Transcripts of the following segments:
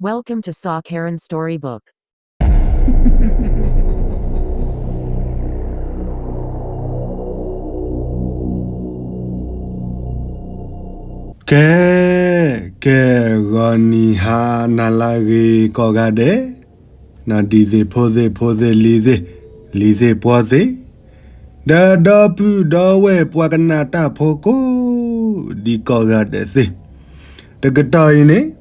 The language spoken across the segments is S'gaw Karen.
Welcome to Saw Karen Storybook. ကဲ, ကဲ, ဂီၤနံၤဟါနၤလၢအဂ့ၤကိးဂၤဒဲး, နီၢ်ဒံသ့ၣ်ဖိသ့ၣ်ဖိသ့ၣ်လံၤသ့ၣ်, လံၤသ့ၣ်ပှီၤသ့ၣ်, ဒီးဒီပုၢ်ဒီဝဲၢ်ပှၤကနၣ်တၢ်ဖိကိးဒံကိးဂၤဒဲးသ့ၣ်, တကတီၢ်အံၤန့ၣ်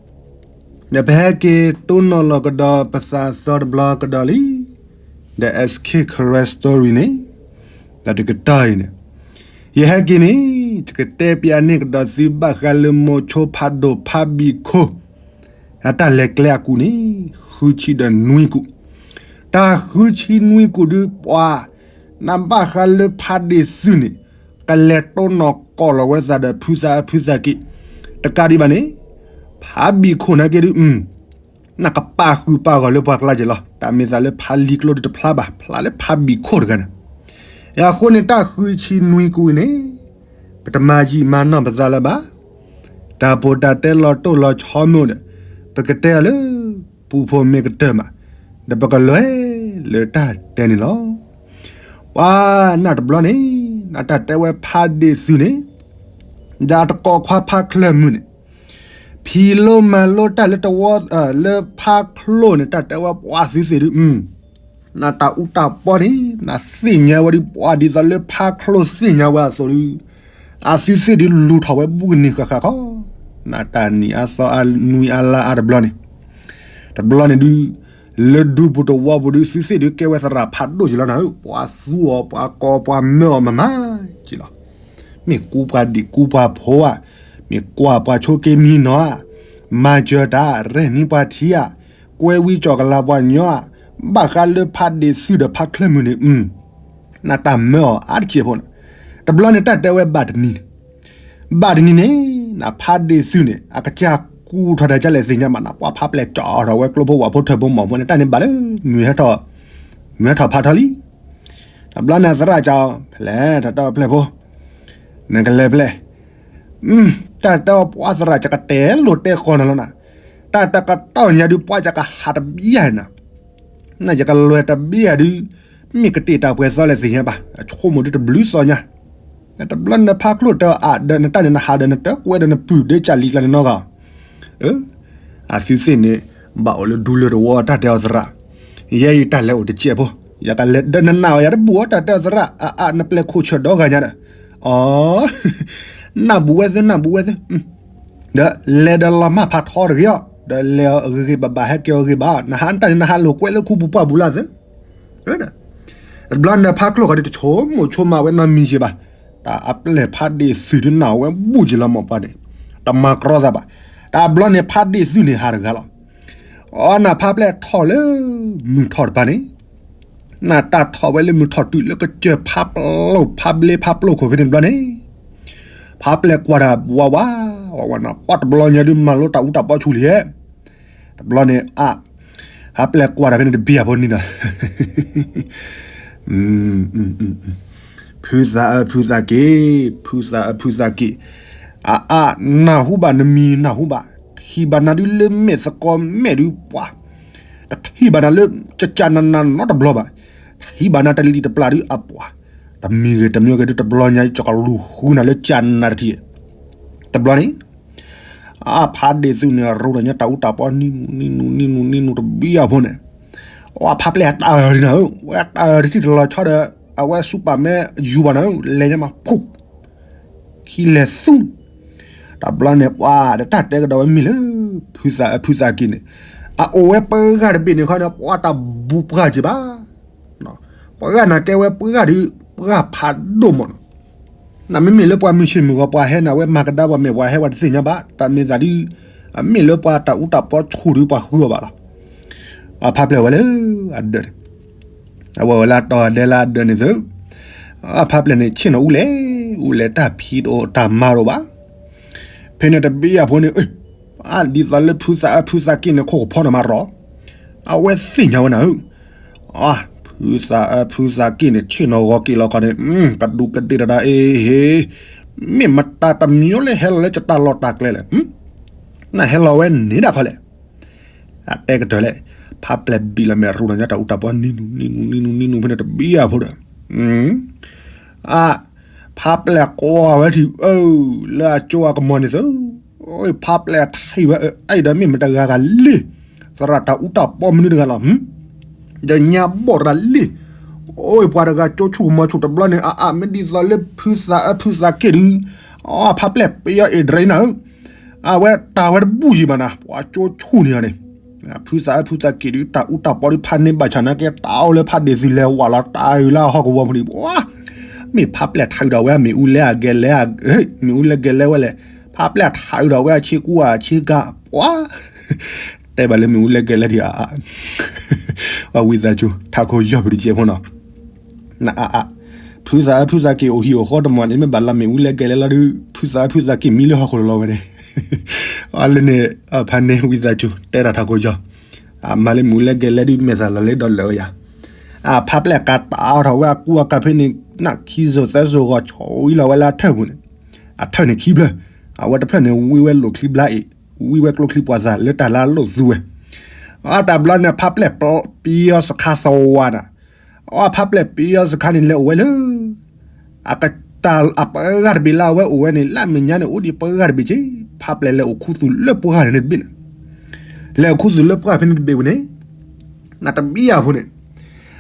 ဒီးပဟဲက့ၤတိၢ်နီၣ်လီၤကဒီးပသးသီတဘျီကဒီးလံ, ဒီး S K Karen Story န့ၣ်, ဒီးတကတီၢ်အံၤန့ၣ်, ယဟဲက့ၤန့ၣ်, ယကတဲပျးန့ၢ်ကဒီးသုဘၣ်ဃးလၢမိၤဆိဖးဒိၣ်ဖးဘံၣ်ခိၣ် အတၢ်လဲၤကျဲအကူာ်န့ၣ်, ဃုဆံဒီးနွံကူာ်, တၢ်ဃုဆံနွံကူာ်ဒုးပှၤ, နဘၣ်ဃးလၢဖးဒ့ၣ်သုးန့ၣ်, ကလဲၤတိၢ်နီၣ်ကိးလီၤဝဲသးဒီးဖုသးအဖုသးက့ၢ်, တကးဒံးဘၣ်န့ၣ်, ဖးဘံၣ်ခိၣ်နာ်က့ဒုး, နကပာ်ဃုာ်ပာ်ဂီၢ်လၢပှၤကျါက့ၢ်လီၤ. တၢ်မ့ၢ်သးလၢဖးလံၤကျိဒုးတဖျါဘၣ်, ဖျါလၢဖးဘံၣ်ခိၣ်တဂၤန့ၣ်, အဃိန့ၣ်တၢ်ဃုဆံနွံကူာ်အံၤန့ၣ်, ပတမၤယံာ်မၤနီၢ်ပသးလၢၤဘၣ်. တၢ်ပီးတၢ်တဲလီၤတိၢ်လီၤဆီမ့ၢ်အိၣ်ဒီး, ပကတဲအီၤလၢပူဖိမ့ၢ်ကတၢၢ်မး, ဒီးပကလဲၤလၢတၢ်တဲန့ၣ်လီၤ. ပှၤနၢ်တဘျီန့ၣ်, နတၢ်တဲဝဲဖးဒ့ၣ်သုးန့ၣ်, ဒီးအတကိးခွါဖးချၢၣ်မုၢ်န့ၣ်, ဖံးလိမၤလိတၢ်လၢတဝီ, လၢဖးချိၣ်န့ၣ် တၢ်တဲဝဲပှၤသုးသ့ၣ်ဒုး, နတၢ်အူတၢ်ပီန့ၣ်, နသ့ၣ်ညါဝဲဒ်ပှၤဒ်သိးလၢဖးချိၣ်သ့ၣ်ညါဝဲအသိးဒုး, အသုးသ့ၣ်ဒုးလူၤထီၣ်ဝဲဘူးကန့ၢ်ဃၣ်ဃၣ်ခီ, နတၢ်နံၤအသီအနွံအလါအါတဘျီန့ၣ်, တဘျီန့ၣ်ဒုး, လၢဒူပူၤတဝီပူၤဒုး သုးသ့ၣ်ဒုးကဲဝဲသရၣ်ဖးဒိၣ်က့ၤလီၤနၤဧၢ, ပှၤသူအီၤ ပှၤကိးပှၤမၢအီၤမၤမၤက့ၤလီၤ. မ့ၢ်ကူပှၤဒံၣ်ကူပှၤဖိဧါ, မ့ၢ်ကွၢ်ပှၤဆိက့မံနီၤဧါ, မၤစၢၤတၢ် ရဲၣ်နံၤပှၤထံဧါ, ကွဲဝံကၠီၣ်ကလၤပှၤညီဧါ, ဘၣ်ဃးလၢဖးဒ့ၣ်သုးဒီးဖးချၢၣ်မုၢ်န့ၣ်, နတၢ်မၢအီၤအါတစဲးဖိန့ၣ်, တဘျီန့ၣ်တၢ်တဲဝဲဘၣ်တနံၤန့ၣ်, ဘၣ်တနံၤန့ၣ်, နဖးဒ့ၣ်သုးန့ၣ် အကစၢ်ကူၣ်ထီၣ်တၢ်ကလဲၣ်သ့ၣ်ညါဘၣ်နၤ, ပှၤဖးပျဲၢ်ကၠီထီၣ်ဝဲကျိဖိဝၣ်ဖိထၢၣ်ဖိမီၢ်ဖိန့ၣ် တၢ်န့ၣ်ဘၣ်လၢ မုၢ်ဟဲထီၣ်, မုၢ်ဟဲထီၣ်ဖးထီလံ. တဘျီန့ၣ်သရၣ်ကၠီ, ဖဲလဲၣ် တၢ်တဲအီၤဖျဲၣ်ဖိ, နကလဲၤဖဲလဲၣ်, တၢ်တဲအီၤပှၤသရၣ်ကၠီကတဲလိာ်တဲဃီနၤလီၤနၤ, တၢ်တကတီၢ်ညါဒုးပှၤကၠီကဟးတဘံယၤနၤ နယကလဲၤတဘံယၤဒုး, မ့ၢ်ကတ့ၢ်တၢ်ပှဲၤသီလဲၣ်သ့ၣ်ညါဘၣ်, အဆိကမိၣ်ဒုးတဘျုးသီညါ. တဘျီနဖးချိၣ်တၢ်အါဒီးနတၢ်န့ၣ် နဟးဒီးနတၢ်ကွဲးဒီးနပုၢ်ဒ့ကၢ်လံကျါန့ၣ်နီတဂၤ, အသုးသ့ၣ်န့ၣ်, ဘၣ်အိၣ်လၢဒူလၢတဝီတၢ်တဲအီၤသရၣ်, ယဲအံၤတၢ်လဲၤအိၣ်တစဲးဖိ, ယကလဲၤဒီးနနာ်အီၤယၤတဘူၣ်အီၤတၢ်တဲအီၤသရၣ်, အအါနပျဲၢ်ခိၣ်ဆၢၣ်ဒီဂၤညါဒီး, အီ, နၢ်ဘူၣ်ဝဲသု နၢ်ဘူၣ်ဝဲသု ဒီးလဲၤဒီးလီၤမၢ်ဖးထီတဂ့ၤအီၤ, ဒီးလဲၤအီၤဂ့ၤဂ့ၤဘၣ်ဘၣ် ဟဲက့ၤအီၤဂ့ၤဘၣ်, နဟးတၢ်န့ၣ် နဟးလိာ်ကွဲလၢခူပူၤပှၢ်ပူၤလၢသု, တဘျီနဖးချိၣ်ဃီဒုးတဆိကမိၣ်ဆိကမးဝဲနီတမံၤဘၣ်, တၢ်အပျဲၢ်ဖးဒ့ၣ်သုးဒုးနၢ်ဝဲဘူၣ်က့ၤလီၤမၢ်ပှၤန့ၣ်, တမၤကြီသးဘၣ်, တဘျီန့ၣ်ဖးဒ့ၣ်သုးန့ၣ်ဟးတဂၤလီၤ. အီ နဖးပျဲၢ်ထီၣ်လၢမုၢ်ထီၣ်တပၤန့ၣ် နတၢ်ထီၣ်ဝဲလၢမုၢ်ထီၣ်တုၤလၢကစၢၢ်ဖးပျိၢ်ဖးဘျ့ဖးပျိၢ်ခိၣ်ဖဲန့ၣ်တဘျီန့ၣ်, ဖးပျဲၢ်ကွၢ်တၢ်ဝးဝး, ဝးဝးနၤ ပှၤတဘျီညါဒုးမၤလိတၢ်အူတၢ်ပီဆူၣ်လံဧါ, တဘျီန့ၣ်အါ, ဖးပျဲၢ်ကွၢ်တၢ်ဖဲန့ၣ်တဘံၣ်အဖိနံၤဒီး ဖုသးအၢဖုသးက့ၢ်, ဖုသးအၢဖုသးက့ၢ်, အအါ, နၢ်ဟူဘၣ်နမံၤနၢ်ဟူဘၣ်, ထံၣ်ဘၣ်နၤဒုးလၢမဲာ်သကိးမဲာ်ဒုးပှၤ, တထံၣ်ဘၣ်နၤလၢကကနနနီတဘျီဘၣ်, ထံၣ်ဘၣ်နၤတလံၤတပျၢ်ဒုးအပှၤ, တမံၤဂ့ၤတမံၤဂ့ၤဒုးတဘျီညါကကလူၤဃုနၤလၢကနနတထံၣ်, တဘျီန့ၣ် အဖးဒ့ၣ်သုးန့ၣ် ရိဒၣ်ညါတၢ်အူတၢ်ပီနံၤနူၤနံၤနူၤနံၤနူၤတဘံၣ်အဖိန့ၣ်, အဖးပျဲၢ်အတၢ်အၢၣ်ဒ်နၤဧၢ, ဝဲတၢ်အၢၣ်တထံၣ်တလီၤဆီဒီး, အဝဲဆူပာ်မဲယူၤဘၣ်နၤဧၢ, လဲၤညါမးဖူး, ခံလဲၤသူ, တဘျီန့ၣ်ပှၤဒီးတၢ်တဲကဒီးဝဲမ့ၢ်လၢ, ဖုသးအၢဖုသးက့ၢ်န့ၣ်, အအိၣ်ဝဲပှၤဂၤတဘ့ၣ်န့ၣ်ခီန့ၣ် ပှၤတၢ်ဘူၣ်ပှၢ်က့ၤဘၣ် ပှၤဂၤန့ၣ်ကဲဝဲပှၤဂၤဒုး, ပှၤဖးဒိၣ်မးနီၤ, နမ့မ့ၢ်လၢပှၤမုၢ်ဆ့ၣ်မုၢ်ဂီၤပှၤဟဲန့ၣ် အဝဲမၤကဒါပှၤမဲာ်ပှၤဟဲပှၤတသ့ၣ်ညါဘၣ်, တၢ်မ့ၢ်သးဒုး, အမ့ၢ်လၢပှၤတၢ်အူတၢ်ပီဆူၣ်ဒုးပှၤဃုအီၤဘၣ်လီၤ, အဖးပျဲၢ်ဝဲလၢအဒၢးန့ၣ်, အဝဲဝဲလၢအတီၤအဒဲလၢအဒၢးန့ၣ်သု, အဖးပျဲၢ်န့ၣ် ဆ့ၣ်နီၤအူလဲၣ်, အူလဲၣ်တၢ်ဖံးတအိၣ်တၢ်မၤတအိၣ်ဘၣ်, ဖဲန့ၣ်တဘံၣ်အဖိန့ၣ်, အဒ်သိးလၢဖုသးအၢဖုသးက့ၢ်န့ၣ် ခိၣ်ကဖီန့ၣ်မၤရီၤ, အဝဲသ့ၣ်ညါဝဲနၤဧၢ, ဖုသးအၢဖုသးက့ၢ်န့ၣ် ဆ့ၣ်နီၤဂီၤက့ၤလီၤခီန့ၣ်, ကဒူးကဒ့ၣ်တဒၣ်အ့ဟ့, မ့ၢ်မတၤတမံၤလၢဟဲလီၤလၢကတၢ်လီၢ်တၢ်ကျဲလဲၣ်, နဟဲလီၤဝဲန့ၣ်ဒၣ်ခီလဲၣ်, တၢ်တဲကတၢၢ်လဲၣ်, ဖးပျဲၢ်ဘံၣ်လီၤမဲာ်ရူးလီၤညါတၢ်အူတၢ်ပီနံၤနူၤနံၤနူၤနံၤနူၤဖဲန့ၣ်တဘံၣ်အဖိဒီး အၢ ဖးပျဲၢ်ကွၢ်ဝဲထံၣ် အၢ လၢအကၠိအကမီၤန့ၣ်သု, ဖးပျဲၢ်ထံၣ်ဝဲ အၢ အဲၣ်ဒီးမ့ၢ်မတၤတဂၤဂၤလံ, သရၣ်တၢ်အူတၢ်ပီမနုၤတဂၤလီၤ, ဒီးညါဘီၣ်တဂၤလံ, အိၣ်ပှၤတဂၤကၠိဆူၣ်ကမီၤဆူၣ်တဘျီန့ၣ် အအၢ မ့ၢ်ဒ်သိးလၢဖုသးအၢဖုသးက့ၣ်ဒုး, အဖးပျဲၢ်ပယီၤအ့ၣ်ဒြဲနၤဧၢ, အဝဲတၢ်ဝဲတဘူၣ်ယံၤဘၣ်နၤ ပှၤကၠိဆူၣ်န့ၣ်န့ၣ် ဖုသးအၢဖုသးက့ၣ်ဒုး တၢ်အူတၢ်ပီဒုးဖးန့ၢ်ဘၣ်ဆၣ်နာ်က့ တၢ်အိၣ်လၢဖးဒ့ၣ်သုးလဲၤဝးလီၤတၢ်အုးလၢအဟီၣ်ကဝီၤပူၤန့ၣ် ပှၤ မ့ၢ်ဖးပျဲၢ်ထးအုးဒီးဝဲ မ့ၣ်အူလဲအဂဲၤလဲ, မ့ၣ်အူလဲဂဲၤလဲဝဲလဲၣ်, ဖးပျဲၢ်ထးအုးဒီးဝဲအဆ့ကူအဆ့ကၤ ပှၤ တဲဘၣ်လၢမ့ၣ်အူလဲဂဲၤလဲဒံးအါအါ, ပှၤဝံသးစူၤ ထးခိၣ်ယီၢ်ပတကဲဖိနီၤ နအါအါ, ဖုသးအၢဖုသးက့ၣ်အိၣ်ဟံၣ်အိၣ်ဃီတမီၤန့ၣ် မ့ၢ်ဘၣ်လၢမ့ၣ်အူလဲဂဲၤလဲလီၤဒုး ဖုသးအၢဖုသးက့ၣ်မံလၢဟီၣ်ခိၣ်လီၤလီၤဝဲန့ၣ်, အလၢန့ၣ် ဖးန့ၢ်ဝံသးစူၤ တဲတၢ်ထးခိၣ်ယီၢ်, အမၤလၢမ့ၣ်အူလဲဂဲၤလဲဒုး မဲာ်ဆှးလီၤလၢဒီးလၢာ်ဝဲယၤ, အဖးပျဲၢ်ကးတၢ်အီၣ်ထီၣ်ဝဲအကူအကၤဖဲန့ၣ် နခံစိၤသၢစိၤဂီၤ ဆီအံလီၤဝဲလၢအထၢၣ်ပူၤန့ၣ်, အထၢၣ်န့ၣ်ခံဖျၢၣ်, အဝဲတဖျၢၣ်န့ၣ် ဝံဝဲလိာ်ချံဘျါအံၤ, ဝံဝဲကျိချံပှၤသးလၢတၢ်လၢအလိၣ်သူဝဲ, အတၢ်ဘျီန့ၣ် ဖးပျဲၢ်ပယီၤစခါသဝးနၤ အဖးပျဲၢ်ပယီၤစခါန့ၣ် လဲၤအိၣ်ဝဲလၢ အကတၢ်အပှၤဂၤတဘ့ၣ်လၢအဝဲအိၣ်ဝဲန့ၣ် လၢအမဲာ်ညါန့ၣ် အိၣ်ဒံးပှၤဂၤတဘ့ၣ်က့, ဖးပျဲၢ်လဲၤအိၣ်ခူသူၣ်လၢပှၤဂၤန့ၣ်တဘ့ၣ်န့ၣ်, လဲၤအိၣ်ခူသူၣ်လၢပှၤဖဲန့ၣ်တဘ့ၣ်ဝဲန့ၣ်, နတဘံၣ်ယၤဖိန့ၣ်,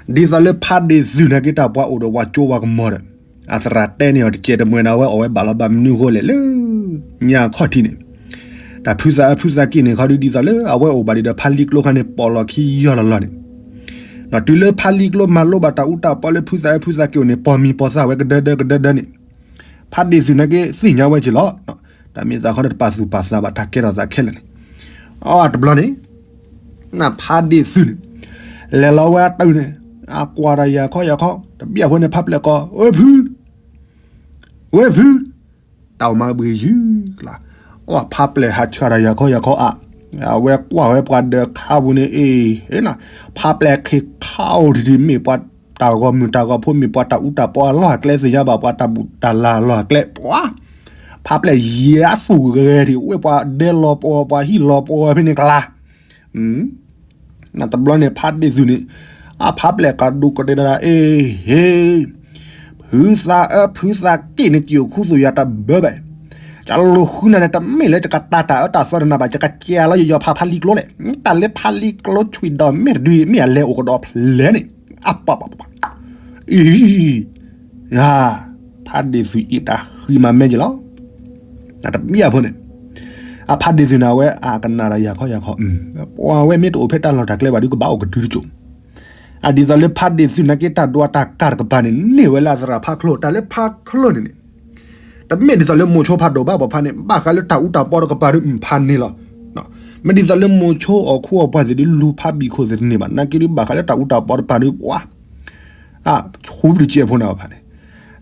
ဒ်သိးလၢဖးဒ့ၣ်သုးနာ်က့ တၢ်ပှၤအိၣ်ဒီးပှၤကၠိပှၤကမီၤဒီး အသရၣ်တဲန့ၢ်အီၤတကဲးတမှဲၤန့ၣ် အဝဲအိၣ်ဝဲဘၣ်လီၤဘၣ်မနုၤအဃိလဲၣ်လၢ ညါအခီၣ်ထံးန့ၣ်, တၢ်ဖုသးအၢဖုသးက့ၣ်န့ၣ်ခီဒုး ဒ်သိးလၢအဝဲအိၣ်ဘၣ်ဒံးဒီးဖးလံကျိခါန့ၣ် ပိာ်လီၤခံယီၢ်လီၤလီၤန့ၣ်, တုၤလၢဖးလံကျိမၤလိဘၣ်တၢ်အူတၢ်ပီလၢဖုသးအၢဖုသးက့ၣ်အိၣ်န့ၣ် ပိာ်မံၤပိာ်သၣ်ဝဲကဒၢဒၢကဒၢဒၢန့ၣ်, ဖးဒ့ၣ်သုးနာ်က့သ့ၣ်ညါဝဲက့ၤလီၤ, တၢ်မ့ၢ်သးခီဒီးတပာ်သူၣ်ပာ်သးဘၣ်တၢ်ကဲထီၣ်သးခဲလၢာ်န့ၣ်, အတဘျီန့ၣ် နဖးဒ့ၣ်သုးန့ၣ် လဲၤလီၤဝဲအတုၤန့ၣ်, အကွၢ်တၢ်ယၤခီယၤခီ တဘံၣ်အဃိန့ၣ် ဖးပျဲၢ်ကိး ဝဲဖု, ဝဲဖု, တၢ်အိၣ်မးဘှံးယုၢ်လီၤ, အဖးပျဲၢ်ဟးဆှၢတၢ်ယၤခီယၤခီအါ, အဝဲကွၢ်ဝဲပှၤဒၢးခါပူၤန့ၣ် အ့ၣ် ဟ့ၣ်နၤ, ဖးပျဲၢ်ခ့ခါအိၣ်ထံးထံး မ့ၢ်ပှၤတၢ်ဂီၤမုၢ်တၢ်ဂီၤဖိ မ့ၢ်ပှၤတၢ်အူတၢ်ပီအလီၢ်အကျဲ သ့ၣ်ညါဘၣ်ပှၤတၢ်ဘူၣ်တၢ်လၤအလီၢ်အကျဲ ပှၤ ဖးပျဲၢ်ယဲအသူၣ်ဂဲၤထံး ဝဲပှၤဒဲလီၤပှီၤ ပှၤဟံၣ်လီၤပှီၤဖဲန့ၣ်ကျါ နတဘျီန့ၣ် ဖးဒ့ၣ်သုးန့ၣ် အဖးပျဲၢ်ကဒူးကဒဲဒၣ် အ့ၣ် ဟ့ၣ် ဖုသးအၢဖုသးက့ၣ်န့ၣ် က့ၤအိၣ်ခူသူၣ်ယၤတဘၢဘၣ်, ယလူၤဃုနၤန့ၣ် တမ့ၢ်လၢယကတၢ်တၢ်အၢတၢ်သီဒီးနၤဘၣ်, ယကကဲလီၤယယီၤဖးဖးလံကျိလဲၣ်, တၢ်လၢဖးလံကျိဆွံၣ်ဒီးမ့ၢ်တဒု မ့ၢ်အလဲၤအိၣ်ကဒီးဖျဲးန့ၣ် အပပပ အံၤ ယၤ ဖးဒ့ၣ်သုးအံၤတၢ်ဃံမၤမဲက့ၤလီၤ. တၢ်တဘံၣ်အဖိန့ၣ် အဖးဒ့ၣ်သုးန့ၣ် အဝဲအကနၣ်ဒီးယၤခီယၤခီ, ပှၤဝဲမ့ၢ်တအိၣ်ဖဲတၢ်လီၢ်တၢ်ကျဲဘၣ်ဒီး ကဘၣ်အိၣ်ကဒုတစိၤ, အဒ်သိးလၢဖးဒ့ၣ်သုးနာ်က့ တၢ်ဒွးတၢ်ကၢ်တကပၤန့ၣ် န့ၢ်ဝဲလၢအသရၣ်ဖးချိၣ်, တၢ်လၢဖးချိၣ်န့ၣ်န့ၣ် တမ့ၢ်ဒ်သိးလၢမိၤဆိဖးဒိၣ်ဘၣ်ပှၤဖးန့ၣ် ဘၣ်ဃးလၢတၢ်အူတၢ်ပီတကပၤဒီး ဖးန့ၢ်လီၤ. မ့ၢ်ဒ်သိးလၢမိၤဆိအီၣ်ခူအီၣ်ပှၤသ့ၣ်ဒီး လူၤဖးဘံၣ်ခိၣ်သ့ၣ်တန့ၢ်ဘၣ်, နာ်က့ဒီး ဘၣ်ဃးလၢတၢ်အူတၢ်ပီတကပၤဒီး ပှၤ အဆူၣ်တကဲးဖိန့ၣ်ဖးန့ၣ်,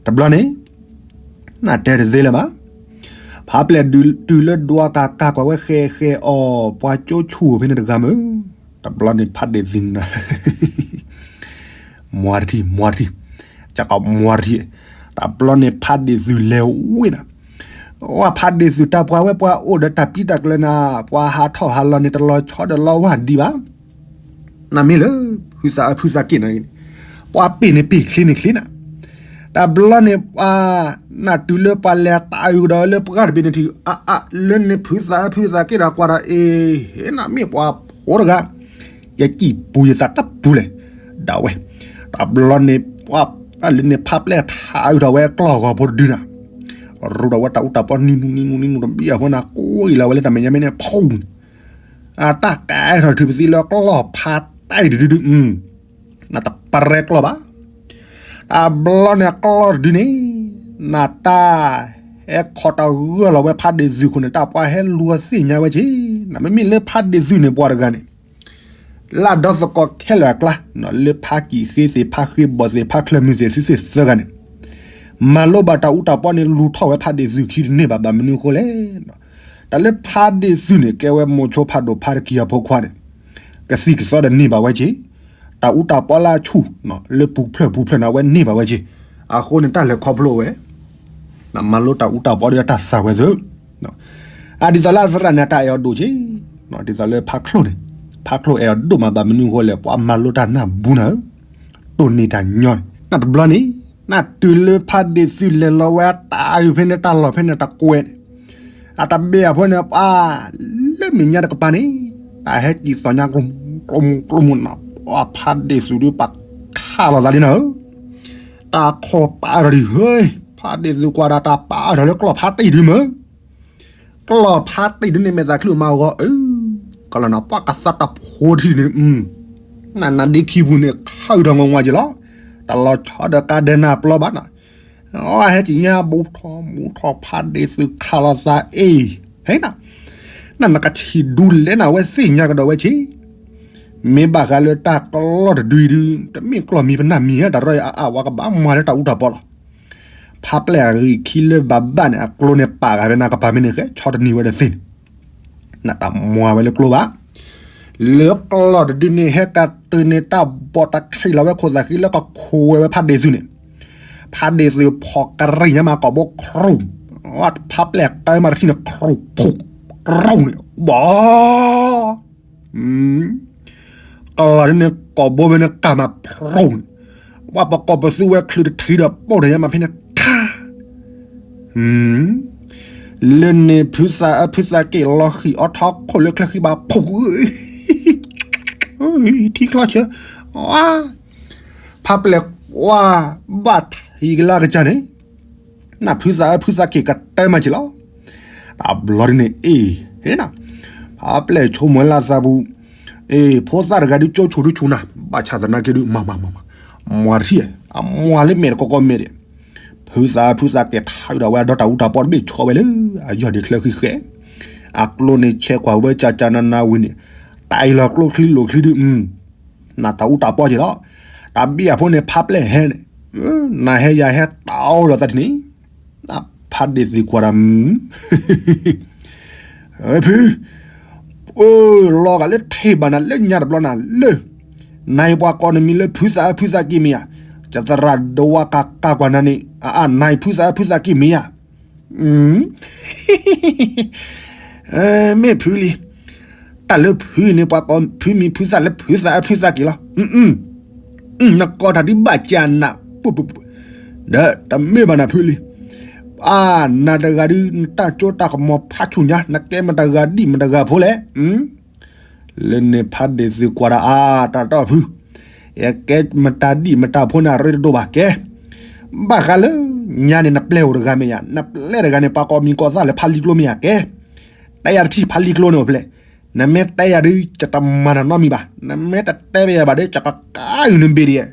တဘျီန့ၣ် နတဲတသ့လၢၤဘၣ်. ဖးပျဲၢ်တုၤလၢဒွးကၤကၤကွၢ်ဝဲဃဲဃဲအီၤ ပှၤကၠိဆူၣ်ဖဲန့ၣ်တဂၤမ့ၢ်, တဘျီန့ၣ်ဖးဒ့ၣ်သုးန့ၣ် မွၤတထံၣ် မွၤတထံၣ်, ကကမွၤတထံၣ်, တဘျီန့ၣ်ဖးဒ့ၣ်သုးလဲၤဝ့ၢ်နၤ, ဝဲဖးဒ့ၣ်သုးတၢ်ပှၤဝဲပှၤအိၣ်ဒီးတၢ်ပံတၢ်ကျၢၤနၤ, ပှၤဟးထီၣ်ဟးလီၤန့ၣ် တလီၤဆီဒီးလီၤဝါဒံးဘၣ် နမ့ၢ်လၢ ဖုသးအၢဖုသးက့ၣ်န့ၣ်, ပှၤပ့ၢ်န့ၣ်ပ့ၢ်ချ့န့ၣ်ချ့နၤ, တဘျီန့ၣ်ပှၤ နတုၤလၢပှၤလဲၤတၢ်အုးကဒီးလၢပှၤတဘ့ၣ်န့ၣ်ထံၣ် အအၢ လၢန့ၣ်ဖုသးအၢဖုသးက့ၣ်ဒီးကွၢ်ဒီး အ့ၣ် ဟ့ၣ်နၤမ့ၢ်ပှၤဖိတဂၤ, ယစံၣ်ပူၤယသးတပူၤလဲၣ်, ဒၣ်ဝဲ, တဘျီန့ၣ်ပှၤ လၢန့ၣ်ဖးပျဲၢ်ထးအုးထီၣ်ဝဲကျီၢ်ဂီၤဖိတဒုနၤ, ရူးထီၣ်ဝဲတၢ်အူတၢ်ပီနံၤနံၤနံၤနံၤတဘံၣ်အဃိန့ၣ် ကိးအံၤလီၤဝဲလၢတၢ်မဲာ်ညါမ့ၢ်န့ၣ် ဖီၣ် အတၢ်ကဲထီၣ်ထုးပသံလၢကျီၢ်ဖးတၢ်အံၤတဒုဒု, နတပရဲကျီၢ်ဘၣ်. တဘျီန့ၣ်ကျီၢ်တဒုန့ၣ် နတၢ်ဟဲခီတၢ်ဂၢၢ်လီၤဝဲဖးဒ့ၣ်သုးခိၣ်န့ၣ် တၢ်ပှၤဟဲလူၤသ့ၣ်ညါဝဲက့ၤ, နမ့မ့ၢ်လၢဖးဒ့ၣ်သုးန့ၣ်ပှၤတဂၤန့ၣ် လၢအဒီသကိးခဲလၢာ်အကျါ, လၢဖးကံၢ်ဃ့သ့ၣ် ဖးဃ့ဘီၣ်သ့ၣ် ဖးချၢၣ်မုၢ်သ့ၣ် စုစ့ၣ်သၢဂၤန့ၣ် မၤလိဘၣ်တၢ်အူတၢ်ပီန့ၣ် လူၤထီၣ်ဝဲဖးဒ့ၣ်သုးခံတန့ၢ်ဘၣ် ဘၣ်မနုၤအဃိလဲၣ်. တၢ်လၢဖးဒ့ၣ်သုးန့ၣ် ကဲဝဲမိၤဆိဖးဒိၣ်ဖးတကံၢ်အဖိခွါန့ၣ် ကသံၣ်ကသီဒီးန့ၢ်ဘၣ်ဝဲက့ၤ, တၢ်အူတၢ်ပီလၢအဆူၣ် လၢပူၤဖျၢၣ်ပူၤဖျၢၣ်န့ၣ် အဝဲန့ၢ်ဘၣ်ဝဲက့ၤ, အဃိန့ၣ် တၢ်လဲၤခီဖျိဝဲ မၤလိတၢ်အူတၢ်ပီဒီးတၢ်သးဝဲသုး, အဒ်သိးလၢအသရၣ်န့ၣ် တၢ်အဲၣ်အီၤဒိၣ်က့ၤ, ဒ်သိးလၢဖးချိၣ်န့ၣ် ဖးချိၣ်အဲၣ်အီၤဒိၣ်မးဘၣ်မနုၤအဃိလဲၣ် ပှၤမၤလိတၢ်နၢ်ဘူနၤဧၢ, တိၢ်န့ၢ်တၢ်ညီန့ၣ် နတဘျီန့ၣ် နတုၤလၢဖးဒ့ၣ်သုလဲၤလီၤဝဲတၢ်အုၣ်ဖဲန့ၣ် တၢ်လီၢ်ဖဲန့ၣ်တကွဲးန့ၣ် အတဘ့ၣ်အဖိန့ၣ် ပှၤလၢမဲာ်ညါတကပၤန့ၣ် တၢ်ဟဲစံၣ်သီၣ်ညါကျိမုၢ်ကျိမုၢ်နီၤ ပှၤဖးဒ့ၣ်သုဒုးပာ်ခးလိာ်သးလံနၤဧၢ, တၢ်ခီၣ်ပာ်အၢၣ်ထီၣ်ဒံးဧၢ, ဖးဒ့ၣ်သုကွၢ်ဒီးတၢ်ပာ်အၢၣ်ထီၣ်လၢကျီၢ်ဖးတ့ၢ်ဒုးမၢ် ကျီၢ်ဖးတ့ၢ်ဒုးန့ၣ် မဲာ်သးချံအိၣ်မးအဂီၢ် အၢ ကလီၤနၤ ပှၤကသးတၢ်ဖိတထံၣ်န့ၣ် နနဒ့ခံပူၤန့ၣ် ခးအုၣ်ထီၣ်ငွဲၣ်ငွဲၣ်က့ၤလီၤ, တလီၤဆီဒီးကါဒဲးနၢ်ပျီဘၣ်နီၤ, အဟဲက့ၤညါဘူးထီၣ်မူထီၣ်ဖးဒ့ၣ်သုခးလိာ်သးအ့ၣ်, ဟဲနၤ, နနကဆံၣ်ဒူလဲၣ်နၤဝဲသ့ၣ်ညါကဒီးဝဲဆ့ မ့ၢ်ဘၣ်ဃးလၢတၢ်ကလီၢ်တဒုအံၤဒုး တမ့ၢ်ကျီၢ်မံၤပနၢ်မံၤဧါ တၢ်ရီအအါဝဲကဘၣ်မၤလၢတၢ်အူတၢ်ပီလီၤ. ဖးပျဲၢ်အဂံၢ်ခံလၢဘၣ်ဘၣ်န့ၣ် အကျိန့ၣ်ပာ်ဂၤဖဲနကပၤမ့ၢ်န့ၣ် ဃဲဆီတနံၤဝဲဒီးသ့ၣ်န့ၣ် နတၢ်မွၤဝဲလၢကျိဘၣ်. လၢကျီၢ်တဒုန့ၣ် ဟဲကတုၤန့ၣ် တၢ်ဘီၣ်တချံးလီၤဝဲခိၣ်သးဃံလၢကခိးဝဲဝဲဖးဒ့ၣ်သုန့ၣ်, ဖးဒ့ၣ်သုဖီၣ်ကရံၣ်ညါမးကိာ်ဘိခရူၣ်, ဖးပျဲၢ်ကဲမးတထံၣ်န့ၣ် ခရူၣ်ဖူၣ်ကရူၣ်န့ၣ် ဘီၣ် ကလီၢ်ဒ်န့ၣ် ကိာ်ဘိဝဲန့ၣ်ကၢ်မးဖရိၣ်န့ၣ်, ဝဲပကိာ်ပသူဝဲချုးတထံဒီးပိၢ်ဒီးညါမးဖဲန့ၣ်ထါ, လၢန့ၣ်ဖုသးအၢဖုသးက့ၤလီၤဃံၤအီထီခိၣ်လၢချၢဃံဘၣ်ဖှိၣ်, ထံချီဆၢ, ဖးပျဲၢ်ကွၢ်ဘၣ်ထံကလၢကစၢ်န့ၣ် နဖုသးအၢဖုသးက့ၤကတဲမးက့ၤလီၤ. တဘျီဒ်န့ၣ် အ့ၣ် ဟ့နၤ, ဖးပျဲၢ်ဆိကမိၣ်လၢသးပူၤ, အ့ၣ် ဖိသၣ်တဂၤဒုးကၠိဆိဒုးဆိနၤ, ဘၣ်ဆၣ်သနာ်က့ဒုး မၤမၤမၤမၤ, မွၤတထံၣ်, အမွၤလၢမဲာ်တကီကီမဲာ်ဒံး, ဖုသးအၢဖုသးက့ၤထါအုးဒီးဝဲအဒီတၢ်အူတၢ်ပီတဘ့ၣ်ဆီဝဲလၢ အယီၢ်ဒံးချၢဃံဃဲ, အကျိန့ၣ်ဆဲးကွၢ်ဝဲကၢ်ကၢ်နၤနၤဝံၤန့ၣ်, တၢ်အံၤလီၤကျိချံလိာ်ချံဒုး နတၢ်အူတၢ်ပီက့ၤလီၤ. တၢ်ဘံၣ်အဖိန့ၣ် ဖးပျဲၢ်ဟဲန့ၣ်, နဟဲယၤဟဲတၢ်အီၣ်လီၤသးတန့ၣ်, ဖးဒ့ၣ်သ့ၣ်ကွၢ်ဒီး ဖု, လီၤဂာ်လၢထံၣ်ဘၣ်နၤလၢညါတဘျီနၤလၢ, နအံၤပှၤကိးနမံၤလၢဖုသးအၢဖုသးက့ၤမ့ၢ်ဧါ, ကသရၣ်ဒဝါကၤကၤကွၢ်နၤန့ၣ်, အအါနအံၤဖုသးအၢဖုသးက့ၤမ့ၢ်ဧါ မ့ၢ်ဖုလံ, တၢ်လၢဖုန့ၣ် ပှၤကိးဖုမံၤဖုသးလၢဖုသးအၢဖုသးက့ၤလီၤ. နကိးတၢ်ဒ်ဘၣ်ကၢ်နး, ဒီးတမ့ၢ်ဘၣ်နၤဖုလံ, အါ နၤတဂၤဒုး နတၢ်ကၠိတၢ်ကမီၤဖးဆူၣ်ညါ နကဲမတၤဂၤဒံၣ်မတၤဂၤဖိလဲၣ် လၢန့ၣ်ဖးဒ့ၣ်သုကွၢ်ဒီးအါ တၢ်တီၢ်ဖု, ယကဲမတၤဒံၣ်မတၤဖိန့ၣ်အရ့တဒိၣ်ဘၣ်ကဲ, ဘၣ်ဃးလၢ, ညါန့ၣ်နပျဲၢ်အိၣ်တဂၤမ့ၢ်ယၤ နပျဲၢ်တဂၤန့ၣ် ပှၤကိးမံၤကိးသၣ်လၢဖးလံကျိမ့ၢ်ယၤကဲ, တဲယၤတထံၣ်ဖးလံကျိန့ၣ်အိၣ်ဖဲလဲၣ်, နမ့ၢ်တဲယၤဒုး ယတမၤနၤနီတမံၤဘၣ်, နမ့ၢ်တတဲဘၣ်ယၤဘၣ်ဒီး ယကကါအုၣ်နဘ့ၣ်ဒံး,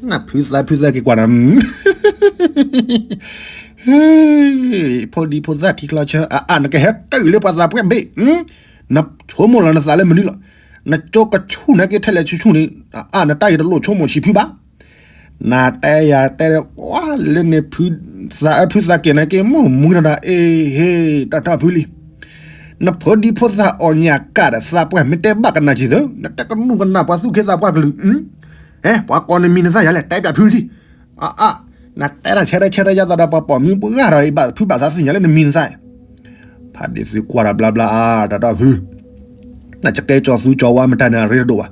နဖုသးဖုသးက့ၤကွၢ်နၤ ဖိဒံဖိသၣ်ထံချီဆၢ အါ နကဟဲကၢၣ်လၢပှၤသးပှၢ်ဘ့ၣ်, နဆိကမိၣ်လီၤနသးလၢမနုၤလီၤ, နကၠိကဆူၣ်နာ်က့ထဲလဲၣ်ဆူၣ်ဆူၣ်န့ၣ်, အါ နတၢ်အံၤတလိၣ်ဆိကမိၣ်ဆံးဖုဘၣ်, နတဲယၤတဲ ပှၤလၢန့ၣ်ဖုသးအၢဖုသးက့ၤနာ်က့ မိၢ်မူနၤဒီး အ့ဟ့ တၢ်တီၢ်ဖုလံ နဖိဒံဖိသၣ်အီၣ်ညၣ်ကၢ်ဒီး သးပှၢ်မ့ၢ်တဲဘၣ်ကနၣ်က့ၤသု, နတဲကနူၢ်ကနၣ်ပှၤသူၣ်က့သးပှၢ်ကလုာ်, ဟဲ ပှၤကိးနမံၤနသၣ်ယၤလဲၣ် တဲပၠးဖုလံ, အါ နတဲတၢ်ဆဲးတၢ်ဆဲးတၢ်ယါသးဒီးပှၤပိာ်မုၣ်ပှၢ်ဒီး ဘၣ်ဖုဘၣ်သးသ့ၣ်ညါလၢနမံၤနသၣ်, ဖးဒ့ၣ်သုကွၢ်ဒီးဘျါဘျါအါ တၢ်တီၢ်ဖု နကကဲကၠီၤသူကၠီၤဝါမတၤန့ၣ် အရ့တဒိၣ်ဘၣ်,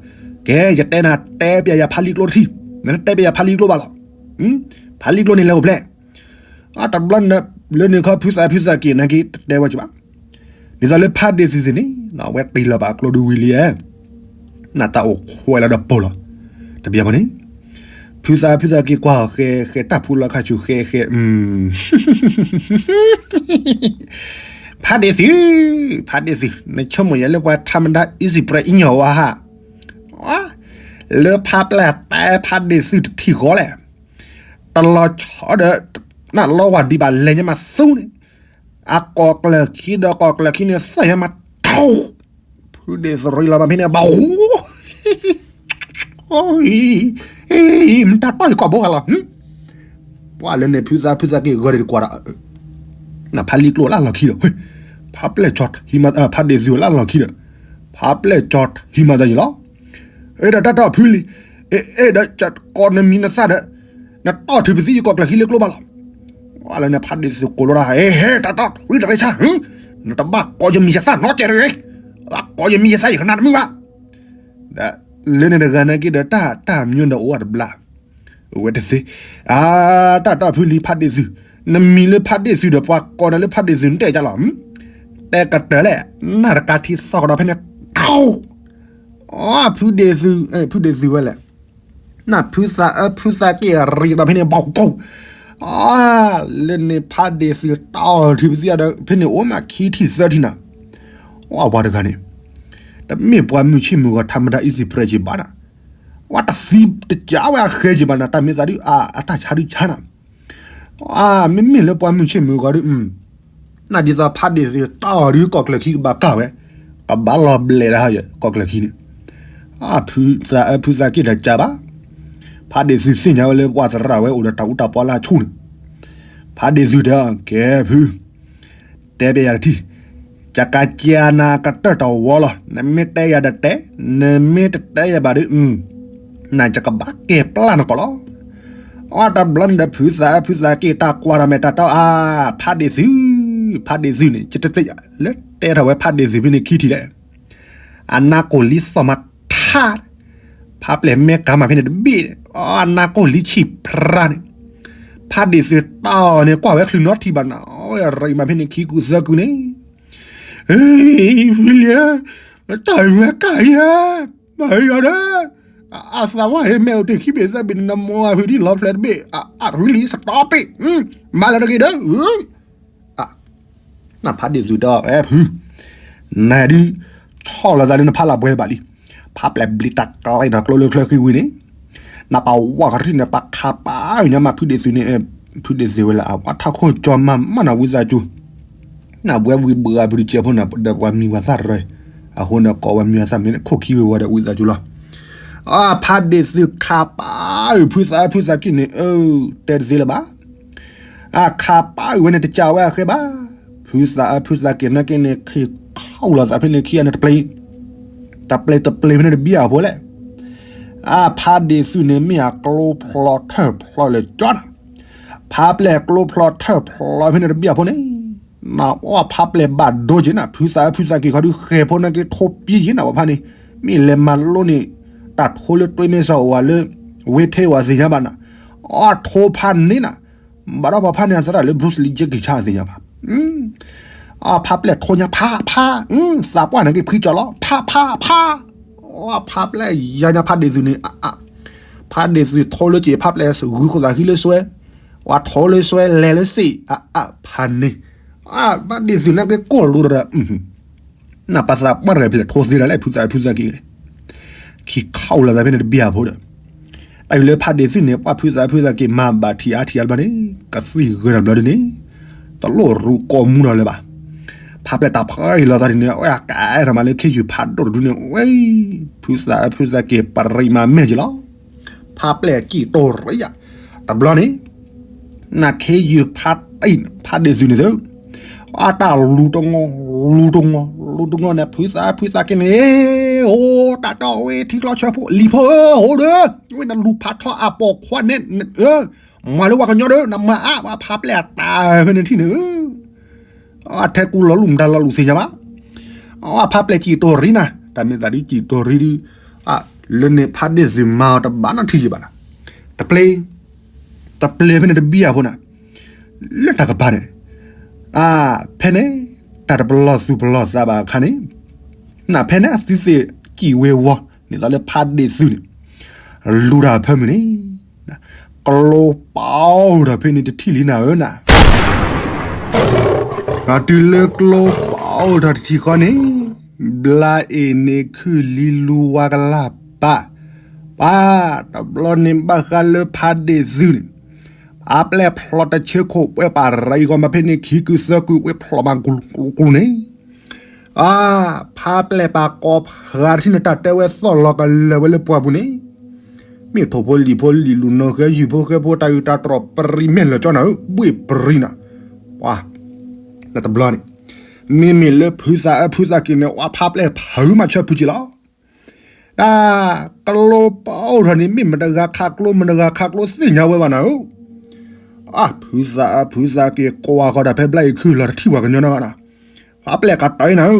ကဲ ယတဲနၤ တဲပၠးယၤဖးလံကျိတထံၣ်, နတတဲပၠးယၤဖးလံကျိဘၣ်လီၤ, ဖးလံကျိန့ၣ်လဲၤအိၣ်ဖျဲၣ်, အတဘျီ လၢန့ၣ်ခီဖုသးဖုသးက့ၤနာ်က့ တတဲဝဲက့ၤဘၣ်, ဒ်သိးလၢဖးဒ့ၣ်သုသ့ၣ်န့ၣ် အဝဲတ့ၢ်လီၤဘၣ်အကျိဒုးဝံၤလံ, နတၢ်အိၣ်ခွဲးလၢဒီးပိာ်လီၤ, တပျၢ်ဘၣ်န့ၣ်, ဖုသးဖုသးက့ၤကွၢ်ဃဲဃဲတၢ်ဖူလီၤခါဆူၣ်ဃဲဃဲ ဖးဒ့ၣ်သု, ဖးဒ့ၣ်သု, နဆိကမိၣ်ယဲလၢပှၤထါမဒါ easy press အံၤညီဝါဟါ, လၢဖးပျဲၢ်တဲဖးဒ့ၣ်သုတထံၣ်ဃီလဲၣ်, တလီၤဆီဒီး, နလီၤဝါဒံးဘၣ်လဲၤညါမးသူန့ၣ်, အကိာ်ကျၢၢ်ခံဒီးကိာ်ကျၢၢ်ခံန့ၣ် သၣ်ညါမးထိၣ်, ဖုဒ့ၣ်သုရံလီၤမးဖဲန့ၣ် ဘၣ်ဟူ မတၤတီၢ်ယကိာ်ဘိဂၤလီၤ, ပှၤလၢန့ၣ်ဖုသးဖုသးက့ၤဂီၤဒံးတကွၢ်ဒီး, နဖးလံကျိလၢလီၢ်ခံဒီး, ဖးပျဲၢ်ကၠီၤ, ဖးဒ့ၣ်သုလၢလီၢ်ခံဒီး, ဖးပျဲၢ်ကၠီၤဟံးမၤတၢ်ယံၤလီၤ, အဲၣ်ဒိးတၢ်တီၢ်ဖုလံ, အဲၣ်ဒိးကိးနမံၤနသၣ်ဒီး, နတီၢ်ထုးပသံယကိာ်ကျၢၢ်ခံလၢကျိဘၣ်လီၤ, ပှၤလၢန့ၣ်ဖးဒ့ၣ်သုကိးလီၤတၢ် ဟဲဟဲတၢ်တီၢ်ဖုတရ့ဆါ, နတဘၣ်ကိးယမံၤယသၣ်နီတစဲးတဂ့ၤ ကိးယမံၤယသၣ်ယကနၣ်တမုာ်ဘၣ်. ဒီးလၢန့ၣ်တဂၤနာ်က့ဒီး တၢ်တၢ်မၠိဒီးအိၣ်အတဘျါ, ဝဲတသ့, အါ, တၢ်တီၢ်ဖုလံဖးဒ့ၣ်သု, နမံၤလၢဖးဒ့ၣ်သုဒီး ပှၤကိးနၤလၢဖးဒ့ၣ်သု နတဲကၢ်လီၤ, တဲကတၢၢ်လဲၣ်, နၢ်တကးထံသီၣ်ကဒီးဖဲန့ၣ်, အါ, ဖုဒ့ၣ်သု, ဖုဒ့ၣ်သုဝဲလဲၣ်, နၢ်ဖုသးအၢဖုသးက့ၢ်ရံးဒီးဖဲန့ၣ် ဘီၣ်ဘီၣ်, အါ, လၢန့ၣ်ဖးဒ့ၣ်သုတီၢ်ထံပသံဒီး ဖဲန့ၣ်အိၣ်မးခံထံၣ်သၢထံၣ်နၤ, အဝဲတဂၤန့ၣ် တမ့ၢ်ပှၤမုၢ်ဆ့ၣ်မုၢ်ဂီၤ ထးမတၤ easy prey က့ၤဘၣ်နၤ, ဝဲတသံတကးဝဲအဃဲက့ၤဘၣ်နၤ, တၢ်မ့ၢ်သးဒုး အတၢ်ဆါဒုးဆါနၤ, အါ, မ့မ့ၢ်လၢပှၤမုၢ်ဆ့ၣ်မုၢ်ဂီၤဒုး, နဒ်သိးဖးဒ့ၣ်သုတီၢ်ဒုး ကီၢ်ကျၢၢ်ခံကဘၣ်ကၢ်ဝဲ, ကဘၣ်လီၤဘျဲးဒၣ်ယဲ ကီၢ်ကျၢၢ်ခံန့ၣ်, အါ, ဖုသးအၢဖုသးက့ၢ်တကးဘၣ်, ဖးဒ့ၣ်သုသ့ၣ်ညါဝဲလၢပှၤသရၣ်ဝဲအိၣ်ဒီးတၢ်အူတၢ်ပီလၢအဆူၣ်န့ၣ်, ဖးဒ့ၣ်သုတဲအီၤ ကဲဖု တဲဘၣ်ယၤတထံၣ်, ယကကဲနၤကတၢၢ်တဝီလီၤ, နမ့ၢ်တဲယၤဒီးတဲ, နမ့ၢ်တတဲယၤဘၣ်ဒီး, နကဘၣ်ကဲပျၢ်နကိးလီၤ. အါ, တဘျီန့ၣ်ဒီး ဖုသးအၢဖုသးက့ၢ် တၢ်ကွၢ်ထီၣ်မဲာ်တၢ်တီ, အါ, ဖးဒ့ၣ်သု, ဖးဒ့ၣ်သုန့ၣ် ကတသ့ၣ်ညါလၢတဲထီၣ်ဝဲဖးဒ့ၣ်သုဖဲန့ၣ်ခံထံၣ်လဲၣ်, အနါကိၢ်လံသီၣ်မးထါ ဖးပျဲၢ်မဲကၤမးဖဲန့ၣ်တဘ့ၣ်, အါ, အနါကိၢ်လံဆံးဖြါန့ၣ်, ဖးဒ့ၣ်သုတီၢ်န့ၣ် ကွၢ်ဝဲချုးနီထံၣ်ဘၣ်နၤ, အရံးမးဖဲန့ၣ်ခံကုသၢကုန့ၣ်, ဖုလံဧၢ, နတၢ်မၤကၢ်ယၤ, မၤယၤဒီး, အသးဝါဟ့မဲာ်အိၣ်တ့ၢ်ခံဘ့ၣ်သၢဘ့ၣ်န့ၣ် နမိၢ်အဖုဒ်လီၤဖျဲးတဘ့ၣ်, အဖုလံစတီပ့ၣ်, မၤလၢတဂ့ၤဒီး နဖးဒ့ၣ်သုဒီး ဖု, နဒုး ဆီၣ်လီၤသးလၢနဖးလၢပှဲၤဘၣ်လံ, ဖးပျဲၢ်ဘျံးတၢ်ကျဲဒီးကျိလၢချၢဃံဝံၤန့ၣ်, နပာ်ဝးကရံၣ်န့ၣ် ပာ်ခးပာ်ညါမးဖုဒ့ၣ်သုန့ၣ်, ဖုဒ့ၣ်သုဝဲလၢအဝဲထးခိၣ်ကၠီမၤမးနၤဝံသးစူၤ, နဘှဲဝံဘှါဖုဒုးကဲဖိနၤ ဒီးပှၤမံၤပှၤသၣ်ရၢ, အဃိန့ၣ်ကိးပှၤမံၤအသၣ်မ့ၢ်ခိၣ်ခံဝဲဝဲဒီးဝံသးစူၤလီၤ. အါ, ဖးဒ့ၣ်သုခးပာ်အုၣ်ဖုသးအၢဖုသးက့ၢ်န့ၣ်, တဲတသ့လၢၤဘၣ်. အခးပာ်အုၣ်ဝဲန့ၣ်တကးဝဲအဃဲဘၣ်. ဖုသးအၢဖုသးက့ၢ်နာ်က့န့ၣ် ခံခီၣ်လီၤသးဖဲန့ၣ်ခံဂၤန့ၣ်တပျ့ၤ, တပျ့ၤတပျ့ၤဖဲန့ၣ်တဘံၣ်အဖိလဲၣ်. အါ, ဖးဒ့ၣ်သုန့ၣ်မ့ၢ်အကျိဖျိထၢၣ်ဖျိလၢာ်ကၠီနၤ, ဖးပျဲၢ်ကျိဖျိထၢၣ်ဖျိဖဲန့ၣ်တဘံၣ်အဖိန့ၣ်, နအီၣ်ဖးပျဲၢ်ဘၣ်ဒိက့ၤနၤ, ဖုသးအၢဖုသးက့ၢ်ခီဒုးဃဲၤဖိနာ်က့ထိပံၤက့ၤနၤ ပှၤဖးန့ၣ်, မ့ၢ်လဲၤမၤလိန့ၣ် တၢ်ထိလၢတွ့မဲစီအဝၤလၢ ဝ့ထ့ဝဲသ့ၣ်ညါဘၣ်နၤ, အီၣ်ထိဖးန့ၣ်နၤ, ဘၣ်ဒီးပှၤဖးန့ၣ်အသရၣ်လၢ Bruce Lee Jackie Chan သ့ၣ်ညါဘၣ်. အါ, ဖးပျဲၢ်ထိညါဖးဖး, သးပှၢ်နာ်က့ဖှံကၠီလီၤ, ဖးဖးဖး. အါ, ဖးပျဲၢ်ယါညါဖးဒ့ၣ်သုန့ၣ်, ဖးဒ့ၣ်သုထိလၢက့ၤ ဖးပျဲၢ်ဂုၤခိၣ်သးဟံးလၢစွဲ, ဝဲထိလၢစွဲလဲၤလၢစ့ၣ်, အါ, ဖးန့ၣ်, အါ, ဖးဒ့ၣ်သုနာ်က့ကိၢ်လိာ်ဒီး နပာ်သးပှၢ်တဂၤဖျဲၣ်ထိသ့ဒၣ်လဲာ် ဖုသးဖုသးက့ၢ်, ခံခီၣ်လီၤသးဖဲန့ၣ်တဘံၣ်အဖိဒီး, တၢ်အံၤလၢဖးဒ့ၣ်သုန့ၣ် ပှၤဖုသးဖုသးက့ၢ်မၤဘၣ်ထံၣ်အါထံၣ်အါတဘျီန့ၣ် ကသံၣ်ဂၢၢ်တဘျီဒ်န့ၣ်, တလိၣ်ရူကိးမူဒီးလၢၤဘၣ်. ဖးပျဲၢ်တၢ်ဖးအံၤလီၤသးဒ်န့ၣ် အဝဲအကဲထီၣ်မးလၢခ့ယုၢ်ဖးဒိၣ်တဒုန့ၣ် ဝဲ, ဖုသးဖုသးက့ၢ်ပရံးမးမဲာ်က့ၤလီၤ. ဖးပျဲၢ်ကံၣ်တိၢ်ရံယါ, တဘျီန့ၣ် နခ့ယုၢ်ဖးတံၢ် ဖးဒ့ၣ်သုန့ၣ်သု, အတၢ်လူၤတငီၤ, လူၤတငီၤ, လူၤတငီၤန့ၣ် ဖုသးဖုသးက့ၢ်န့ၣ်, အိၣ်တၢ်တီဝဲထံကျီဆၢဖိ လံၤဖိဧၢ, ဟိဒီး, ဝဲနလူၤဖးထီအပိာ်ခွါန့ၣ်, မၤလၢပှၤကညီဒီး နမၤအါ, ပှၤဖးပျဲၢ်အတၢ်ဖဲန့ၣ်ထံၣ်န့ၣ်, အထဲကူလီၤလူၤမတၤလီၤလူၤသ့ၣ်ညါဘၣ်. အဖးပျဲၢ်ကံၣ်တိၢ်ရံနၤ, တၢ်မ့ၢ်သးဒ်ကံၣ်တိၢ်ရံဒုး, လၢန့ၣ်ဖးဒ့ၣ်သုမၤအီၤတဘၣ်နီတထံၣ်ယံၤဘၣ်နၤ, တပျ့ၤ, တပျ့ၤဖဲန့ၣ်တဘံၣ်အဖိနၤ, လၢတၢ်ကပၤန့ၣ်, အါ, ဖဲန့ၣ်, တၢ်တပလီၢ်သူၣ်ပလီၢ်သးဘၣ်အခါန့ၣ်, နဖဲန့ၣ်အသုသ့ၣ်ကံၣ်ဝဲဝီ, န့ၣ်သးလၢဖးဒ့ၣ်သုန့ၣ်, လူၤတၢ်ဖၢမုၢ်န့ၣ်, ကျိပာ်အီၤထီၣ်ဖဲန့ၣ်တထံၣ်လံနၤဧၢနၤ တုၤလၢကျိပာ်အီၤထီၣ်တထံၣ်ဃီန့ၣ်, ဘျါအ့ၣ်န့ၣ်ခုၣ်လံလူဝါကလၢ်ပာ်, ပၢ်, တဘျီန့ၣ်ဘၣ်ဃးလၢဖးဒ့ၣ်သုန့ၣ်, ဖးပျဲၢ်ဖျိးတဆၢခိၣ်ပှဲၤပာ်ရံဂီၤမးဖဲန့ၣ်ခံကုသၢကုပှဲၤဖျိးမးကျူကျူန့ၣ် အါ, ဖးပျဲၢ်ပာ်ကိးဖးတထံၣ်န့ၣ် တၢ်တဲဝဲသီၣ်လီၤကလၢာ်ဝဲလၢပှၢ်ပူၤန့ၣ်, မ့ၢ်ထိၣ်ဖိလံၣ်ဖိလံၣ်လူၤနီၢ်ဃဲယုၢ်ဖိဃဲဖိတၢ်အုးတၢ်တြီၢ်ပရံးမဲာ်လၢာ်ကၠီနၤဧၢ, ဘှ့ၣ်ပရံးနၤ, ပှၤ, တဘျီန့ၣ်, မ့မ့ၢ်လၢဖုသးအၢဖုသးက့ၢ်န့ၣ် ဝဲဖးပျဲၢ်ဖုးမးဆၢဖုးက့ၤလီၤ တၢ်, ကျိပာ်အိၣ်ထီၣ်န့ၣ် မ့ၢ်မတဂၤခးကျိ မတဂၤခးကျိသ့ၣ်ညါဝဲဘၣ်နၤဧၢ, အါ, ဖုသးအၢဖုသးက့ၢ်ကွၢ်ဃီၤတၢ်ဖဲဘျါအ့ၣ်ခုၣ်လီၤတထံၣ်ပှၤကညီနီတဂၤနၤ, ဖးပျဲၢ်ကတီၤနၤဧၢ,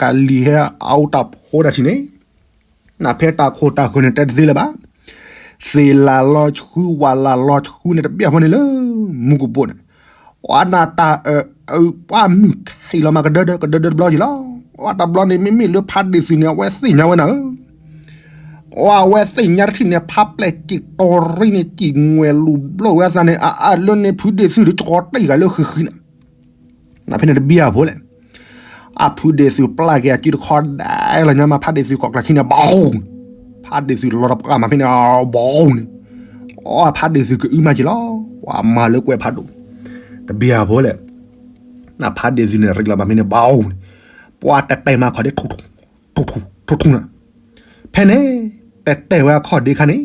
ကလံၤဟဲအါအူတၢ်ဖိတၢ်ထံၣ်န့ၣ်, နဖဲတၢ်ခိၣ်တၢ်ဃၢၤန့ၣ်တဲတသ့လၢၤဘၣ်, သ့ၣ်လၢ်လီၤဆှု ဝၣ်လၢ်လီၤဆှုန့ၣ်တဘၣ်ဖဲန့ၣ်လၢ မူကပိာ်န့ၣ်, အနၢ်တၢ်အၢ အၢ ပှၤမုၢ်ခံးလီၤမးကဒၢဒၢ ကဒၢဒၢတဘျီက့ၤလီၤ. အတဘျီန့ၣ် မ့မ့ၢ်လၢဖးဒ့ၣ်သုးန့ၣ် အဝဲသ့ၣ်ညါဝဲနၤဧၢ, အဝဲသ့ၣ်ညါတထံၣ်န့ၣ် ဖးပျဲၢ်စံၣ်တီၤရံန့ၣ် စံၣ်ငွဲၣ်လူၤဘျိၣ်ဝဲအသးန့ၣ် အအၢလၢန့ၣ် ဖုဒ့ၣ်သုးဒီး ကကီတံၢ်ဂၤလၢဃံဃံန့ၣ် နဖဲန့ၣ်တဘံၣ်အဖိလဲၣ်. အဖုဒ့ၣ်သုးပျၢ်က့ၤအစုတခီဒဲးလီၤညါမး ဖးဒ့ၣ်သုးကိးကျၢၤခံန့ၣ် ဘီန့ၣ်, ဖးဒ့ၣ်သုးလီၤတပှၢ်မးဖဲန့ၣ် ဘီန့ၣ်, အဖးဒ့ၣ်သုးကအုမးက့ၤလီၤ, ပှၤမၤလၢကွဲးဖးဒိၣ်, တဘံၣ်အဖိလဲၣ်. နဖးဒ့ၣ်သုးန့ၣ် ရံလီၤမးဖဲန့ၣ် ဘီန့ၣ်, ပှၤတတဲမးခီဒ့ၣ် ထူထူထူထူနၤ, ဖဲန့ၣ် တတဲဝဲအခီၣ်ဒ့ခါန့ၣ်,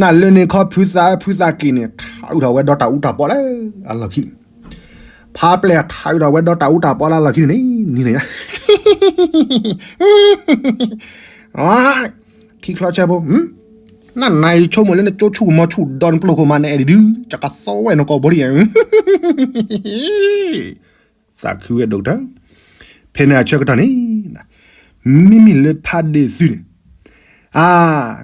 နလၢန့ၣ်ခီဖုသးဖုသးက့ၤန့ၣ် ထးအုးထီၣ်ဝဲဒီးတၢ်အူတၢ်ပီလၢအလီၢ်ခံန့ၣ်, ဖးပျဲၢ်ထးအုးထီၣ်ဝဲဒီးတၢ်အူတၢ်ပီလၢအလီၢ်ခံန့ၣ်န့ၣ် နံၤန့ၣ် ထံချီဆၢဖိ, နနၤအံၤဆိကမိၣ်လၢနကၠိဆူၣ်ကမီၤဆူၣ်ဒီးနပျိၢ်ခိၣ်မး နအဲၣ်ဒိးဒုး ကကသီဝဲနကိာ်ဘိဒံးဧါ သးခုဝဲဒိၣ်ကတၢၢ်, ဖဲန့ၣ်အဆၢကတီၢ်န့ၣ်, မ့မ့ၢ်လၢဖးဒ့ၣ်သုးန့ၣ်, အါ,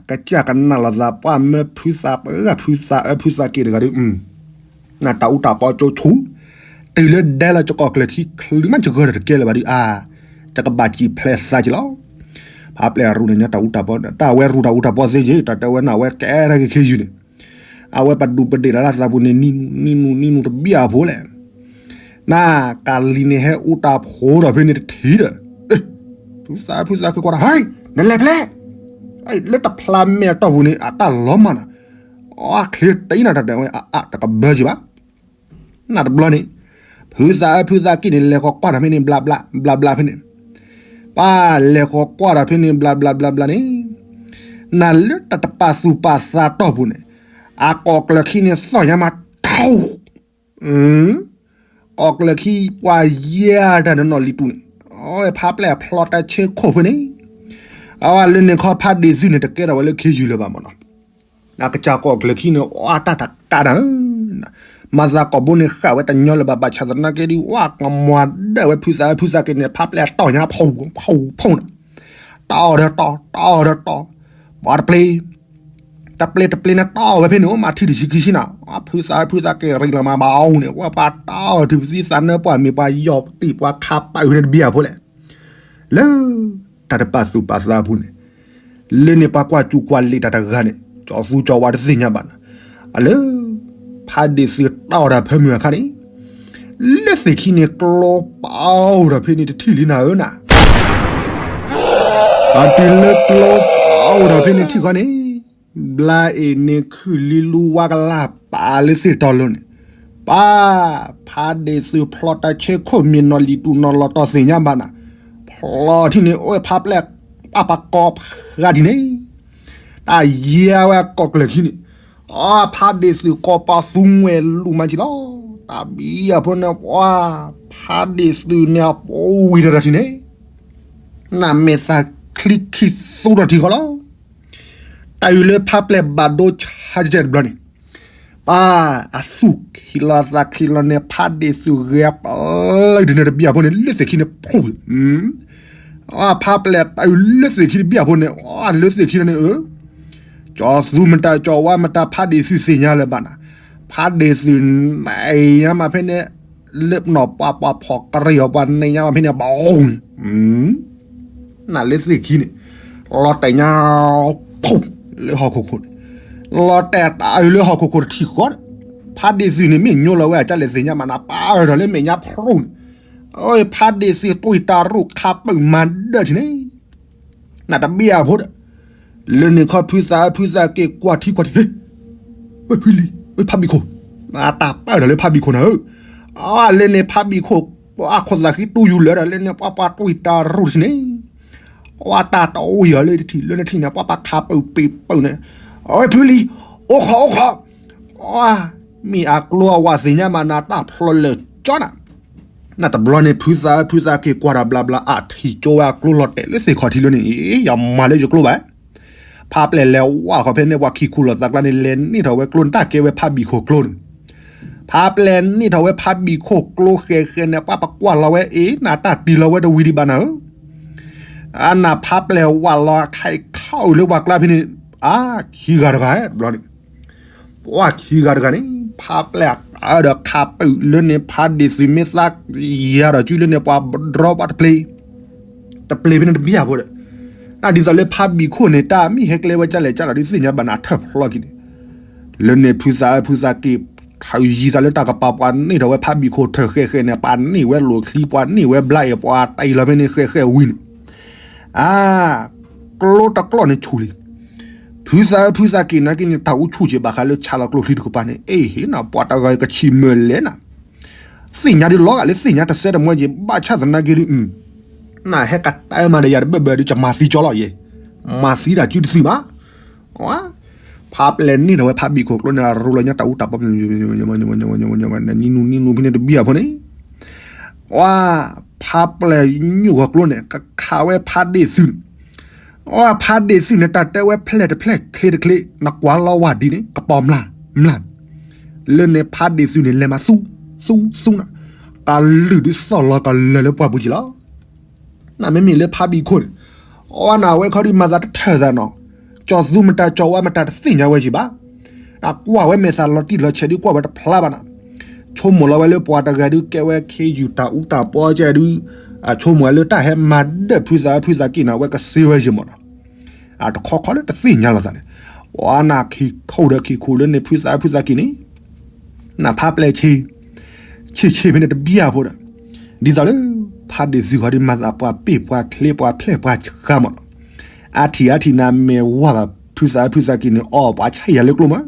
ကစၢ်ကနၣ်လိာ်သးပှၢ်မၢဖုသးပှၢ်ဖုသးအၢဖုသးက့ၤတဂၤဒီး, နတၢ်အူတၢ်ပီကၠိဆူၣ်, တုၤလၢဒဲလီၤကကိးကျၢၤခံချုးမးကဂၢၢ်တကဲလၢၤဘၣ်ဒီး အါ, တကဘၣ်စံၣ်ဖျဲးသးက့ၤလီၤ. ဖးပျဲၢ်အရူၣ်န့ၣ်ညါတၢ်အူတၢ်ပီ, တၢ်ဝဲရူၣ်တၢ်အူတၢ်ပီသ့က့ၤ တၢ်တဲဝဲနဝဲကဲထီၣ်က့ၤခ့ယုၢ်န့ၣ် အဝဲပဒူၣ်ပဒ့ၣ်လီၤလၢသးပူၤန့ၣ် နံၤနူၤနံၤနူၤတဘံၣ်အဖိလဲၣ်. နကလံၤန့ၣ်ဟဲအူတၢ်ဖိဒီးဖဲန့ၣ်တထံၣ်ဒီး, ဖုသးဖုသးက့ၤကွၢ်တၢ် ဟဲ, နလဲၤဖဲလဲၣ်, လၢတဖျါမဲာ်အတီၢ်ပူၤန့ၣ် အတၢ်လီၤမၢ်နၤ, အချ့တအံၤနၤတၢ်တဲဝဲအအၣ်တကဘၢက့ၤဘၣ် နတဘျီန့ၣ်, ဖုသးအၢဖုသးက့ၤန့ၣ် လဲၤဃီၤကွၢ်ဒီးဖဲန့ၣ်ဘျးဘျးဘျးဘျးဖဲန့ၣ်, ပၢ်လဲၤဃီၤကွၢ်ဒီးဖဲန့ၣ်ဘျးဘျးဘျးဘျးန့ၣ်, နလၢတၢ်တပာ်သူၣ်ပာ်သးတီၢ်ပူၤန့ၣ်, အကိးကျၢၤခံန့ၣ် သီၣ်ညါမးထီၣ် ကိးကျၢၤခံပှၤယဲၢ်တၢ်နနီၢ်လံၤတူၢ်န့ၣ်, အဝဲဖးပျဲၢ်အဖျီတၢ်ဆၢခိၣ်ဖဲန့ၣ်, အဝဲလၢန့ၣ်ခီဖးဒ့ၣ်သုးန့ၣ် တကဲထီၣ်ဝဲလၢခ့ယုၢ်လၢၤဘၣ်မၢ်နီၤ, အကစၢ်ကိးကျၢၤခံန့ၣ် အတၢ်တကးတၢ်ဧၢ, မၤသးကိာ်ဘိန့ၣ်ဃာ်ဝဲတညီလၢၤဘၣ် ဘၣ်ဆၣ်သနာ်က့ဒီး ဝဲကမွၤဒၢၣ်ဝဲဖုသးဖုသးက့ၤန့ၣ် ဖးပျဲၢ်တီၢ်ညါဖီဖီနၤ, တီၢ်ဒီးတီၢ် တီၢ်ဒီးတီၢ်, ပှၤတပျ့ၤ တပျ့ၤတပျ့ၤန့ၣ်တီၢ်ဝဲဖဲန့ၣ် အိၣ်မးထံၣ်တဆံခံဆံနၤ, ဖုသးဖုသးက့ၤရံလီၤမးဘၣ်အီၤန့ၣ် ဝဲပှၤတီၢ်ထံၣ်ပသံသးနၢပှၤမ့ၢ်ပှၤယီၢ်တံၢ်ပှၤခးပာ်ဝဲန့ၣ်တဘံၣ်အဖိလဲၣ်, လၢတၢ်တပာ်သူၣ်ပာ်သးအပူၤန့ၣ်, လၢန့ၣ်ပှၤကွၢ်စူၣ်ကွၢ်လံာ်တၢ်တဂၤန့ၣ် ကၠီသူကၠီဝါတသ့ၣ်ညါဘၣ်နၤ, အလၢ ဖးဒ့ၣ်သုးတီၢ်တၢ်ဖၢမုၢ်အခါန့ၣ်, လၢသ့ၣ်ခံန့ၣ်ကျိပာ်အိၣ်ဒီးဖဲန့ၣ်တထံၣ်လံနၤဧၢနၤ ပတုၤလၢကျိပာ်အိၣ်ဒီးဖဲန့ၣ်ထံၣ်ဃီန့ၣ်, ဘျါအ့ၣ်န့ၣ်ခုၣ်လံလူဝါကလၢ်ပာ်လၢသ့ၣ်တီၤလၢန့ၣ်, ပၢ်, ဖးဒ့ၣ်သုးဖျီတၢ်ဆၢခိၣ်မ့ၢ်နီၢ်လံၤတူၢ်နီၢ်လီၤတီၢ်သ့ၣ်ညါဘၣ်နၤ, ဖျီထံၣ်န့ၣ် အိၣ်ဖးပျဲၢ်ပာ်ပာ်ကီဖးဂၤဒ်န့ၣ် တၢ်ယဲၢ်ဝဲကိးကျၢၤခံန့ၣ်, အဖးဒ့ၣ်သုးကိးပသူငွဲၣ်လူၤမၤကံလီၤ, တၢ်ဘံၣ်အဖိန့ၣ် ပှၤ, ဖးဒ့ၣ်သုးန့ၣ်အပူၤဝံၤဒီးတၢ်ထံၣ်န့ၣ်, နမဲာ်သၣ်ချံခံသူဒီးထံၣ်ဃီလီၤ. တၢ်အုးလၢဖးပျဲၢ်ဘၣ်ဒိဆါကဲတဘျီန့ၣ်, ပၢ်, အသူၣ်ခံးလီၤသးခံးလီၤန့ၣ် ဖးဒ့ၣ်သုးဂဲၤပျၢ်ဒ်န့ၣ်တဘံၣ်အဖိန့ၣ် လၢသ့ၣ်ခံန့ၣ်ဖှူ, အဖးပျဲၢ်တၢ်အုးလၢသ့ၣ်ခံတဘံၣ်အဖိန့ၣ်, လၢသ့ၣ်ခံန့ၣ်, ကၠီသူမတၤကၠီဝါမတၤ ဖးဒ့ၣ်သုးသ့ၣ်ညါလၢၤဘၣ်နၤ, ဖးဒ့ၣ်သုးန့ၣ်ညါမးဖဲန့ၣ်, လၢပနီၢ်ပှၤပှၤဖီၣ်ကရံၣ်အီၤ ပှၤန့ၣ်ညါမးဖဲန့ၣ် ဘၣ်အီၤန့ၣ် နလၢသ့ၣ်ခံန့ၣ်, လီၤတဲာ်ညါ, ဖူ, လၢဟီၣ်ခိၣ်ခိၣ်န့ၣ်, လီၤတဲာ်တၢ်အုးလၢဟီၣ်ခိၣ်ခိၣ်တထံၣ်ဃီဒီး, ဖးဒ့ၣ်သုးန့ၣ်မ့ၢ်ညိလီၤဝဲအကၢ်လဲၣ်သ့ၣ်ညါမးနၤ ပၢ်အၢၣ်ဒီးလၢမဲာ်ညါဖူန့ၣ်, အဖးဒ့ၣ်သုးတွံၢ်တၢ်ရူၣ်ခးပၢၢ်မၤဒၢထံၣ်န့ၣ် နတဘံၣ်အဖိဒီး, လၢန့ၣ်ခီဖုသးဖုသးက့ၤကွၢ်ထံကွၢ်ထံၣ်, ဝဲဖုလံၤ, ဝဲဖးဘံၣ်ခိၣ်, အတၢ်ပၢၢ်ဒီးလၢဖးဘံၣ်ခိၣ်နၤဧၢ, အလၢန့ၣ်ဖးဘံၣ်ခိၣ်, အခိၣ်သးဃံတူၢ်ယူၤလၢဒီးလၢန့ၣ် ပှၤပှၤတွံၢ်တၢ်ရူၣ်ထံၣ်န့ၣ်, အတၢ်တအိၣ်ယၤလၢတထံၣ်လၢနထံၣ်န့ၣ် ပှၤပှၤခးပၢၢ်ပ့ၤပၢၢ်န့ၣ်, အဝဲဖုလံၤ, အိၣ်ခိးအိၣ်ခိး မ့ၢ်အကျိအဝဲသ့ၣ်ညါမးနၤ တၢ်ဖျိးလၢာ်ကၠီနၤ, နတဘျီန့ၣ် ဖုသးဖုသးက့ၤကွၢ်တၢ်ဘျါဘျါ အထံၣ်ကၠိဝဲအကျိလီၤတဲာ်လၢသ့ၣ်ခီၣ်ထံးလၢန့ၣ် ယမၤလၢယကျိဘၣ်, ဖးပျဲၢ်လဲၤဝဲဃီဖဲန့ၣ် ပှၤခံခူၣ်လီၤသးကျါန့ၣ် လဲၤန့ၢ်ထီၣ်ဝဲကျိန့ၣ် တၢ်ကဲဝဲဖးဘံၣ်ခိၣ်ကျိန့ၣ်, ဖးပျဲၢ်န့ၢ်ထီၣ်ဝဲဖးဘံၣ်ခိၣ်ကျိဃဲးဃဲးန့ၣ် ပှၤပကွၢ်လီၤဝဲအ့ၣ် နတၢ်တံၢ်လီၤဝဲတဝံၤဒံးဘၣ်နၤဧၢ အနၢ်ဖးပျဲၢ်ဝးလီၤခါခီၣ်လၢပှၤကျါဖဲန့ၣ်, အါ, ခံဂၤတဂၤတဘျီန့ၣ်, ပှၤခံဂၤတဂၤန့ၣ်, ဖါပျဲၢ်အတၢ်အၢဒီးခးပုးလၢန့ၣ် ဖါဒ့ၣ်သုးမ့ၢ်သးယၤဒီး ကၠုလၢန့ၣ် ပှၤဒြီပှၤတပျ့ၤ, တပျ့ၤဖဲန့ၣ်တဘၣ်ဖိဒီး, နဒ်သိးလၢဖါဘံၣ်ခိၣ်န့ၣ် တၢ်မ့ၢ်ဟဲကျဲဝဲကၢ်လဲၣ်ကၢ်လီၤဒုးသ့ၣ်ညါဘၣ်နၤထၢၣ်ဖျီက့ၤန့ၣ်, လၢန့ၣ်ဖုသးအၢဖုသးက့ၤ ထုးယံၤသးလၢတၢ်ကပၤ ပှၤန့ၢ်ထီၣ်ဝဲဖါဘံၣ်ခိၣ်ထၢၣ်ဃဲၤဃဲၤန့ၣ် ပှၤန့ၢ်ဝဲလိာ်ချံ ပှၤန့ၢ်ဝဲဘျါအံၤ ပှၤတၢ်အံၤလီၤဖဲန့ၣ်ဃဲၤဃဲၤဝံၤန့ၣ်, အါ ကျိတကျီၢ်န့ၣ်ဆူၣ်လံ. ဖုသးအၢဖုသးက့ၤနာ်က့န့ၣ် တၢ်အူဆူၣ်က့ၤဘၣ်ဃးလၢဆါလီၤကျိချံတကပၤန့ၣ် အ့ၣ်ဟ့ၣ်နၤ ပှၤတဂၤကဆံးမုၢ်လဲၣ်နၤ, သ့ၣ်ညါဒုးလီၤဂာ်လၢသ့ၣ်ညါတစဲးတမှဲက့ၤ ဘၣ်ဆၣ်သနာ်က့ဒုး နဟဲကတၢၢ်မၤဒီးယၤတဘၢၣ်ဘၢၣ်ဒုး ကမၤသံကၠီလီၤယဲ, မၤသံတၢ်စုတစုဘၣ်. ဖါပျဲၢ်န့ၢ်ထီၣ်ဝဲဖါဘံၣ်ခိၣ်ကျိန့ၣ် ရူလီၤညါတၢ်အူတၢ်ပီ နံၤနူနံၤနူဖဲန့ၣ်တဘံၣ်အဖိန့ၣ်, ဖါပျဲၢ်ညိၣ်ဂီၤကျိန့ၣ် ကခးဝဲဖါဒ့ၣ်သုးန့ၣ်, ဖါဒ့ၣ်သုးန့ၣ် တၢ်တဲဝဲဖျဲၣ်တဖျဲၣ်ချ့တချ့ နကွၢ်လီၤဝဲဒ်န့ၣ် ကပီၤမျၢ်မျၢ်, လၢန့ၣ်ဖါဒ့ၣ်သုးန့ၣ် လဲၤမၤသူ သူသူနၤ, ကလုာ်ဒုးသီၣ်လီၤကလၢာ်လၢပှၢ်ပူၤက့ၤလီၤ. နမ့မ့ၢ်လၢဖါဘံၣ်ခိၣ်န့ၣ်, အဝဲနဝဲခီဒုးမၤသးတထၢၣ်သးနီၤ, ကၠီၤသူမတၤကၠီၤဝါမတၤတသ့ၣ်ညါဝဲယံၤဘၣ်. နကွၢ်ဝဲမဲာ်သးလီၤတံၢ်လီၤဆဲးဒုးကွၢ်ဝဲတဖျါဘၣ်နၤ, ဆိကမိၣ်လီၤဝဲလၢပှၤတဂၤဒုးကဲဝဲခ့ယုၢ်တၢ်အူတၢ်ပီကဲဒုး, ဆိကမိၣ်ဝဲလၢတၢ်ဟဲမၤဒၢၣ်ဖုသးအၢဖုသးက့ၤန့ၣ် အဝဲကစ့ဝဲယံၤမးနီၤ, တခီခီလၢတသ့ၣ်ညါလိာ်သးန့ၣ်, အနၢ်ခံခိၣ်ဒီးခံခိၣ်လၢန့ၣ်ဖုသးအၢဖုသးက့ၤန့ၣ် နဖါပျဲၢ်ဆ့ၣ်, ဆ့ၣ်ဆ့ၣ်ဖဲန့ၣ်တဘံၣ်အဖိဒီး, ဒ်သိးလၢ ဖါဒ့ၣ်သုးဃီဒုးမၤသးပှၤပ့ၢ်ပှၤချ့ပှၤဖျဲၣ်ပှၤဆှါမးနီၤ, အါထံၣ်အါထံၣ်နၤမဲာ်ဝါဘၣ် ဖုသးအၢဖုသးက့ၤန့ၣ် အီၣ်ပှၤဆါယၤလၢကျိမး,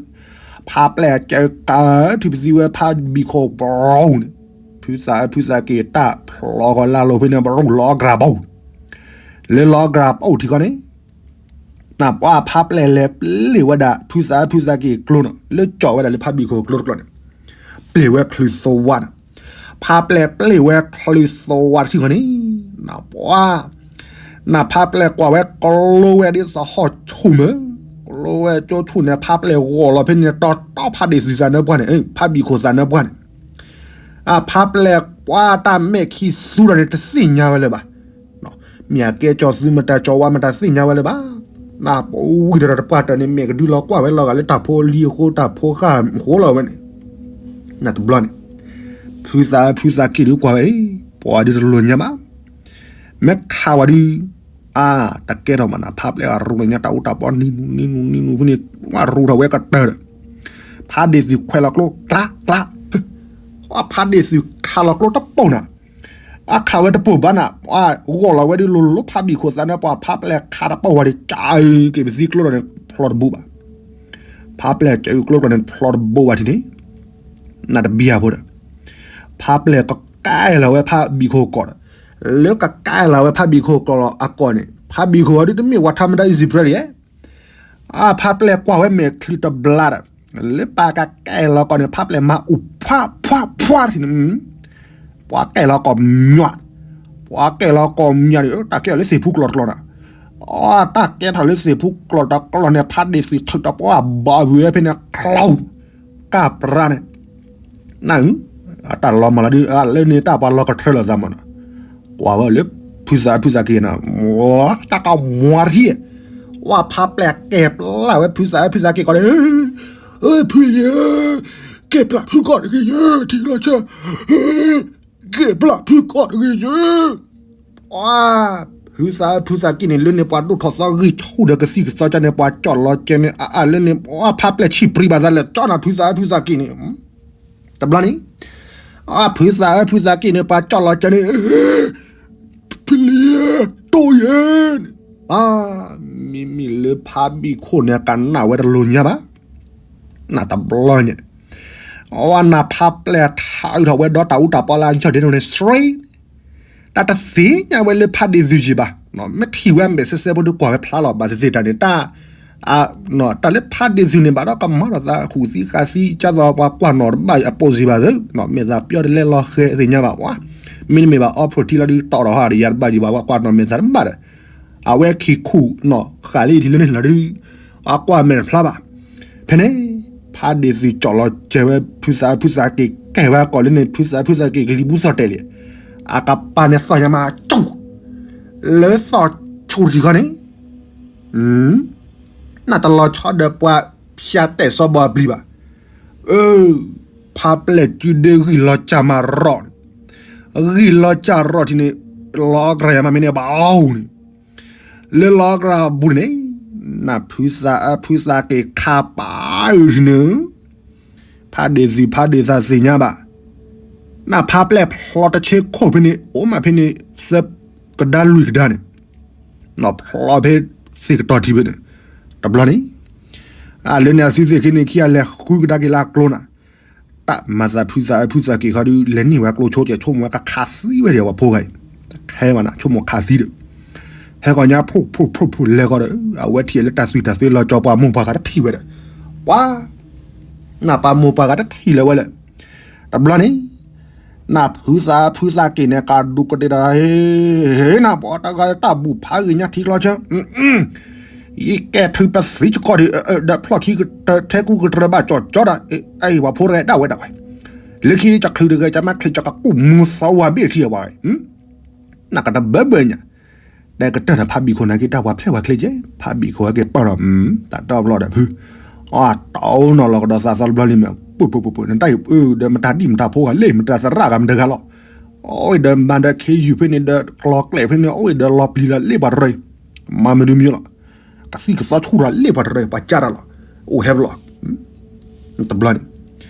ဖါပျဲၢ်ကဲကၤထုးပသံဝဲဖါဘံၣ်ခိၣ်ပရီန့ၣ်, ဖုသးအၢဖုသးက့ၤတၢ်ဖျီဃီလၢလိၤဖဲန့ၣ် ပရီလီၤအကြၢးပအိၣ်, လၢလီၤအကြၢးပအိၣ်ထံဃီန့ၣ် နပှၤဖါပျဲၢ်လဲၤပျ့ၤဝဲဒၣ် ဖုသးအၢဖုသးက့ၤကျိနီၤ လၢကၠီၣ်ဝဲဒၣ်လၢဖါဘံၣ်ခိၣ်ကျိတကျိန့ၣ်, ပျ့ၤဝဲချုးသဝးနီၤ, ဖါပျဲၢ်ပျ့ၤဝဲချုးသဝးတထံၣ်ဃီန့ၣ်, နပှၤ နဖါပျဲၢ်ကွၢ်ဝဲကျိဝဲဒ်သိးဟီၣ်ဆူၣ်မး, ကျိဝဲကၠိဆူၣ်န့ၣ် ဖါပျဲၢ်ဂီၢ်လီၤဖဲန့ၣ် တီတီဖါဒ့ၣ်သုးသးနၢပှၢ်န့ၣ်, ဖါဘံၣ်ခိၣ်သးနၢပှၢ်န့ၣ်, အဖါပျဲၢ်ပှၤတၢ်မဲာ်ခံသူဒီးန့ၣ် တသ့ၣ်ညါဝဲလၢၤဘၣ် မ့ၢ်အကဲကၠီၤသူမတၤကၠီၤဝါမတၤသ့ၣ်ညါဝဲလၢၤဘၣ်. နပဝံၤဒီးတပှၢ်တၢၢ်န့ၣ် မ့ၢ်ကဒုးလီၤကွၢ်ဝဲလီၤဂာ်လၢတၢ်ဖိလံၤအဃိတၢ်ဖိဃၢ်အဃိလီၤဝဲန့ၣ်, နတဘျီန့ၣ်, ဖုသးအၢဖုသးက့ၤဒုးကွၢ်ဝဲ, ပှၤဒုးတလိၣ်ညါဘၣ်. မ့ၢ်ခးဝဲဒုး, အါ, တကဲထီၣ်မးနၤ ဖါပျဲၢ်အရူလီၤညါတၢ်အူတၢ်ပီနံၤနူနံၤနူနံၤနူဖဲန့ၣ်, ဝဲရူထီၣ်ဝဲကတၢၢ်ဒီး, ဖါဒ့ၣ်သုးခွဲးလီၤကျိ ကျးကျး, ဖါဒ့ၣ်သုးခးလီၤကျိတပိၢ်နၤ အခးဝဲတပိၢ်ဘၣ်နၤ, ဂီၢ်လီၤဝဲဒုးလိၤလိၤ ဖါဘံၣ်ခိၣ်သးနၢပှၢ် ဖါပျဲၢ်ခးတပိၢ်ဝဲဒၣ် ကၢအုက့ၤပသံကျိလီၤန့ၣ် ဖျီတဘိဘၣ်. ဖါပျဲၢ်ကၢအုကျိလီၤန့ၣ်ဖျီတဘိဘၣ်ထံန့ၣ်, နတဘံၣ်အဖိဒီး, ဖါပျဲၢ်ကကဲလီၤဝဲဖါဘံၣ်ခိၣ်ကီးဒီး, လၢကကဲလီၤဝဲဖါဘံၣ်ခိၣ်ကီးလီၤအကီးန့ၣ် ဖါဘံၣ်ခိၣ်အီၤဒုးတမ့ၢ်ဝဲထါမတၤ easy prey ယဲ အဖါပျဲၢ်ကွၢ်ဝဲမဲာ်ချံတဘျါဒီး, လၢပှၤကကဲလီၤကီးန့ၣ် ဖါပျဲၢ်မၤအူၣ်ဖှါဖှါဖှါထံန့ၣ်, ပှၤကဲလီၤကီးမညီ, ပှၤကဲလီၤကီးမညီန့ၣ် တၢ်ကဲထီၣ်လၢသ့ၣ်ဖူကျိာ်တကျိာ်နၤ, အတၢ်ကဲထီၣ်လၢသ့ၣ်ဖူကျိာ်တကျိာ်န့ၣ် ဖါဒ့ၣ်သုးထုးတပှၢ်ဘၣ်ဝံၤဝဲဖဲန့ၣ် ကျီ ကၢ်ပြါန့ၣ် နၢ်, အတၢ်လီၤမၢ်လီၤဒုး လၢန့ၣ်တၢ်ပှၤလီၤကထၢလီၤသးမးနီၤ, ကွၢ်ဝဲလၢ ဖုသးအၢဖုသးက့ၤနၤ, တၢ်ကမွၤထံၣ်, ဝဲဖါပျဲၢ်ကဲပျၢ်ဝဲဖုသးအၢဖုသးက့ၤကီးန့ၣ်, ဖုလံၤဧၢ, ကဲပျၢ်ဖုကီးတဂ့ၤယဲ, ထံကလီၤဆၢ, ကဲပျၢ်ဖုကီးတဂ့ၤယဲ ဖုသးအၢဖုသးက့ၤန့ၣ် လၢန့ၣ်ပှၤဒိၣ်ထီၣ်သီဂံၢ်ဆူၣ်ဒီးကသံၣ်ကသီကၢ်န့ၣ် ပှၤကၠီၣ်လီၤကဲန့ၣ် အအၢလၢန့ၣ် ဖါပျဲၢ်ဆံၣ်ပြံဘၣ်သးလဲၣ် ကၠီၣ်နၤဖုသးအၢဖုသးက့ၤန့ၣ်, တဘျီန့ၣ်, ဖုသးအၢဖုသးက့ၤန့ၣ် ပှၤကၠီၣ်လီၤကဲန့ၣ်, ဖုလံၤဧၢ, တိၢ်ယဲၢ်န့ၣ်, မ့မ့ၢ်လၢဖါဘံၣ်ခိၣ်န့ၣ် ကနၣ်ဝဲတလိၤညါဘၣ် နတဘျီညါ, အဝဲနဖါပျဲၢ်ထးအုးထီၣ်ဝဲဒီးတၢ်အူတၢ်ပီလၢအယီၢ်ဒဲးန့ၣ် straight, တၢ်တသ့ၣ်ညါဝဲလၢဖါဒ့ၣ်သုးယံၤဘၣ်, မ့ၢ်ထံၣ်ဝဲမဲာ်ဆှဲဆှဲဖိဒုးကွၢ်ဝဲဖျါလီၤ ဘၣ်သ့ၣ်သ့ၣ်တၢ်န့ၣ် တၢ် တၢ်လၢဖါဒ့ၣ်သုးန့ၣ် ဘၣ်ဒီးကမၤထီၣ်သးဃုာ်သံဃာ်သံ ကၢ်သိးပှၤကွၢ်နီၣ်တဘၣ်အပူၤစံးဘၣ်သု, မဲာ်သးပျီတလဲလီၤဃဲသ့ၣ်ညါဘၣ်ဝဲ, မ့တမ့ၢ်ဘၣ်အီဖျိၣ်ထံလီၤဒုးတီၣ်ထီၣ်ဟးဒီးယၤတဘၣ်ယံၤဘၣ် ပှၤကွၢ်နီၣ်မဲာ်သးတဘၣ်ဒီး အဝဲခံခူၣ်နီၣ်ဃာ်လၢယထံလၢန့ၣ်လီၤဒုး အကွၢ်မဲာ်တဖျါဘၣ်. ဖဲန့ၣ် ဖါဒ့ၣ်သုးကၠီၣ်လီၤစၢၤဝဲ ဖုသးဖုသးက့ၤကဲဝဲအကီၢ်လၢန့ၣ် ဖုသးဖုသးက့ၤကလံၤပူၤသီၣ်တဲာ်လံ, အကပၤန့ၣ်သီၣ်ညါမးကၠူၣ်, လၢသီၣ်ဆူၣ်တထံၣ်ဃီန့ၣ် နတလီၤဆီဒီးပှၤဖၠါတဲာ်စီဘီအပျံၤဘၣ်. အၢ ဖါပျဲၢ်စုဒ့ဂံၢ်လီၤစၢ်မးရီၣ်န့ၣ်, ဂံၢ်လီၤစၢ်ရီၣ်ထံန့ၣ်, လီၤအကရၢမးမ့ၢ်န့ၣ်ဘၣ်အီၤန့ၣ်, လၢလီၤအကရၢဘူးန့ၣ်, နဖုသးအဖုသးက့ၤခါပာ်အုးထံန့ၣ်, ဖးဒ့ၣ်သုးဖးဒ့ၣ်သးသ့ၣ်ညါဘၣ်, နဖါပျဲၢ်ဖျီတဆ့ခိၣ်ဖဲန့ၣ် အိၣ်မးဖဲန့ၣ် သၢကဒါလွံၢ်ကဒါန့ၣ်, ဖျီဖဲသ့ၣ်ကတီၤထံဖဲန့ၣ်, တဘျီန့ၣ်, အလၢန့ၣ်အသုသ့ၣ်ခံန့ၣ်ခံဂၤလဲၤဃုကဒါက့ၤလၢအကျိနၤ, တၢ်မၤသးဖုသးအဖုသးက့ၤခီဒုး လဲၤန့ၢ်ဝဲကျိဆိကဲး ဆိကမိၣ်ဝဲကခးသံဝဲဒံးပှၤဖိဂၤအံၤ, တခဲဘၣ်နၤ ဆိကမိၣ်ခးသံဒီး, ဟဲကီၢ်ညါဖိၣ်ဖိၣ်ဖိၣ်ဖိၣ်လဲၤကီးဒီး အဝဲထံၣ်လၢတၢ်သွံၣ်တၢ်သွဲလီၤကၠီပှၤမိၢ်ပှၤဂၤတထံၣ်ဝဲဒီး, ပှၤ နပှၤမိၢ်ပှၤဂၤတထံၣ်လၢၤဝဲလၢ, တဘျီန့ၣ်, နဖုသးဖုသးက့ၤန့ၣ် ကဒူးကဒ့ၣ်ဒီး ဟ့ၣ်နၤပှၤတဂၤတၢ်ဘူၣ်ဖးဂ့ၤညါထံကျီဆၢ, ယကဲထုးပသံကီၢ်ဒီး ဒီးဖျီၣ်ခံကတၢၢ်ထဲကူကတၢၢ်ဘၣ်ကၠီကၠီဒီး, အအံၤပှၤဖိတဂၤဒၣ်ဝဲဒၣ်ဝဲ, လၢခံဒ်ကချုးတဂ့ၤ ကမၤချုးကကူၣ်မူသီဝါဘ့ၣ်ထံအပှၤ, နကတဘၢဘၢညါ, တဲကတၢၢ်ဒီးဖးဘံၣ်ခိၣ်နာ်က့ တၢ်ပှၤဖျဲၣ်ပှၤချ့ကဲ, ဖးဘံၣ်ခိၣ်ဟဲက့ၤပာ်ဒီး, တၢ်တီဘျီဒီးဖု, အတီနီၤလီၤကဒီးသးသီတဘျီလံမ့ၢ်, ပှၤပှၤပှၤပှၤ နတၢ်အံၤဒီးမတၤဒံၣ်မတၤဖိဂၤလ့ၣ် မတၤသရၣ်ဂၤမတၤဂၤလီၤ, အဝဲဒီးမၤဒီးခ့ယုၢ်ဖဲန့ၣ်ဒီးကျီကျဲဖဲန့ၣ် အဝဲဒီးလီၤပျံၤလီၤလ့ၣ်ပှၤတရၢအံၤ, မၤမနုၤမံၤလီၤ, ကသံၣ်ကသီဆူၣ်ဒီးလ့ၣ်ပှၤတရၢအံၤ ပှၤကၢ်တၢ်လီၤ, အိၣ်ဟဲဘျီ တဘျီန့ၣ်,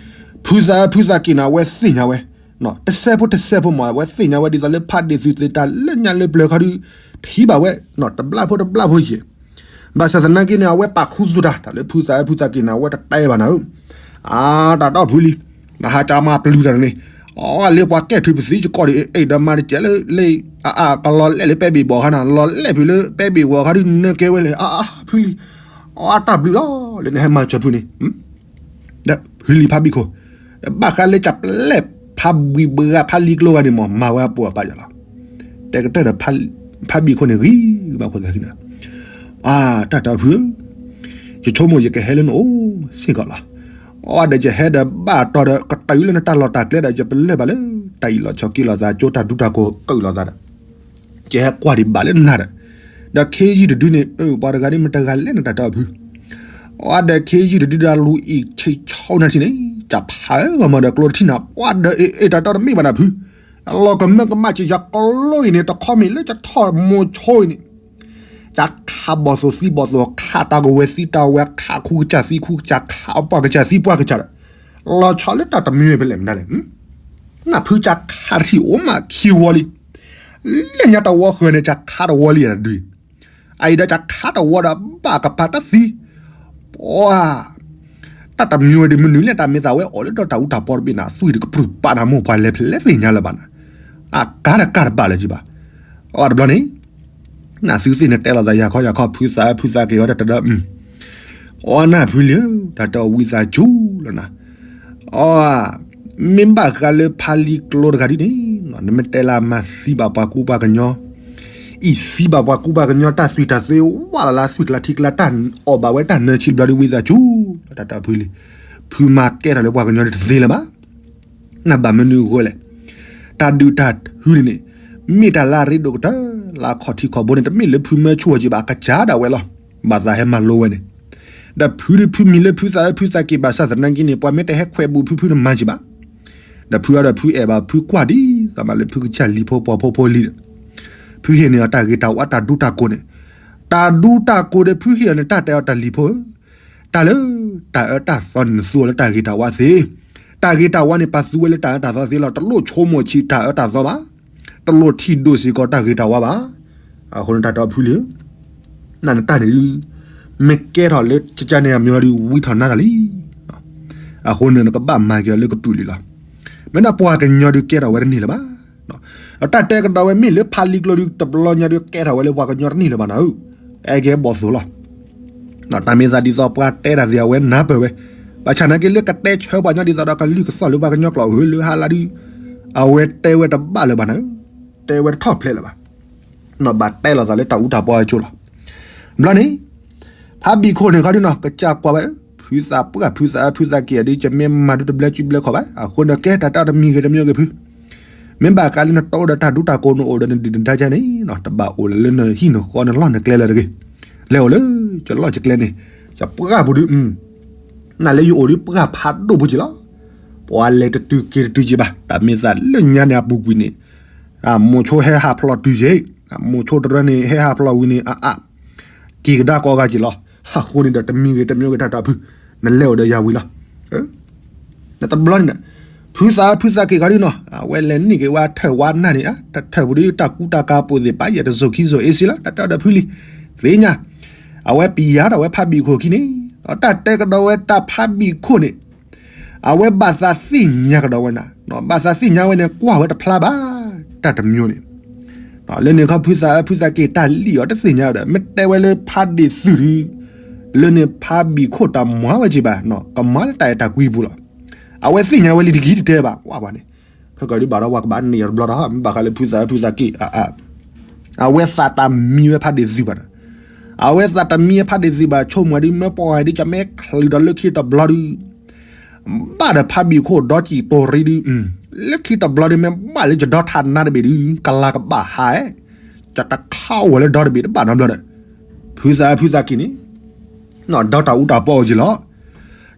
ဖုသးဖုသးက့ၤန့ၣ် အဝဲသ့ၣ်ညါဝဲ, တစဲးဖိတစဲးဖိမး အဝဲသ့ၣ်ညါဝဲဒ်သိးလၢဖးဒ့ၣ်သုးသ့ၣ်တၢ်လၢညါလၢပျၢၤခီဒုး, ထံၣ်ဘၣ်ဝဲ, တဘျၣ်ဖိတဘျၣ်ဖိယဲၢ်, ဘၣ်ဆၣ်သနာ်က့န့ၣ် အဝဲပာ်ခူသူၣ်တၢ် တၢ်လၢဖုသးဖုသးက့ၤန့ၣ် အဝဲတတဲဘၣ်နၤဧၢ, အတၢ်တီဖုလံ, နဟးကၢ်မၤပျုၤတၢ်န့ၣ်, အလၢပှၤကဲထုးပသံကီၢ်ဒီး အဲၣ်ဒိးမၤတကဲလၢ လၢ အအကလီၤလဲၣ်လၢပဲဘ့ၣ်ဘီၣ်ခါန့ၣ် လီၤလဲၣ်ဖုလၢပဲဘ့ၣ်ဝီၤခါဒုး နကဲဝဲလဲၣ် အအဖုလံ, အတၢ်ဘျုးလီၤ လၢနဟဲမၤစၢၤဖုန့ၣ်, ဒီးဖုလံဖးဘံၣ်ခိၣ်, ဘၣ်ဃးလၢကပျဲၢ်ဖးဘံၣ်ဘဂၤဖးလံၤကျိဂၤန့ၣ်မး မၤဝဲအပိာ်အပာ်ယၤလီၤ, တဲကတၢၢ်ဒီး ဖးဘံၣ်ခိၣ်န့ၣ်ဂံၢ်ဘၣ်ခိၣ်သးခံန့ၣ်, အတၢ်တီဖု, ယဆိကမိၣ်ယကဟဲလၢနအိၣ်စ့ၢ်ကီးလီၤ, အဒီးယဟဲဒီးဘၣ်တီဒီး ကတၢၢ်လၢနတၢ်လီၢ်တၢ်ကျဲဒီး ယပလၢၢ်ဘၣ်လၢ တၢ်အံၤလီၤဆီၣ်က့ၤလိာ်သး ကၠိတၢ်ဒူတၢ်ကိးကၢၣ်လိာ်သးဒီး, ယဟဲကွၢ်ဒံးဘၣ်လၢနၤဒီး, ဒီးခ့ယုၢ်တဒုန့ၣ် ပှၤတဂၤဒ်မတဂၤလဲၣ်နတၢ်တီဖု, အဒီးခ့ယုၢ်တဒုဒီးလူၤအံၣ်ဆံးဆီနၤထံၣ်န့ၣ် ကဖးဂီၢ်မီၤဒီးကျိတထံၣ်နၤ ပှၤဒီးအ့ၣ်တၢ်တီတမ့ၢ်ဘၣ်နၤဖု, အလီၢ်ကမၢကမၣ်က့ၤယၤကျိအံၤန့ၣ် တခီမ့ၢ်လၢယထီၣ်မိၤဆိအံၤန့ၣ် ယခးဘီၣ်သိၣ်သံဘီၣ်သိၣ် ခးတၢ်ကဝဲၤသံတၢ်ဝဲၤ ခးခူကစၢ်သံခူကစၢ် ခးပှၢ်ကစၢ်သံပှၢ်ကစၢ်ဒီး, လီၤဆီလၢတၢ်တမံၤဝဲဖဲလဲၣ်မတၤလဲၣ်, နဖုကခးတထံၣ်အိၣ်မးခံဝီလံ, လၢညါတဝီဃၢၤန့ၣ် ကခးတဝီလံယၤတဒု, အအံၤဒီးကခးတဝီဒီးဘၣ်ကပၤတၢ်သံ, ပှၤ တၢ်တမံၤဝဲဒ်မနုၤလဲၣ် တၢ်မ့ၢ်သးဝဲအိၣ်လၢဒီတၢ်အူတၢ်ပီတဘ့ၣ်န့ၣ် အသွံၣ်တကပြုၢ်ပာ်နၤမိၢ်ပှၢ်လဲၤဖျဲးသ့ၣ်ညါလၢၤဘၣ်နၤ, အကါတကါတဘၣ်လၢၤက့ဘၣ်, အတဘျီန့ၣ်, နသုသ့ၣ်န့ၣ်တဲလိာ်သးယၤခီယၤခီ ဖုသးဖုသးက့ၤဝဲတၢ်တဒီး, အီနၢ်ဖုလံဧၢ တၢ်တအီၣ်ဝံသးစူၤလီၤနၤ, အီ မ့ၢ်ဘၣ်ဃးလၢဖးလံၤကျိတဂၤဒ်န့ၣ်, နမ့ၢ်တဲလၢမၤသံဘၣ်ပှၤကူပှၤကညီ, အံၣ်သံဘၣ်ပှၤကူပှၤကညီတၢ်သွံၣ်တၢ်သွဲဝဲလၢ်လၢ်သွံၣ်ကျါထံကျါတၢ်အီၣ်ဘၣ်ဝဲတၢ်နၢဆံးဘျီဒ်ဝံသးစူၤ, တၢ်တၢ်ဖုလံ, ဖုမၤကဲထီၣ်လၢပှၤကညီတသ့လၢၤဘၣ် နဘၣ်မနုၤအဃိလဲၣ်, တၢ်ဒုးတၢ်ထုန့ၣ်န့ၣ်, မ့ၢ်တၢ်လၢအရ့ဒိၣ်ကတၢၢ်, လၢအခီၣ်ထံးခီၣ်ဘိန့ၣ် တမ့ၢ်လၢဖုမၢဆူၣ်အီၤက့ဘၣ် အကစၢ်ဒၣ်ဝဲလီၤ, ဘၣ်သးဟဲမၤလိဝဲန့ၣ်, ဒီးဖုဒုးဖုမံၤလၢဖုသးအၢဖုသးက့ၤဘၣ်ဆၣ်သနာ်က့န့ၣ် ပှၤမ့ၢ်တဟဲခွဲးဘူးဖုဖုတမၤက့ဘၣ်, ဒီးဖုအဒီးဖုအဲၣ်ဘၣ်ဖုကွၢ်ဒ်သိးမးလၢဖုကစၢ်လံၤဖိပှၤဖိဖိလံ, ဖုဟ့ၣ်န့ၢ်အီၤတၢ်ဂ့ၤတၢ်ဝါတၢ်ဒူတၢ်ကိးန့ၣ်, တၢ်ဒူတၢ်ကိးဒီးဖုဟ့ၣ်အီၤန့ၣ် တၢ်တဲအီၤတၢ်လံၤဖိဧၢ တၢ်လၢ တၢ်အၢတၢ်သီန့ၣ် နသူအီၤလၢတၢ်ဂ့ၤတၢ်ဝါသ့, တၢ်ဂ့ၤတၢ်ဝါန့ၣ် ပာ်သူဝဲလၢတၢ်အၢတၢ်သီသ့လီၤ. တလိၣ်ဆိကမိၣ်ဆံးတၢ်အၢတၢ်သီဘၣ်, တလိၣ်ထံၣ်ဒိၣ်စ့ၢ်ကီးတၢ်ဂ့ၤတၢ်ဝါဘၣ်. အဃိန့ၣ်တၢ်တီဖုလံဧၢ, နနတၢ်န့ၣ်ဒုး မ့ၢ်ကဲထီၣ်လၢကကန့ၣ်အမံၤလီၤဒုး ဝံထီၣ်နါတၢ်လံ. အဃိန့ၣ် နကဘၣ်မၤက့ၤအီၤလၢကပုာ်လံလီၤ. မ့ၢ်ဒၣ်ပှၤကညီဒုးကဲထီၣ်ဝဲတန့ၢ်လၢၤဘၣ်. ဒီးတၢ်တဲကဒီးဝဲမ့ၢ်လၢဖးလံၤကျိဒုး တဘျီညါဒုးကဲထီၣ်ဝဲလၢပှၤကညီတန့ၢ်လၢၤဘၣ်နၤဧၢ, အဲကဲဘီၣ်သိၣ်လီၤ. တၢ်မ့ၢ်သးဒ်သိးပှၤတဲတၢ်သ့ၣ်အဝဲနၢ်ပၢၢ်ဝဲ, ဘၣ်ဆၣ်နာ်က့လၢကတဲဆၢပှၤကညီဒ်သိးဒီး ကလုၢ်ကသီၣ်လၢပှၤကညီကျိာ်ဧၢလၢဟါလၢဒုး, အဝဲတဲဝဲတဘၣ်လၢၤဘၣ်နၤဧၢ, တဲဝဲတထီၣ်ဖျဲးလၢၤဘၣ်. ဘၣ်တဲလိာ်သးလၢတၢ်အူတၢ်ပီအကၠိလီၤ. ဘျီန့ၣ် ဖးဘံၣ်ခိၣ်န့ၣ်ခီဒုးနီၤ ကစၢ်ကွၢ်ဝဲ, ဖုသးပှၢ်ဖုသးအၢဖုသးက့ၤအဒုး ကမ့ၢ်မၤဒုးတဘျဲကုဘျဲခီၣ်ဘၣ်. အဃိန့ၣ်ကဲတၢ်တၢ်တမံၤဂ့ၤတမံၤဂ့ၤဖု, မ့ၢ်ဘၣ်ဃးလၢနတီအိၣ်ဒီးတၢ်ဒူတၢ်ကိးနအိၣ်ဒီးနဒုၣ်နဒါကန့ၣ်နီၤ တဘၣ်အိၣ်လၢနဟံၣ်နဃီနလီၢ်နကျဲလၢၤတဂ့ၤ. လဲၤအိၣ်လၢယလီၢ်ယကျဲန့ၣ်, ယပှၢ်ပူၤဒုး, နလၢယအိၣ်ဒုးပှၢ်ဖးဒိၣ်ပူၤက့ၤလီၤ. ပှၤလဲၤတတုၤက့ၤတတုၤက့ၤဘၣ်, တၢ်မ့ၢ်သးလၢညါန့ၣ်အပူၤကွံာ်န့ၣ်, မိၤဆိဟဲဟးဖျိးတုၤက့ၤ, မိၤဆိတရၢန့ၣ် ဟဲဟးဖျိးဝံၤန့ၣ် အအါ, က့ၤကဒါကိးဂၤက့ၤလီၤ. အဃိန့ၣ်ဒီး တမံၤဂ့ၤတမံၤဂ့ၤ တၢ်တၢ်ဖု, နလဲၤအိၣ်ဒီးယၤဝံၤလီၤ. တဘျီန့ၣ်, ဖုသးဖုသးက့ၤခီဒုနီၤ, အဝဲလဲၤန့ၢ်က့ၤဝဲအထၢၣ်ဝါနၢ်န့ၣ်, တၢ်ထၢၣ်ပူၤဒီးတၢ်ကူတၢ်ကၤပိာ်သ့ၣ်ပာ်ယဲၢ်တစိၤခံစိၤအ့စ့လီၤ, တၢ်တဲဒီးဖုလံ, သ့ၣ်ညါ, အဝဲပံၤယၤဒီးအဝဲဖးဘံၣ်ခိၣ်ခံန့ၣ်, ဒီးတၢ်တဲကဒီးဝဲတၢ်ဖးဘံၣ်ခိၣ်န့ၣ်, အဝဲဘၣ်သးသ့ၣ်ညါကဒီးဝဲနၤ, ဘၣ်သးသ့ၣ်ညါဝဲန့ၣ် ကွၢ်ဝဲတဖျါဘၣ်, တၢ်တမျိုးန့ၣ် လၢန့ၣ်ခီဖုသးဖုသးက့ၤတၢ်လံၣ်အီၤတသ့ၣ်ညါဒီး မ့ၢ်တဲဝဲလၢဖးဒ့ၣ်သုးဒု, လၢန့ၣ်ဖးဘံၣ်ခိၣ်တၢ်မၤဝဲက့ၤဘၣ်, ကမၤလၢတၢ်အဲၣ်တၢ်ကွံပူၤလီၤ. အဝဲသ့ၣ်ညါဝဲလံတဂ့ၤတတဲဘၣ်, ကွၢ်ပှၤန့ၣ်, ခဲကဒုဘၣ်ဒီးပှၤကဘၣ်န့ၢ်အီၤတဘျီဒီး မ့ၢ်ဘၣ်ဃးလၢဖုသးဖုသးက့ၤအါအါ, အဝဲသးတမံဝဲဖးဒ့ၣ်သုးဘၣ်ဒီး, အဝဲသးတမံဝဲဖးဒ့ၣ်သုးဘၣ် ဆိကမိၣ်ဒုး မ့ၢ်ပှၤဒုး ကမ့ၢ်ချုးဒီးလၢခံတဘျီဒုး ဘၣ်ဒီးဖးဘံၣ်ခိၣ်ဒီကံၢ်တိၢ်ရံဒုး, လၢခံတဘျီဒုး မ့ၢ်ဘၣ်လၢယဒီထးနါတဘ့ၣ်ဒုး ကလၤကဘၣ်ဟး, ယတခးဝဲလၢဒီတဘ့ၣ်တဘၣ်နီတဘျီဒီး, ဖုသးဖုသးက့ၤန့ၣ်, ဒီတၢ်အူတၢ်ပီအိၣ်က့ၤလီၤ.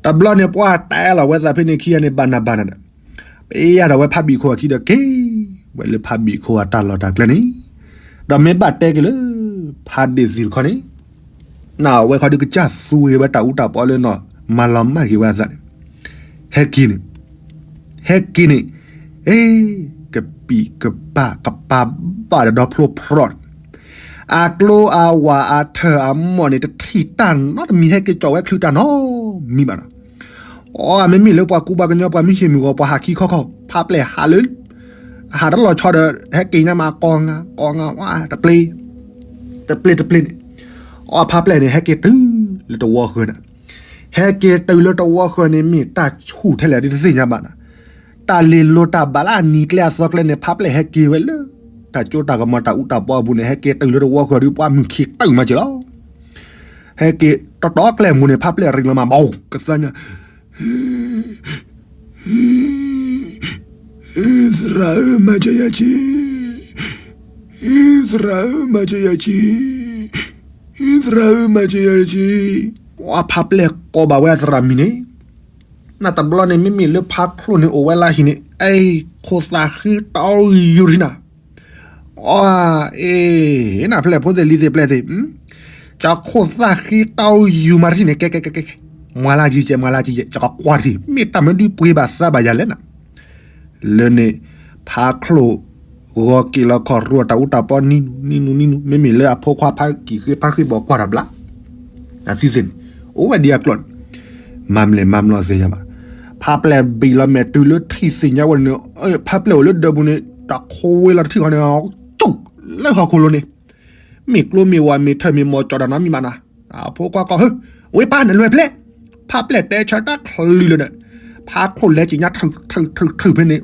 တဘျီန့ၣ် ပှၤတဲလီၤဝဲသးဖဲန့ၣ်ခံဂၤန့ၣ် ဘၣ်နၤဘၣ်နၤဒီး, ပယါဒီးဝဲဖးဘံၣ်ခိၣ်အခံဒီးက့ၤ, ဝဲလၢဖးဘံၣ်ခိၣ်အတၢ်လီၢ်တၢ်ကျဲန့ၣ်, ဒီးမ့ၢ်ဘၣ်တဲက့ၤလၢ ဖးဒ့ၣ်သုးတခီန့ၣ် နဝဲခီဒုးကစၢ်သူဝဲတၢ်အူတၢ်ပီလၢနီၢ် မၤလီၤမၢ်က့ၤဝဲအသးန့ၣ်, ဟဲက့ၤန့ၣ်, ဟဲက့ၤန့ၣ်, အ့, ကပံာ်ကပၢ်ကပၢ်ဘၣ်ဒီးဒီဖျိဖရီး, အကျိအဝၣ်အထၢၣ်အမီၢ်န့ၣ် တထံၣ်တၢ်နီတမံၤ ဟဲက့ၤကၠီၣ်ဝဲချုးတၢ်နီတမံၤဘၣ်နီၤ. အီ မ့မ့ၢ်လၢပှၤကူပှၤကညီပှၤမုၢ်ဆ့ၣ်မုၢ်ဂီၤ ပှၤဟးခံခီခီ ဖးပျဲၢ်ဟးလၢ ဟးတလီၤဆီဒီး ဟဲက့ၤညါမး ကိးငါကိးငါ တပျ့ၤ တပျ့ၤတပျ့ၤန့ၣ်, အီ ဖးပျဲၢ်န့ၣ် ဟဲက့ၤတုၤလၢတဝီဃၢၤန့ၣ်, ဟဲက့ၤတုၤလၢတဝီဃၢၤန့ၣ် မ့ၢ်တၢ်ဆူၣ်ထဲလဲၣ်ဒ်တသ့ၣ်ညါဘၣ်နၤ. တၢ်လ့ၤလိၤတၢ်ဘၣ်လၢအနံၤကျဲအသီကျဲန့ၣ် ဖးပျဲၢ်ဟဲက့ၤဝဲလၢ တၢ်ကၠိတၢ်ကမီၤတၢ်အူတၢ်ပီအပူၤန့ၣ် ဟဲက့ၤတုၤလၢတဝီဃၢၤဒုး ပှၤမုၢ်ခံးတုၤမးက့ၤလီၤ. ဟဲက့ၤတီတီကျဲမူၤန့ၣ် ဖးပျဲၢ်ရံၣ်လီၤမး ဘၣ်ကသါညါ သရၣ်ဧၢ မၤစၢၤယၤက့ၤ, သရၣ်ဧၢ မၤစၢၤယၤက့ၤ, သရၣ်ဧၢ မၤစၢၤယၤက့ၤ. ပှၤဖးပျဲၢ်ကိးဘၣ်ဝဲအသရၣ်မံၤန့ၣ်, နတဘျီန့ၣ် မ့မ့ၢ်လၢဖးချိၣ်န့ၣ် အိၣ်ဝဲလၢဟံၣ်န့ၣ် အ့ ခိၣ်သၣ်ဃံတၢ်ယူၤထံနၤ အီ အ့ နဖျဲၣ်ဖိသ့ၣ်လံၤသ့ၣ်ပျဲၢ်သ့ၣ်, ကခိၣ်သၣ်ဃံတၢ်ယူၤမၤတထံၣ်န့ၣ် ကဲ ကဲ ကဲ ကဲ မွၤလၢကံကဲ မွၤလၢကံကဲ ကကွၢ်တထံၣ် မ့ၢ်တၢ်မနုၤပှ့ၤဘၣ်သးဘၣ်ယၤလဲၣ်နၤ. လၢန့ၣ် ဖးချိၣ် ဂီၤက့ၤလီၤခီၣ်ရူအတၢ်အူတၢ်ပီနံၤနူနံၤနူနံၤနူ မ့မ့ၢ်လၢအဖိခွါဖးကံၢ်ဃ့ဖးဃ့ဘီၣ်ကွၢ်တၢ်ဘျါ အသံသ့ၣ်န့ၣ် အိၣ်ဝဲဒ်အကျိၤန့ၣ် မၤမလဲၣ်မၤမလဲၣ်သ့ၣ်ညါဘၣ်. ဖးပျဲၢ်ဘံၣ်လီၤမဲာ်တုၤလၢထံၣ်သ့ၣ်ညါဝဲန့ၣ် ဖးပျဲၢ်အိၣ်လၢဒၢးပူၤန့ၣ် တၢ်ခိဝ့လီၤတထံၣ်ဃီန့ၣ် ကၠူၣ်လၢဟီၣ်ခိၣ်လိၤန့ၣ် မ့ၢ်ကျိမ့ၢ်ဝၤမ့ၢ်ထၢၣ်မ့ၢ်မီၢ်ကၠီၣ်တၢ်နီတမံၤဘၣ်နၤ. အဖိခွါကိး ဟၢ ဝ့ၢ်ပၢ်နလဲၤဖဲလဲၣ်. ဖးပျဲၢ်တဲဆၢတၢ်ချၢလၢာ်ဒီး ဖးချိၣ်လဲၤစံၣ်ညါထုးထုးထုးထုးဖဲန့ၣ်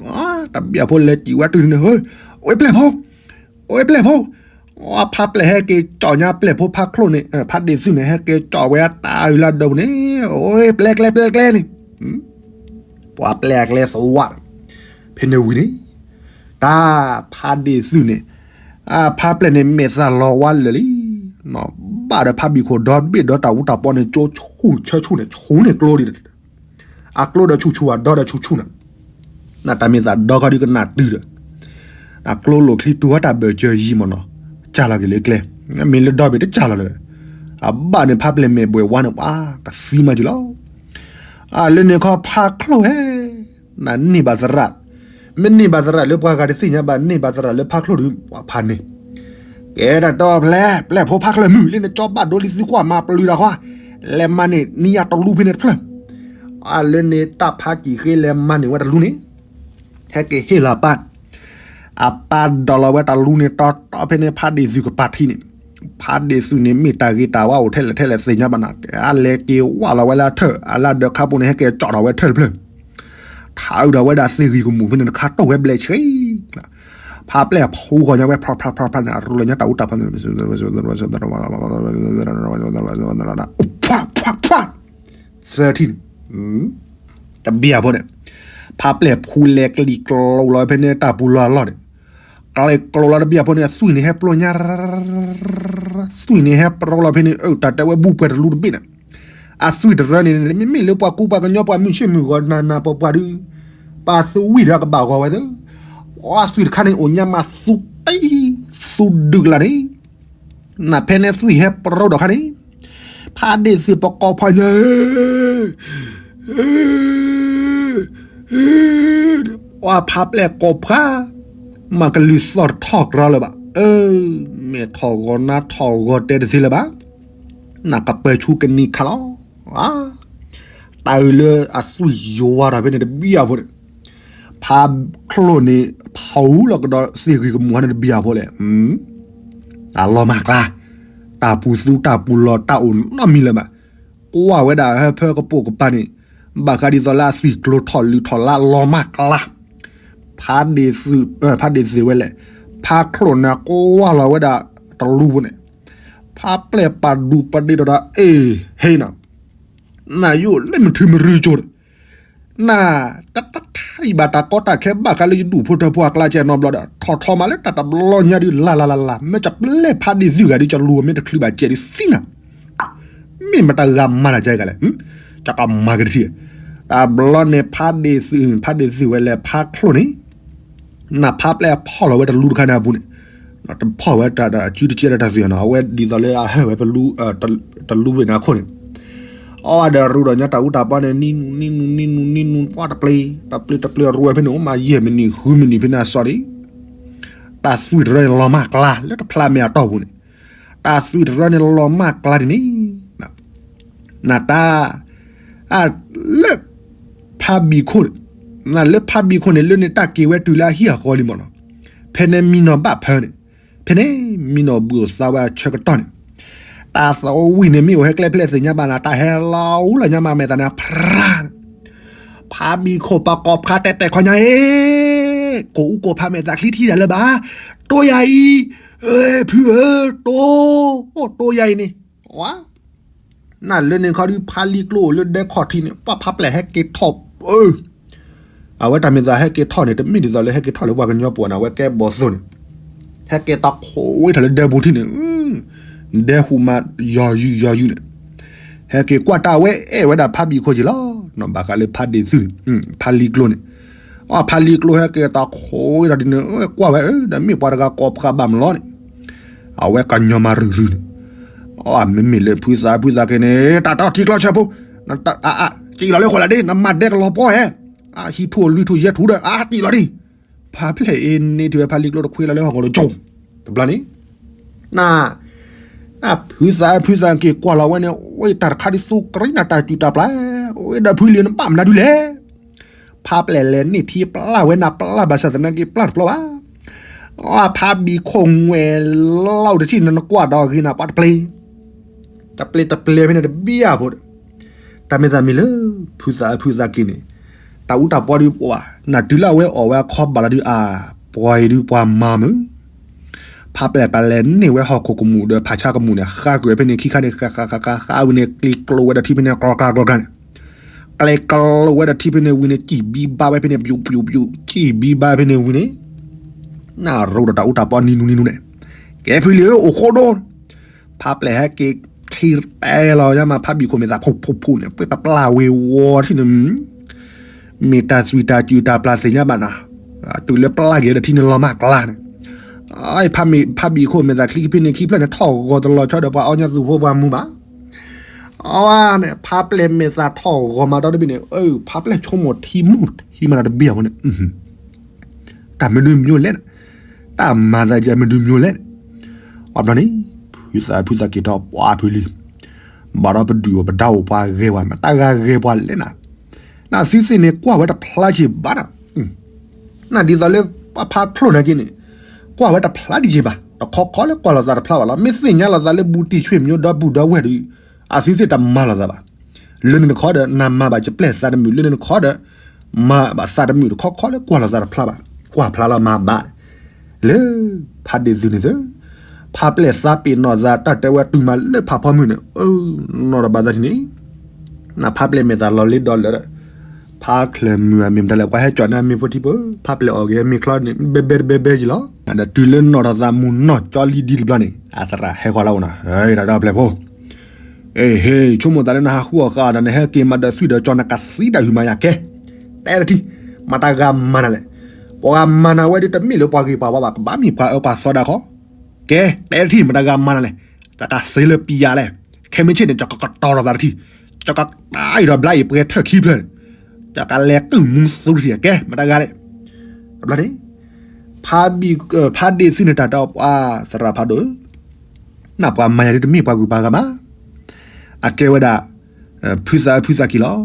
တဘျီဖိလဲၤစံၣ်ဝဲတုၤန့ၣ် ဟၢ ဝ့ၢ်ပျဲၢ်ဖိ ဝ့ၢ်ပျဲၢ်ဖိ ဖးပျဲၢ်ဟဲက့ၤကၠီၣ်ညါပျဲၢ်ဖိဖးချိၣ်န့ၣ် ဖးဒ့ၣ်သုးန့ၣ် ဟဲက့ၤကၠီၣ်ဝဲတၢ်အုးလၢဒၢးပူၤန့ၣ် ဝ့ၢ်ပျဲၢ်ကျဲပျဲၢ်ကျဲန့ၣ် ပှၤပျဲၢ်အကျဲသဝးဒီး ဖဲန့ၣ်ဝံၤန့ၣ် တၢ်ဖးဒ့ၣ်သုးန့ၣ် ဖးပျဲၢ်န့ၣ်မဲာ်သၣ်လီၤဝါလၢာ်လံ. ဘၣ်ဒီးဖးဘံၣ်ခိၣ်ဒီဘ့ၣ်ဒီတၢ်အူတၢ်ပီန့ၣ် ကၠိဆူၣ်ဆၢဆူၣ်န့ၣ် ဆူၣ်န့ၣ်ကျိဒံး အကျိဒီးဆူၣ်ဆူၣ် အဒီဒီးဆူၣ်ဆူၣ်န့ၣ် နတၢ်မ့ၢ်သးဒီခီဒုကနၣ်တုၤဒီး အကျိလိာ်ချံတူၢ်ဝဲတၢ်ဘၢၣ်စၢၤယံၤမ့ၢ်နီၤ ကၢ်လီၤက့ၤလၢကျဲ မ့ၢ်လၢဒီဘ့ၣ်တကၢ်လီၤလၢ အဘၣ်န့ၣ်ဖးပျဲၢ်မဲာ်ဘှဲးဝါန့ၣ် ပှၤကသံမးက့ၤလီၤ. လၢန့ၣ်ခီဖးချိၣ်ဟဲ နန့ၢ်ဘၣ်သရၣ် မ့ၢ်န့ၢ်ဘၣ်သရၣ်လၢပှၤဂၤတသ့ၣ်ညါဘၣ် န့ၢ်ဘၣ်သရၣ်လၢဖးချိၣ်ဒု ပှၤဖးန့ၣ် ကဲတၢ်တီပျဲၢ် ပျဲၢ်ဖိဖးချိၣ်မုၢ်လံန့ၣ် ကၠီဘၣ်ဒိလံသုကွၢ်မၤပျုၤတၢ်ဃီ လဲၤမၤန့ၢ်နံၣ်ညါတလူဖဲန့ၣ်တဖျၢၣ် လၢန့ၣ်တၢ်ဖးကံၢ်ဃ့လဲၤမၤန့ၢ်ဝဲတလူန့ၣ် ဟဲက့ၤဟ့ၣ်လီၤပၢ် အပၢ်ဒီးလီၤဝဲတလူန့ၣ် တီတီဖဲန့ၣ် ဖးဒ့ၣ်သုးကပၤထံးန့ၣ် ဖးဒ့ၣ်သုးန့ၣ် မ့ၢ်တၢ်ဂ့ၤတၢ်ဝါအိၣ်ထဲလဲၣ်ထဲလဲၣ်သ့ၣ်ညါဘၣ်နၤ အလဲၤက့ၤဝၢ်လီၤဝဲလၢအထၢၣ် အလၢဒၢးခါပူၤန့ၣ် ဟဲက့ၤကၠီၣ်ထီၣ်ဝဲထၢၣ်တဖျၢၣ် ထးအုးဒီးဝဲဒၣ်သ့ၣ်ဂံၢ်ကမူၣ်ဖဲန့ၣ် တခါတိၢ်ဝဲဘျဲၣ်ဆှံ ဖးပျဲၢ်ဖူဂီၤညါဝဲ ဖျါဖျါဖျါဖျါန့ၣ် အရူလီၤညါတၢ်အူတၢ်ဖး ဖျါဖျါဖျါ သၢထံၣ်န့ၣ် တဘျီဖိန့ၣ် ဖးပျဲၢ်ဖူလဲၤကျံၤကျိၤလီၤဖဲန့ၣ် တၢ်ပူၤလီၤအလီၢ်န့ၣ် ကျဲကျိၤလီၤတဘျီဖိန့ၣ် အသွံၣ်န့ၣ်ဟဲပျီညါ သွံၣ်န့ၣ်ဟဲပျီလီၤဖဲန့ၣ် အတၢ်တဲဝဲဘူၣ်ပှဲၤတလူတဘ့ၣ်န့ၣ် အသွံၣ်တရၢန့ၣ် မ့မ့ၢ်လၢပှၤကူပှၤကညီပှၤမုၢ်ဆ့ၣ်မုၢ်ဂီၤနၤနၤပှၤပှၤဒုး ပှၤသွံၣ်ဒီးကဘၣ်ဂီၤဝဲသၢ, ပှၤသွံၣ်တခါန့ၣ် အိၣ်ညါမးသူတံၢ်သူဒုၣ်ကလာ်န့ၣ်, နဖဲန့ၣ်သွံၣ်ဟဲပရိဒီးခါန့ၣ်, ဖးဒ့ၣ်သုးပကိးဖှါညါ ပှၤဖးပျဲၢ်ကိးဖှါ, မၤကလုၢ်သီၣ်တထီၣ်ကြၢးလၢၤဘၣ်, မ့ၢ်ထီၣ်ဂီၤနါထီၣ်ဂီၤတဲတသ့လၢၤဘၣ်, နကပၢၤဆူကနံၤခါလီၤ. တၢ်အုၣ်လၢအသွံၣ်ယိၤဝါထီၣ်ဖဲန့ၣ်တဘံၣ်အဖိန့ၣ်, ဖးချိၣ်န့ၣ် ဖးအူလီၤကဒီးသ့ၣ်ဂံၢ်ကမူၤဟါန့ၣ်တဘံၣ်အဖိလဲၣ်, အလီၤမၢ်ကျါ, တၢ်ပူၤသူတၢ်ပူၤလီၤ တၢ်အိၣ်နီတမံၤလၢၤဘၣ်, ကွၢ်ဝဲဒၣ်ဟၢဖၢကပိာ်ကပၤန့ၣ်, ဘၣ်ဃးဒ်သိးလၢအသွံၣ်ကျိၤထီၣ်လုၢ်ထီၣ်လါလီၤမၢ်ကျါ, ဖးဒ့ၣ်သုး, ဖးဒ့ၣ်သုးဝဲလဲၣ်, ဖးချိၣ်န့ၣ်ကွၢ်လီၤဝဲဒၣ်တလူပူၤန့ၣ်, ဖးပျဲၢ်ပာ်ဒူပဒ့ၣ်ဒီးတၢ်အ့ၣ်ဟ့နၤ နယိၣ်လၢမထုမရုကၠိန့ၣ်, နတတထံၣ်ဘၣ်တၢ်ကီတၢ်ခဲဘၣ်ဃးလၢယဒူၣ်ဖိထၢဖိအကျါကဲနီတဘျီဒီး ထီၣ်ထီမးလၢတၢ်တဘျီညါဒုး လၢ်လၢ်လၢ်လၢ် မ့ၢ်ကပျဲၢ်ဖးဒ့ၣ်သုးဂၤဒုး ကလူၤမ့ၢ်တချုးဘၣ်ကဲဒုးသံနၤ, မ့ၢ်မတၤဂၤမၤတၢ်ကဲဂၤလဲၣ်, ကကမၤက့ၤတထံၣ်, တၢ်ဘျီန့ၣ်ဖးဒ့ၣ်သုး, ဖးဒ့ၣ်သုးဝဲလဲၤဖးချိၣ်န့ၣ် နဖးပျဲၢ်ဖီၣ်လီၤဝဲတလူတခါန့ၣ်အပူၤန့ၣ်, တဖီၣ်ဝဲတၢ်စုတကဲဒီးတၢ်သုးနီၤ, အဝဲဒ်သိးလၢအဟၢဝဲပလူ, တလူဝ့ၢ်န့ၣ်အခိၣ်န့ၣ်, အီဒီးရူဒီးညါတၢ်အူတၢ်ပီန့ၣ် နံနူနံနူနံနူနံနူ ပှၤတပျ့ၤ, တပျ့ၤတပျ့ၤရူဝဲဖဲန့ၣ် အိၣ်မးယဲၢ်မံးနံးဃုမံးနံးဖဲန့ၣ်အစီၤဒံး, တၢ်သွံၣ်တရၢန့ၣ်လီၤမၢ်ကျါ လၢတဖျါမဲာ်အတီၢ်ပူၤန့ၣ်, တၢ်သွံၣ်တရၢန့ၣ်လီၤမၢ်ကျါဒ်န့ၣ် နတၢ်, လၢဖးဘံၣ်ခိၣ်, နလၢဖးဘံၣ်ခိၣ်န့ၣ် လၢန့ၣ်တၢ်က့ၤဝဲတုၤလၢအဟံၣ်အဃီလံမ့ၢ်နီၤ, ဖဲန့ၣ်မံနီၤဘၣ်ဖၢန့ၣ်, ဖဲန့ၣ်မံနီၤဘုၣ်အိၣ်သါဝဲအဆၢကတီၢ်န့ၣ်, တၢ်သဝံၣ်န့ၣ်မ့ၢ်အိၣ်ဟဲကျဲဖျဲၣ်သ့ၣ်ညါဘၣ်နၤ တၢ်ဟဲလီၤအူလီၤညါမးမဲာ်သးန့ၣ် ဖြါ ဖးဘံၣ်ခိၣ်ပှၤကိးဖှါတဲတဲခီညါအ့ၣ်, ကိးအူကိးဖးမဲာ်သးချံထံၣ်တၢ်လၢၤဘၣ်, တိယၤအံၤ, ဖုဧၢ, တိ, တိယၤအံၤန့ၣ်, နလၢန့ၣ်ခီဒုးဖးလံကျိအိၣ်လၢဒဲခီၣ်ထံးန့ၣ် ပှၤဖးပျဲၢ်ဟဲက့ၤထီၣ်, အဝဲတၢ်မဲာ်သးဟဲက့ၤထီၣ်န့ၣ် တမ့ၢ်ဒ်သိးလၢဟဲက့ၤထီၣ်လၢပှၤကညီပူၤန့ၣ် အဝဲကဲဘီၣ်သိၣ်န့ၣ်, ဟဲက့ၤတၢ်ခိးဝဲထီၣ်လၢဒဲပူၤထံးန့ၣ်, ဒဲဟူးမးယီၤယုာ်ယီၤယုာ်န့ၣ်, ဟဲက့ၤကွၢ်တၢ်ဝဲအဲၣ်ဝဲဒၣ်ဖးဘံၣ်ခိၣ်က့ၤလီၤ, ဘၣ်ဃးလၢဖးဒ့ၣ်သုး, ဖးလံကျိန့ၣ်, အဖးလံကျိဟဲက့ၤတၢ်ခိးဝဲထီၣ်ဒ်န့ၣ် ကွၢ်ဝဲဒီးမ့ၢ်ပှၤတဂၤကိးဖှါဘၣ်မးလီၤန့ၣ်, အဝဲကညီမးရုၢ်ရုၢ်န့ၣ်, အမ့မ့ၢ်လၢဖုသးဖုသးက့ၤန့ၣ် တၢ်တထံကျီဆၢဖိ, က့ၤလီၤလၢဃိးလးဒ့ နမၤဒဲကလီၤပှီၢ်ဧါ, အဟံၣ်ထူၣ်လွံၢ်ထူၣ်ယဲၢ်ထူၣ်ဒီး အတံၢ်လီၤဒံး, ဖးပျဲၢ်အ့န့ၢ်ထံၣ်ဝဲဖးလံကျိတခွ့လီၤလၢဟီၣ်ကဝီၤလၢကၠိ, တဘျီန့ၣ် န, ဖုသးဖုသးက့ၤကွၢ်လီၤဝဲန့ၣ် အိၣ်တၢ်တခါဒ်သိးကရံနၤတၢ်စုၣ်တၢ်ပျၢ်, အိၣ်ဒီးဖုလံနဘၣ်မနုၤဒုလဲၣ်, ဖးပျဲၢ်လဲၤန့ၢ်ထံပျၢ်ဝဲနၤပျၢ်ဘၣ်ဆၣ်သနာ်က့ပျၢ်တပျီဘၣ်, ဖးဘံၣ်ခိၣ်ငွဲၣ်လီၤတထံၣ်နနကွၢ်ဒီးဂ့ၤနၤပှၤတပျ့ၤ, တပျ့ၤတပျ့ၤဖဲန့ၣ်တဘံၣ်အဖိဒီး, တၢ်မ့ၢ်သးမံၤလၢ, ဖုသးဖုသးက့ၤန့ၣ်, တၢ်အူတၢ်ပီဒုးပှၤ, နတုၤလၢအဝဲအီၣ်ဝဲအခီဘၣ်လီၤဒုးအါ, ပှၤအံၤဒုးပှၤမၤမုာ် ဖးပျဲၢ်ကလဲၤန့ၢ်ဝဲဟီၣ်ခိၣ်ကမူၣ်ဒီးဖးဆါကမူၣ်န့ၣ် ဃါကွံာ်ဝဲဖဲန့ၣ်ခံခါန့ၣ် ဃါဃါဃါဃါဃါဝံၤန့ၣ် ကျ့ကျိဝဲဒီးထံဖဲန့ၣ် ကျီကျါကျီကျါန့ၣ်, ကျ့ကျိဝဲဒီးထံဖဲန့ၣ်ဝံၤန့ၣ် ကံၣ်ဘံဘါဝဲဖဲန့ၣ် ပျူးပျူးပျူး ကံၣ်ဘံဘါဝဲဖဲန့ၣ်ဝံၤန့ၣ်, နရိဒီးတၢ်အူတၢ်ပီနံၤနူနံၤနူန့ၣ်, ကဲဖုလံဧၢ အိၣ်ဃိဒိ ဖးပျဲၢ်ဟဲက့ၤချံတဲလီၤညါမး ဖးဘံၣ်ခိၣ်မဲာ်သးဖိးဖိးဖိးန့ၣ် ပှဲၤတပျၢ်ဝ့ၤဝီၤထံၣ်န့ၣ်, မ့ၢ်တၢ်သွံၣ်တၢ်စုၣ်တၢ်ပျၢ်သ့ၣ်ညါဘၣ်နၤ, တုၤလၢပျၢ်က့ၤဒီးထံန့ၣ်လီၤမၢ်ကျါန့ၣ်, ဖးဘံၣ်ခိၣ်မဲာ်သးချံဖဲန့ၣ်ခံဖျၢၣ်န့ၣ် ထီၣ်ဂီၤတလီၤဆီဒီးပှၤအီၣ်ညါသူၣ်ဖိပှၤမူဘၣ်, အဝဲန့ၣ် ဖးပျဲၢ်မဲာ်သးထီၣ်ဂီၤမးဒီတဘ့ၣ်န့ၣ် ဖးပျဲၢ်ဆိကမိၣ်ထံမူၢ်ထံမးနၤတဘ့ၣ်အဝဲန့ၣ် တၢ်မနုၤမ့ၢ်လဲၣ်, တၢ်မၤသးကဲမနုၤမ့ၢ်လဲၣ်, အဘျီန့ၣ်, ဖုသးဖုသးက့ၤထီၣ်ပှၤဖုလံ, ဘၣ်ဒီးပဒုၣ်အိၣ်ပဒါအိၣ်ပှၤဂဲၤပှၤမး တၢ်ဂၤဂဲၤပှၤလဲၣ်နၤ, နသုသ့ၣ်န့ၣ် ကွၢ်ဝဲတဖျါက့ၤဘၣ်နၤ, နဒ်သိးလၢပှၤဖးချိၣ်နာ်က့န့ၣ်, ကွၢ်ဝဲတဖျါဒံးက့ၤဘၣ် တခီခီလၢကွၢ်လိာ်သးတဖျါဘၣ်လီၤ မ့ၢ်သ့ၣ်ညါလိာ်သးလၢဘူးတံၢ်ဆွေမျိုးဒီပုၢ်ဒီဝဲၢ်ဒီး အသုသ့ၣ်တမၤလိာ်သးဘၣ်, လၢန့ၣ်တခီဒီး နမၤဘၣ်ကပျဲၢ်သးတမုာ် လၢန့ၣ်တခီဒီး မၤဘၣ်သးတမုာ်တခီခီလၢကွၢ်လိာ်သးတဖျါဘၣ်, ကွၢ်ဖျါလီၤမၤဘၣ်, လၢဖးဒ့ၣ်သုးန့ၣ်သၢ, ဖးပျဲၢ်သးပ့ၤနီၣ်သးတၢ်တဲဝဲတုၤမးလၢဖးဖီမုၢ်န့ၣ်, နီၢ်တဘၣ်သးထံၣ်န့ၣ်, နဖးပျဲၢ်မဲာ်သးလီၤလ့ဒီးလၢာ်ဒီး, ဖးချၢၣ်မုၢ်အမ့ၢ်မတၤလဲၣ် ပှၤဟဲကၠီၣ်န့ၢ်မ့ၢ်ဖိထံဖိ, ဖးပျဲၢ်အီၣ်ဂ့ၤမ့ၢ်ချီန့ၣ် ဘဲဘဲတဘဲဘဲက့ၤလီၤ, ဒီးတုၤလၢနီၢ်ထီၣ်သးမုၢ်နီၢ်ကၠီလံဒ်တဘျီန့ၣ် အသရၣ်ဟဲဃီၤလၢအိၣ်နၤ, တၢ်ဒီဖျဲၣ်ဖိ အ့ဟ့ၣ် ဆိကမိၣ်သးလၢနဟးဃုအီၣ်ဃာ်အီၣ်တၢ်န့ၣ် ဟဲက့ၤမၤဒီးသွံၣ်ဒီးကၠီနကသံတၢ်ဟုၣ်မၤယၤကဲ, တဲတထံၣ်, မ မတၤဂၤမၤနၤလဲၣ်. ပှၤဂၤမၤနၤဝဲဒ်တမ့ၢ်လၢပှၤဂ့ၤပှၤဝါဘၣ်, ကဘၣ်မ့ၢ်ပှၤအၢပှၤသီဒၣ်ခီ. ကဲ, တဲထံၣ်မတၤဂၤမၤနၤလဲၣ်. တၢ်ကစ့လၢပံၤယၤလဲၣ်. ခဲမုၢ်ဆ့ၣ်န့ၣ် ကကတီၤထီၣ်သးတထံၣ်, ကကတၢ်အံၤဒီးဘျါအံၤပှဲၤထၢၣ်ခံဖျၢၣ်န့ၣ်, ကကလဲၤကုၢ်မူသူတထံၣ်. ကဲ, မတၤဂၤလဲၣ်. တဘျီန့ၣ် ဖါဒ့ၣ်သုးန့ၣ် တၢ်တဲအီၤ ပှၤသရၣ်ဖးဒိၣ်ဧၢ, နပှၤမၤယၤဒ်တမ့ၢ်ပှၤဂ့ၤပှၤဂၤဘၣ်. အကဲဝဲဒၣ် ဖုသးအၢဖုသးက့ၢ်လီၤ.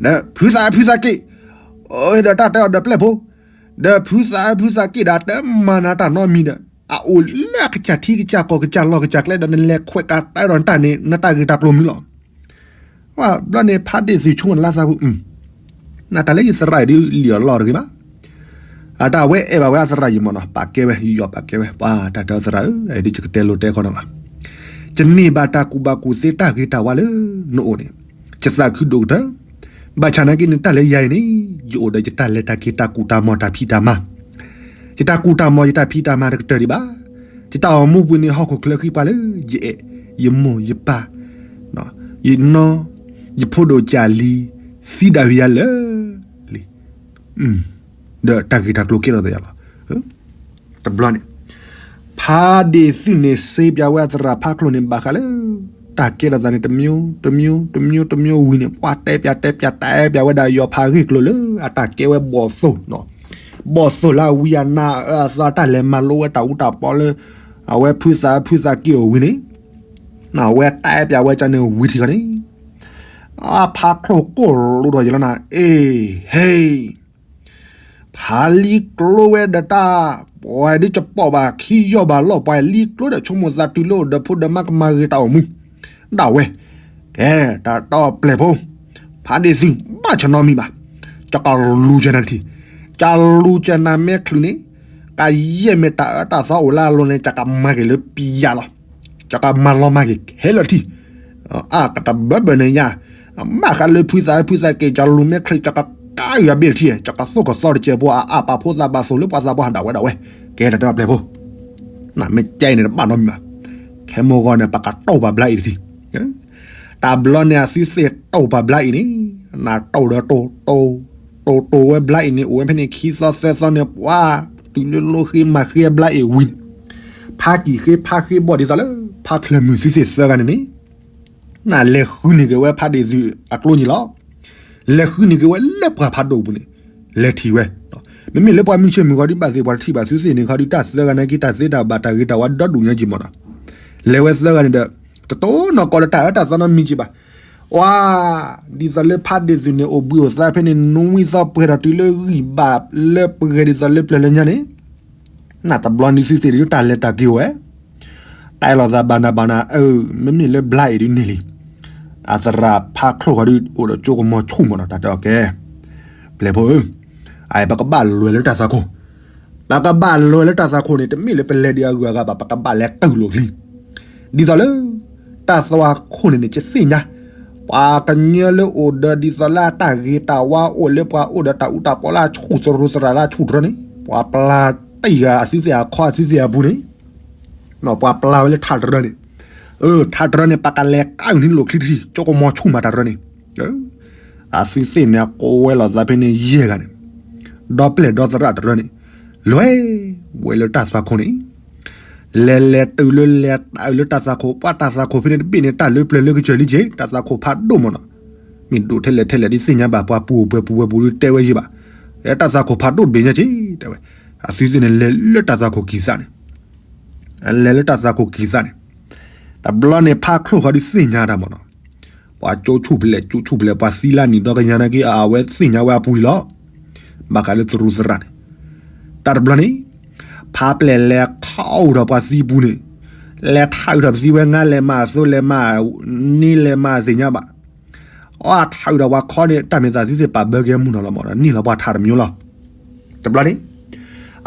ဒီးဖုသးအၢဖုသးက့ၢ်, ဒီးတၢ်တဲအီၤဒီးပျဲၢ်ဖိ, ဒီးဖုသးအၢဖုသးက့ၢ်ဒီး တမၤနၤတၢ်နီတမံၤဒီး အအိၣ်လၢအကစၢ်ထံကစၢ်ကီၢ်ကစၢ်လီၢ်ကစၢ်ကျဲဒီး နလဲၤခွဲးကတၢၢ်ဒီးနတၢ်န့ၣ် နတၢ်ဂ့ၤတၢ်ကျိၤမုၢ်လီၤ. ဘျီန့ၣ် ဖါဒ့ၣ်သုးဆိကမိၣ်လၢသးပူၤ, နတၢ်လၢယသရၣ်အံၤဒ်လံၣ်အီၣ်လီအီၣ်တဂ့ၤဘၣ်. အတၢ်ဝဲအဲၣ်ဘၣ်ဝဲအသရၣ်ယံၤမးနီၤ, ပာ်ကဲဝဲ, ယယီၤပာ်ကဲဝဲ, ပှၤတၢ်တဲအီၤသရၣ်ဧၢ, ဒ်ယကတဲလိၤတဲခီနီၤလီၤ. ယန့ၢ်ဘၣ်တၢ်ကူၣ်ဘၣ်ကူၣ်သ့တၢ်ဂ့ၤတၢ်ဝါလၢနအိၣ်န့ၣ်, ယသးခုဒိၣ်ကတၢၢ်. ဘၣ်ဆၣ်နာ်က့န့ၣ် တၢ်လၢယၤအံၤန့ၣ် ယအိၣ်ဒီးယတၢ်လဲၤတၢ်က့ၤတၢ်ကူၣ်တၢ်မီၢ်တၢ်ဖံးတၢ်မၤ ယတၢ်ကူၣ်တၢ်မီၢ်ယတၢ်ဖံးတၢ်မၤတကတၢၢ်ဒံးဘၣ်. ယတၢ်အိၣ်မူပူၤန့ၣ် ဟီၣ်ခိၣ်ချၢဃံပှၤလၢ ယအဲၣ်, ယမိၢ်ယပၢ်, ယနီၢ်, ယဖိဒိၣ်ကၢ်လံၤ, သံဒၣ်ဝံၤယၤလၢာ်လံ, ဒီးတၢ်ဂ့ၤတၢ်ကျိၤကဲထီၣ်သးယၤလီၤ. တဘျီန့ၣ် ဖါဒ့ၣ်သုးန့ၣ် စ့ပၠးဝဲအသရၣ်ဖးချိၣ်န့ၣ် ဘၣ်ဃးလၢ တၢ်ကဲထီၣ်သးန့ၣ် တမျိုး, တမျိုး, တမျိုး, တမျိုးဝံၤန့ၣ် ပှၤတဲပၠး တဲပၠး တဲပၠးဝဲဒၣ်ယီၤဖးဂ့ၢ်ကျိၤလၢ အတၢ်ကဲဝဲဘီၣ်သိၣ်, ဘီၣ်သိၣ်လၢအဝံအနါအၢအသီ တၢ်လဲၤမၤလိဝဲတၢ်အူတၢ်ပီလၢ အဝဲဖုသးဖုသးက့ၢ်အီၤဝံၤန့ၣ်, အဝဲတဲပၠးဝဲကန့ၣ်ဝံၤထံၣ်ဃီန့ၣ်, အဖးချိၣ်ကိၢ်လိဒီးယလီၤနၤ, အ့ ဟ့ ဖးလံကျိဝဲဒီးတၢ်, ပှၤဒ်ကပိာ်ဘၣ်ခံယီၢ်ဘၣ်လီၢ် ပှၤလံကျိဒီးဆိကမိၣ်သးတုၤလၢအိၣ်ဒီးဖိဒီးမါကမၤဂ့ၤတၢ်အိၣ်မူ, ဒၣ်ဝဲ, ကဲ, တၢ်တီပျဲၢ်ဖိ, ဖါဒ့ၣ်သုး ဘၣ်ဆၢနီတမံၤဘၣ်, ကကလူၤကနၤတထံၣ်, ကလူၤကနၤမဲာ်ချံန့ၣ်, ကယဲၢ်မ့ၢ်တၢ်အၢတၢ်သီအိၣ်လၢအလိၤန့ၣ် ကကမၤက့ၤလၢပံၤယၤလီၤ. ကကမၤလီၤမၢ်က့ၤခဲလၢာ်တထံၣ်, အကတဘၢဘၢန့ၣ်ညါ, ဘၣ်ဃးလၢဖုသးဖုသးက့ၢ် ကလူၤမဲာ်ချံ ကကကါယွၤဘ့ၣ်တထံၣ်, ကကသိၣ်ကသီတစဲးဖိ အအၣ်ပာ်ဖိသၣ်ဘၣ်သိၣ်လၢပှၤသးပှၢ်ဒၣ်ဝဲဒၣ်ဝဲ, ကဲတၢ်တဲပျဲၢ်ဖိ, နမ့ၢ်ကဲအံၤန့ၣ်တဘၣ်နီတမံၤဘၣ်, ခဲမိၢ်ဂီၤန့ၣ် ပကတိၢ်ပာ်ဘျါအံၤတထံၣ်, တၢ်ဘျီန့ၣ် အသုသ့ၣ်တိၢ်ပာ်ဘျါအံၤန့ၣ်, နတိၢ်ဒီးတိၢ်, တိၢ်, တိၢ်တိၢ်ဝဲဘျါအံၤန့ၣ် အိၣ်ဝဲဖဲန့ၣ်ခံသီသၢသီန့ၣ် ပှၤ, တုၤလၢလိဃ့မၤဃ့ဘျါအံၤဝံၤန့ၣ်, ဖးကံၢ်ဃ့ဖးဃ့ဘီၣ်ဒ်သိးလၢ ဖးချၢၣ်မုၢ်သုသ့ၣ်သၢဂၤန့ၣ်န့ၣ်, နလဲၤဃုန့ၢ်က့ၤဝဲဖးဒ့ၣ်သုးအကျိန့ၣ်လီၤ. လဲၤဃုန့ၢ်က့ၤဝဲလၢပှၤဖးဒိၣ်ပူၤန့ၣ်, လဲၤထံၣ်ဝဲ, မ့မ့ၢ်လၢပှၤမုၢ်ဆ့ၣ်မုၢ်ဂီၤဒ်ဘၣ်သ့ၣ်ပှၤတထံၣ်ဘၣ် သုသ့ၣ်န့ၣ်ခီဒ်တၢ်သၢဂၤနာ်က့ တၢ်သ့တၢ်ဘၣ်တၢ်ဂ့ၤတၢ်ဝါဒီဒူၣ်ညါက့မးနီၤ, လဲၤဝဲသၢဂၤန့ၣ်ဒီး, တတိၢ်နီၢ်ကီၢ်လၢတၢ်အၢတၢ်သီနီတမံၤက့ဘၣ်. ဝါ, ဒ်သိးလၢဖးဒ့ၣ်သုးန့ၣ် အိၣ်ဘှံးအိၣ်သါဖဲန့ၣ် နွံသီပှဲၤထီၣ်တုၤလၢဂံၢ်ဘါလၢပှဲၤဒ်သိးလၢပျၢၤလၢညါန့ၣ်, နတဘျီန့ၣ်သုသ့ၣ်ဒ်တၢ်လဲၤတၢ်က့ၤအိၣ်ဝဲ တဲလီၤသးဘၣ်နၤဘၣ်နၤ, အၢ, မ့မ့ၢ်လၢဘျါအံၤဒ်န့ၣ်လံ. အသရၣ်ဖးချိၣ်ဃီဒ်အိၣ်ဒီးကၠိကမီၤဆူၣ်မးနီၤ တၢ်တဲအီၤကဲ, ပျဲၢ်ဖိဧၢ, အပကဘၣ်လဲၤလၢတၢ်သွၣ်ခိၣ်, ပကဘၣ်လဲၤလၢတၢ်သွၣ်ခိၣ်န့ၣ် တမ့ၢ်လၢပလဲၤဒံးအဂုၤအဂၤဘၣ် ပကဘၣ်လဲၤတုၤလိာ်ချံ ဒ်သိးလၢ တၢ်သွၣ်ခိၣ်န့ၣ်န့ၣ် ယသ့ၣ်ညါ, ပှၤကညီလၢအိၣ်ဒီးဒ်သိးလၢအတၢ်ဂ့ၤတၢ်ဝါအိၣ်လၢပှၤအိၣ်ဒီးတၢ်အူတၢ်ပီလၢအဆူၣ်သရူးသရၣ်လၢအဆူၣ်တရၢန့ၣ် ပှၤပျၢ်တံၢ်ဂၤအသုသ့ၣ်အခီအသုသ့ၣ်အပူၤန့ၣ်, ပှၤပျၢ်ဝဲလၢထးတရၢန့ၣ်, အၢ ထးတရၢန့ၣ် ပကလဲၤကါအုၣ်န့ၣ်လိာ်ချံတထံၣ် ကၠိကမီၤဆူၣ်မးတၢ်တရၢန့ၣ်, အသုသ့ၣ်န့ၣ် ကိးဝဲလိာ်သးဖဲန့ၣ်ယဲၢ်ဂၤန့ၣ်, ဒီပျဲၢ်ဒီသရၣ်တရၢန့ၣ်, လဲၤဝဲလၢတၢ်သွၣ်ခိၣ်န့ၣ် လဲၤလဲၤတုၤလၢလဲၤတၢ်အုၣ်လၢတၢ်သွၣ်ခိၣ် ပှၤတၢ်သွၣ်ခိၣ်ဖဲန့ၣ်တဘ့ၣ်န့ၣ် တၢ်လၢပျၢၤလၢကစၢၢ်လံက့ၤ တၢ်သွၣ်ခိၣ်ဖးဒိၣ်မးနီၤ, မ့ၢ်ဒိၣ်ထဲလဲၣ်ထဲလဲၣ်ဒ်သ့ၣ်ညါဘၣ်ပှၤပူၤပှဲၤပူၤဝဲပူၤဒ်တဲဝဲယံၤဘၣ်, တၢ်သွၣ်ခိၣ်ဖးဒိၣ်တဘ့ၣ်ညါက့ၤ တဲဝဲ, အသုသ့ၣ်န့ၣ်လဲၤလၢတၢ်သွၣ်ခိၣ်ကံၤသးန့ၣ်, လဲၤလၢတၢ်သွၣ်ခိၣ်ကံၤသးန့ၣ်, တဘျီန့ၣ် ဖးချိၣ်ဃီဒ်သ့ၣ်ညါတၢ်မးနီၤ, ပှၤကၠိဆူၣ်ဖျဲး ကၠိဆူၣ်ဖျဲး ပှၤသံလၢနံၣ်ဒီကညါနာ်က့ အဝဲသ့ၣ်ညါဝဲအပူၤလံလီၤ, ဘၣ်ဃးလၢသရူးသရၣ်န့ၣ်, တၢ်တဘျီန့ၣ်, ဖးပျဲၢ်လဲၤခီအုၣ်ထီၣ်ပှၤသံပူၤန့ၣ်, လဲၤထးအုၣ်ထီၣ်ပသံဝဲ ငါလဲၤမၤအသိလဲၤမၤ, န့ၢ်လဲၤမၤသ့ၣ်ညါဘၣ်, အီထးအုၣ်ထီၣ်ပှၤခီန့ၣ် တၢ်မဲာ်သးသံသ့ၣ်ပာ်ဘၢက့ၤမုၢ်နီၤလီၤမး န့ၢ်လီၤပှၤထးတမံၤလီၤ, တဘျီန့ၣ်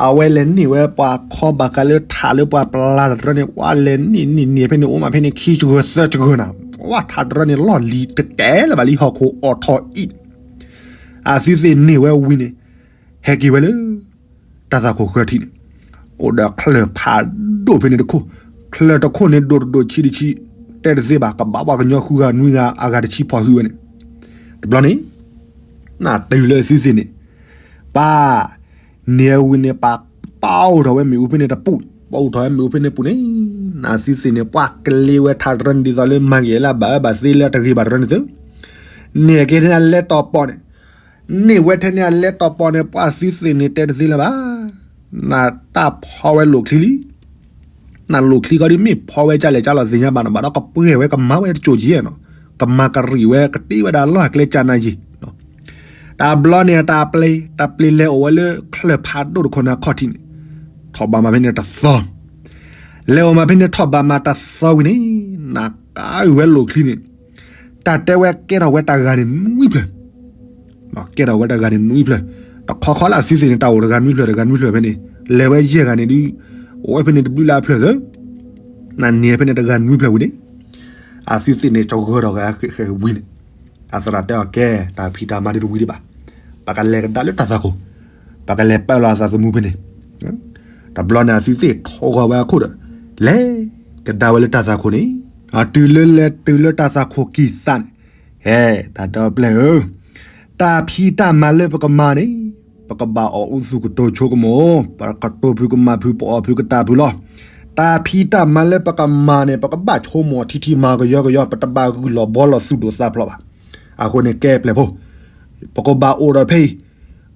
အဝဲလဲၤန့ၢ်ဝဲပှၤခီဘၣ်ဃးလၢထးလၢပှၤပျၢ်တရၢန့ၣ် ပှၤလဲၤန့ၢ်န့ၢ်န့ၢ်ဖဲန့ၣ် အိၣ်မးဖဲန့ၣ်ခံစှၤသၢစှၤနၤ, ပှၤထးတရၢန့ၣ် လီၢ်လံၤတကဲလၢၤဘၣ်လံ ဟီၣ်ခိၣ်အိးထီၣ်အံၤ, အသုသ့ၣ်န့ၢ်ဝဲဝံၤန့ၣ်, ဟဲက့ၤဝဲလၢ တၢ်သွၣ်ခိၣ်ဃၢထံးန့ၣ်, အိၣ်ဒီးချၢၣ်ဖးဒိၣ်ဖဲန့ၣ်တခိၣ်, ချၢၣ်တခိၣ်န့ၣ် ဒိၣ်တဒိၣ်ဆံးတဆံး, တဲတသ့ဘၣ် ကဘၣ်ပှၤကညီဃုဂၤနွံဂၤအဂၤတဆံဖီၣ်ဟုဝဲန့ၣ်, တဘျီန့ၣ် နတုၤလၢသုသ့ၣ်န့ၣ်, ပၢ်, န့ၣ်ဝံၤန့ၣ် ပၢ်ပာ်အိၣ်ထီၣ်ဝဲမ့ၣ်အူဖဲန့ၣ်တပူၤ, ပာ်အိၣ်ထီၣ်ဝဲမ့ၣ်အူဖဲန့ၣ်ပူၤန့ၣ်, နသုသ့ၣ်န့ၣ် ပှၤကလ့ဝဲထးတရၢန့ၣ် ဒ်သိးလၢမၤဂ့ၤလၢအဘၣ်အၢဘၣ်သီလၢတဂ့ၤဘၣ်တရၢန့ၣ်သု, န့ၢ်က့ၤထဲန့ၣ်အလဲတီၤပီၤန့ၣ်, န့ၢ်ဝဲထဲန့ၣ်အလဲတီၤပီၤန့ၣ် ပှၤသုသ့ၣ်န့ၣ်တဲတသ့လၢၤဘၣ်. နတၢ်ဖီဝဲလိာ်ချံလံ. နလိာ်ချံခီဒ်မ့ၢ်ဖီဝဲကလဲၣ်ကလီၤသ့ၣ်ညါဘၣ်နီၤ, ဘၣ်ဒီးကပှဲၤဝဲကမၤဝဲတစိၤက့နီၤ, ကမၤကရံၣ်ဝဲကတ့ဝဲဒၣ်လီၢ်အကျဲကနါယံၤ, တဘျီန့ၣ် တၢ်ပျ့ၤ တၢ်ပျ့ၤလဲၤအိၣ်ဝဲလၢချၢၣ်ဖးဒိၣ်တခိၣ်န့ၣ်အခီၣ်ထံးန့ၣ်, ထီၣ်ဘးမၤဖဲန့ၣ်တသီ, လဲၤအိၣ်မၤဖဲန့ၣ်ထီၣ်ဘးမၤတသီဝံၤန့ၣ်, နကးအုၣ်ဝဲလိာ်ချံန့ၣ်, တၢ်တဲဝဲကဲထီၣ်ဝဲတဂၤန့ၣ်နွံဖျၢၣ် ကဲထီၣ်ဝဲတဂၤန့ၣ်နွံဖျၢၣ်, တခီခီလၢအသုသ့ၣ်န့ၣ် တၢ်အိၣ်တဂၤနွံဖျၢၣ် တဂၤနွံဖျၢၣ်ဖဲန့ၣ်, လဲၤဝဲယဲၢ်ဂၤန့ၣ်ဒုး, အိၣ်ဝဲဖဲန့ၣ်တဘျုးလၢအဖျၢၣ်သၢ, နန့ၢ်ဖဲန့ၣ်တဂၤနွံဖျၢၣ်ဝံၤန့ၣ်, အသုသ့ၣ်န့ၣ် ကဂၢၢ်ထီၣ်ဂၤဝံၤန့ၣ်, အသရၣ်တဲအီၤကဲ, တၢ်ဖံးတၢ်မၤဒ်တဝံၤဒံးဘၣ်, ပကလဲၤကဒါလၢတၢ်သးခိၣ်, ပကလဲၤပာ်လီၤအသးသမူဖဲန့ၣ်, တဘျီန့ၣ်အသုသ့ၣ်ထီၣ်ဂီၤဝဲအခိၣ်ဒီး, လဲၤကဒါဝဲလၢတၢ်သးခိၣ်န့ၣ်, အတုၤလၢလဲၤတုၤလၢတၢ်သးခိၣ်ကံၢ်သးန့ၣ်, ဟဲ, တၢ်ဒီပျဲၢ်ဧၢ, တၢ်ဖံးတၢ်မၤလၢပကမၤန့ၣ်, ပကဘၣ်အီၣ်အူသူၣ်ကတိၤဆိကမိၣ်, ပကတိၤဖုးကမၤဖုး ပအီၣ်ဖုးကတၢၢ်ဖုးလီၤ. တၢ်ဖံးတၢ်မၤလၢပကမၤန့ၣ် ပကဘၣ်ဆိကမိၣ်ထံထံမၤကယီကယီ, ပတဘၣ်ဂုၢ်လီၤဘှီလီၤသူၣ်ဒိၣ်သးဖျိးဘၣ်. အဃိန့ၣ်ကဲပျဲၢ်ဖိ, ပကဘၣ်အိၣ်ဒီးဖဲအံ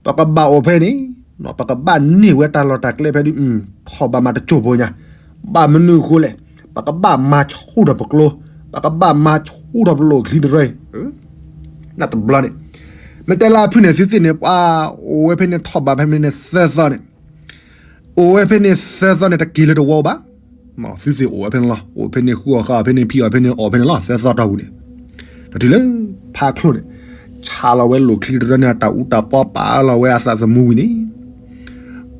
ၤ, ပကဘၣ်အိၣ်ဖဲန့ၣ်, ပကဘၣ်န့ၢ်ဝဲတၢ်လီၢ်တၢ်ကျဲဖဲဒုး, ထီၣ်ဘးမၤတစိၢ်ဖိညါ, ဘၣ်မနုၤအဃိလဲၣ်, ပကဘၣ်မၤဆူၣ်ထီၣ်ပကျိ, ပကဘၣ်မၤဆူၣ်ထီၣ်ပလိာ်ချံတရၢအံၤ, နတဘျီန့ၣ်, မ့ၢ်တဲလၢအဖုၣ်န့ၣ် သုသ့ၣ်န့ၣ် ပှၤအိၣ်ဝဲဖဲန့ၣ်ထီၣ်ဘးဖဲန့ၣ်သၢသီန့ၣ်, အိၣ်ဝဲဖဲန့ၣ်သၢသီန့ၣ် တက့ၤလၢတဝီဘၣ်. သုသ့ၣ်အိၣ်ဝဲဖဲန့ၣ်လီၤ, အိၣ်ဖဲန့ၣ်ဃုအီၣ်ဃုအီဖဲန့ၣ် ဖံးအီၣ်ဖဲန့ၣ် အီၣ်ဖဲန့ၣ်လီၤ, သၢသီတီၢ်ပူၤန့ၣ်, တတုၤလၢဖါချိၣ်န့ၣ်, ဆါလီၤဝဲလိာ်ချံတရၢန့ၣ် အတၢ်အူတၢ်ပီပာ်လီၤဝဲအသးသမူဝံၤန့ၣ်,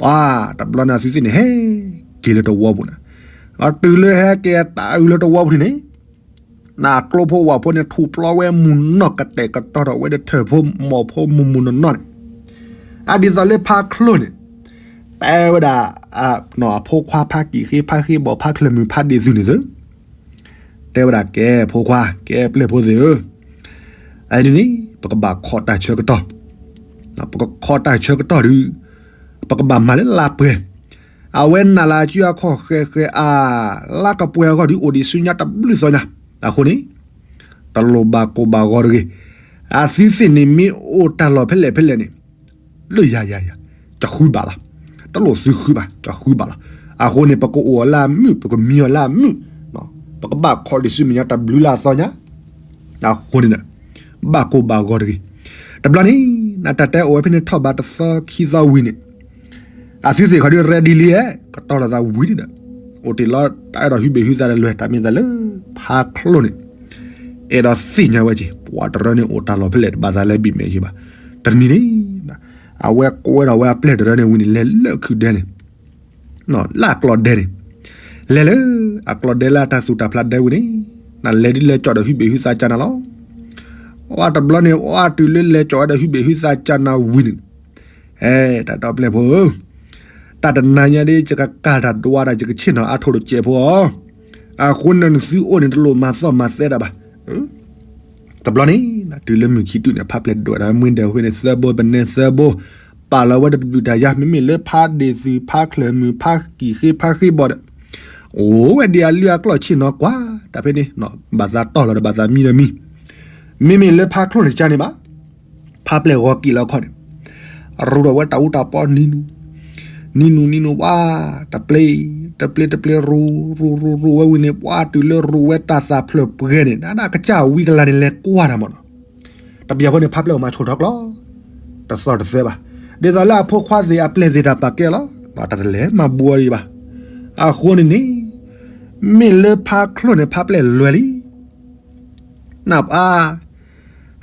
ပှၤတဘျီန့ၣ် သုသ့ၣ်န့ၣ် ဟဲက့ၤလၢတဝီပူၤန့ၣ်, အတုၤလၢဟဲက့ၤအတၢ်အုးလၢတဝီပူၤန့ၣ် နကျိဖိဝၣ်ဖိန့ၣ် ထူးပျီဝဲမုၢ်နီၢ်ကတဲာ်ကတီၤထီၣ်ဝဲဒီးထၢၣ်ဖိမီၢ်ဖိမုၢ်မုၢ်နီၢ်နီၢ်န့ၣ်, အဒ်သိးလၢဖါချိၣ်န့ၣ်, တဲဝဲဒၣ်, အဖိခွါဖါကံၢ်ဃ့ဖါဃ့ဘီၣ်ဖါချၢၣ်မုၣ်ဖါဒ့ၣ်သုးန့ၣ်သု, တဲဝဲဒၣ်ကဲဖိခွါ ကဲပျဲၢ်ဖိသ့ၣ်ဧၢ, အန့ၣ်န့ၣ် ပကဘၣ်ခိးတၢ်ဆၢကတီၢ်, ပကခိးတၢ်ဆၢကတီၢ်ဒီး, ပကဘၣ်မၤလၢလါပှဲၤ, အဝဲနးလၢအစုအခီၣ်ဃဲၤဃဲၤအါ, လါကပှဲၤအဂီၢ်ဒုးအိၣ်ဒံးဆူညါတဘျုးသီညါ, အဃိန့ၣ်, တလိၣ်ဘၣ်ကိၢ်ဘၣ်ဂီၤတဂ့ၤ, အသုသ့ၣ်န့ၣ်မ့ၢ်အိၣ်တၢ်လီၢ်ဖဲလဲၣ်ဖဲလဲၣ်န့ၣ်, လၢယၤယၤယၤ, ကဃုဘၣ်လီၤ, တလိၣ်သုဃုဘၣ် ကဃုဘၣ်လီၤ, အဃိန့ၣ် ပကအိၣ်အီၤလၢအမုာ် ပကမံအီၤလၢအမုာ်, ပကဘၣ်ခိးဒံးဆူမဲာ်ညါတဘျုးလါသီညါ, အဃိန့ၣ် ဘၣ်ကိၢ်ဘၣ်ဂီၤတဂ့ၤ, တဘျီန့ၣ်, နတၢ်တဲအိၣ်ဝဲဖဲန့ၣ်ထီၣ်ဘးတသီခံသီဝံၤန့ၣ်, အသုသ့ၣ်ခီဒုး ready လံဧါ, ကတီၤလီၤသးဝံၤဒံးဒီး, အိၣ်တ့ၢ်လီၤတၢ်အဲၣ်ဒိးဟုဘ့ၣ်ဟုသးဒီးလွဲၢ် တၢ်မ့ၢ်သးလၢဖါချိၣ်န့ၣ်, အဲၣ်ဒိးသ့ၣ်ညါဝဲက့ၤ ပှၤတရၢန့ၣ်အိၣ်တၢ်လီၢ်ဖဲလဲၣ် တဘၣ်သးလၢဘံၣ်မဲာ်ယံၤဘၣ်, တနံၤန့ၣ်, အဝဲကွဲထီၣ်ဝဲအပျဲၢ်တရၢန့ၣ်ဝံၤန့ၣ် လဲၤလၢခုးဒဲန့ၣ် လၢအကျီၢ်ဒဲန့ၣ်, လဲၤလၢအကျီၢ်ဒဲလၢအတၢ်သူၣ်တၢ်ဖျးဒဲဝံၤန့ၣ်, နလဲၤဒ်လဲၤကၠီၣ်ဒီးဟုဘ့ၣ်ဟုသးကၢ်နၤလီၤ, အတဘျီန့ၣ် အတုၤလၢလဲၤကၠီၣ်ဝဲဒီးဟုဘ့ၣ်ဟုသးကၢ်နၤဝံၤန့ၣ်, အဲ တၢ်ဒီပျဲၢ်ဖိဧၢ, တၢ်တနၤညါဒ်ယကကၢ်တၢ်ဒွးဒီး ယကဆ့ၣ်နီၤအါထိၣ်တစဲးဖိအီၤ, အဃိန့ၣ်နသုအိၣ်န့ၣ် တလိၣ်မၤသီၣ်မၤသဲဒၣ်ဘၣ် တဘျီန့ၣ်, တုၤလၢမုၢ်ခံတုၤန့ၣ် ဖါပျဲၢ်ဒွဲၣ်ဒီးမ့ၢ်ဒၢးဝဲန့ၣ်သၢဘိ ပနဲသၢဘိ, ပာ်လီၤဝဲတဘျုးတၢ်ယါ မ့မ့ၢ်လၢဖါဒ့ၣ်သုး ဖါချၢၣ်မုၣ် ဖါကံၢ်ဃ့ ဖါဃ့ဘီၣ်ဒီး, အိၣ်ဝဲဒ်အလုၢ်အကျိၣ်ဆ့ၣ်နီၤကွၢ် တၢ်ဖဲန့ၣ်, ဘၣ်သးတီၢ်လီၤဒီးဘၣ်သးမံဒီးမံ, မ့မ့ၢ်လၢဖါချိၣ်န့ၣ်ကန့ၣ်ဘၣ်, ဖါပျဲၢ်ဂီၤက့ၤလီၤခီန့ၣ်, ရူဒီးဝဲတၢ်အူတၢ်ပီနံၤနူၤ, နံၤနူၤနံၤနူၤ ပှၤ, တပျ့ၤ, တပျ့ၤတပျ့ၤရူ, ရူရူရူဝဲဝံၤန့ၣ် ပှၤတုၤလၢရူဝဲတၢ်သးဖျၢၣ်ပှဲၤန့ၣ် နကစၢ်ဝံကလၤန့ၣ် လဲၤကွၢ်တၢ်မးနီၤ, တပျၢ်ဖိန့ၣ် ဖါပျဲၢ်အိၣ်မးဆိၣ်ထီၣ်ကျီ, တသီၣ်တသဲဘၣ်, ဒ်သိးလၢအဖိခွါသ့ၣ်အပျဲၢ်သ့ၣ်တၢ်ပာ်ကဲလီၤ, တၢ်တလဲၤမၤဘှီဒံးဘၣ်, အဃိန့ၣ်န့ၣ်, မ့ၢ်လၢဖါချိၣ်န့ၣ် ဖါပျဲၢ်လွဲၢ်လံ နပှၤ,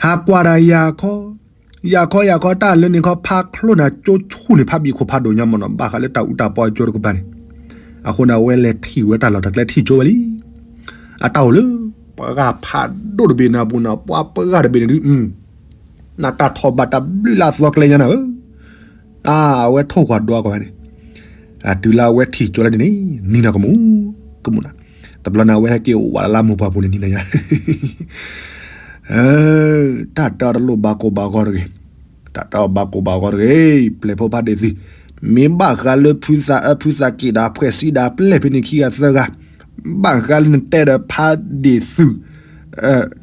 ဟးကွၢ်ဒၣ်ယၤခီ, ယၤခီယၤခီ တၢ်လၢန့ၣ်ခီ ဖါချိၣ်န့ၣ် အကၠိဆူၣ်န့ၣ် ဖးဘံၣ်ခိၣ်ဖးဒိၣ်ညါမးနီၤ ဘၣ်ဃးလၢတၢ်အူတၢ်ပီအကၠိတကပၤန့ၣ်, အဃိန့ၣ် အဝဲလဲၤထံၣ်ဝဲတၢ်လီၢ်တၢ်ကျဲထံၣ်ကၠိဝဲလံ, အတၢ်အိၣ်လၢ ပှၤဂၤဖးဒိၣ်တဘ့ၣ်နၤပူၤန့ၣ် ပှၤပှၤဂၤတဘ့ၣ်န့ၣ်ဒုး နတၢ်ထီၣ်ဘးတဘျုးလၢအသီကျဲညါနၤဧၢ, အဝဲထိၣ်ကွၢ်ဒွးကွၢ်ဝဲန့ၣ်, တုၤလၢအဝဲထံၣ်ကၠိလၢန့ၣ်န့ၣ် နံၤနၤကမူၣ်, ကမူၣ်နၤ, တဘျီန့ၣ် အဝဲဟဲက့ၤအိၣ်ဝးလၢလၢမိၢ်ပှၢ်ပူၤန့ၣ် နံၤနၤညါ, တၢ်တၢ်တလိၣ်ဘၣ်ကိၢ်ဘၣ်ဂီၤတဂ့ၤ, တၢ်တဲအီၤဘၣ်ကိၢ်ဘၣ်ဂီၤတဂ့ၤ, ပျဲၢ်ဖိဖးဒ့ၣ်သုး, မ့ၢ်ဘၣ်ဃးလၢဖုသးအၢဖုသးက့ၤဒီး ဖှဲးစံဒီးပျဲၢ်ဖဲန့ၣ်ခံဂၤသၢဂၤ, ဘၣ်ဃးလၢနတဲဒီးဖးဒ့ၣ်သုး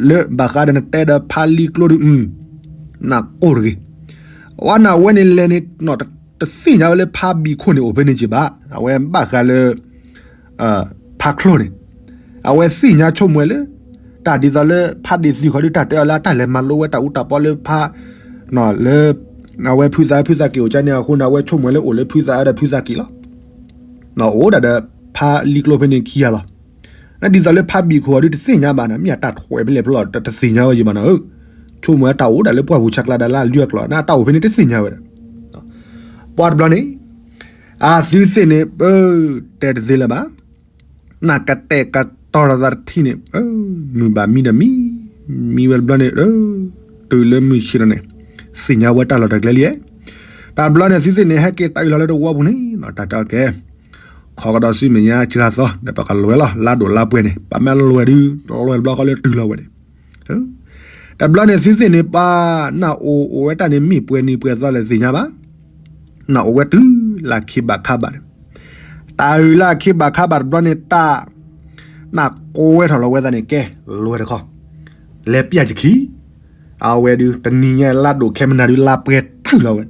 လၢဘၣ်ဃးဒီးနတဲဒီးဖးလံၤကျိဒုး, နကိၢ်တဂ့ၤ. ဝဲန့ၣ်အဝဲန့ၣ်လဲၤန့ၣ် တသ့ၣ်ညါဝဲလၢဖးဘံၣ်ခိၣ်န့ၣ်အိၣ်ဖဲန့ၣ်က့ၤဘၣ်, အဝဲဘၣ်ဃးလၢ ဖးချိၣ်န့ၣ်, အဝဲသ့ၣ်ညါဆိကမိၣ်ဝဲလၢ တၢ်ဒ်သိးလၢဖးဒ့ၣ်သုးခီဒုး တၢ်တဲအီၤလၢအတၢ်လဲၤမၤလိဝဲတၢ်အူတၢ်ပီလၢဖး လၢ အဝဲဖုသးအၢဖုသးက့ၤအိၣ်ကါန့ၣ်အဃိန့ၣ် အဝဲဆိကမိၣ်ဝဲလၢအိၣ်လၢဖုသးအၢဒီးဖုသးက့ၤလီၤ. အိၣ်ဒၣ်ဒီးဖးလံၤကျိဖဲန့ၣ်ခံဂၤလီၤ. ဒ်သိးလၢဖးဘံၣ်ခိၣ်အီၤဒုးတသ့ၣ်ညါဘၣ်န့ၣ် မ့ၢ်အတၢ်ထွဲဖဲလဲၣ်ဖဲလဲၣ် တသ့ၣ်ညါဝဲယံၤဘၣ်န့ၣ်, ဆိကမိၣ်ဝဲတၢ်အိၣ်ဒၣ်လၢပှၢ်ပူၤဆးကျါဒၣ်လၢအလုၢ်အကျိၤန့ၣ် အတၢ်အိၣ်ဖဲန့ၣ်တသ့ၣ်ညါဝဲဒၣ်. ပှၤတဘျီန့ၣ် အသုသ့ၣ်န့ၣ် ပတဲတသ့လၢၤဘၣ်, နကတဲာ်ကတီၤဒီးသးတထံၣ်န့ၣ် မုၢ်ဘၣ်မံဒီးမံ, မံဝဲတဘျီန့ၣ် တုၤလၢမုၢ်ဆ့ၣ်ထီၣ်န့ၣ် သ့ၣ်ညါဝဲတၢ်လီၢ်တၢ်ကျဲလံ. တဘျီန့ၣ် သုသ့ၣ်န့ၣ် ဟဲက့ၤတၢ်အုၣ်လီၤလၢတဝီပူၤန့ၣ် တၢ်တဲအီၤကဲ ခီကဒီးဆူမဲာ်ညါစှၤသီ ဒီးပကလဲၤလီၤ လါဒိၣ်လါပှဲၤန့ၣ် ပမ့ၢ်လဲၤဒုး လဲၤတဘျီဃီလၢတုၤလီၤဝဲန့ၣ်, တဘျီန့ၣ် သုသ့ၣ်န့ၣ် ပှၤနၢ်အိၣ်အိၣ်ဝဲတၢ်န့ၣ် မ့ၢ်ပှဲၤနံၤပှဲၤသီလဲၣ်သ့ၣ်ညါဘၣ်, နၢ်အိၣ်ဝဲတုၤလၢခ့ဘၣ်ခါဘၣ်န့ၣ်, တၢ်အုၣ်လၢခ့ဘၣ်ခါဘၣ်တဘျီန့ၣ် တၢ် နၢ်ကိးဝဲထီၣ်လီၤဝဲသးန့ၣ် ကဲ လဲၤတခီ, လဲၤပျၢ်ယခံ အဝဲဒုး တနံၤညါ လါဒိၣ်ခဲမနၤဒုး လါပှဲၤထုးလီၤဝဲ,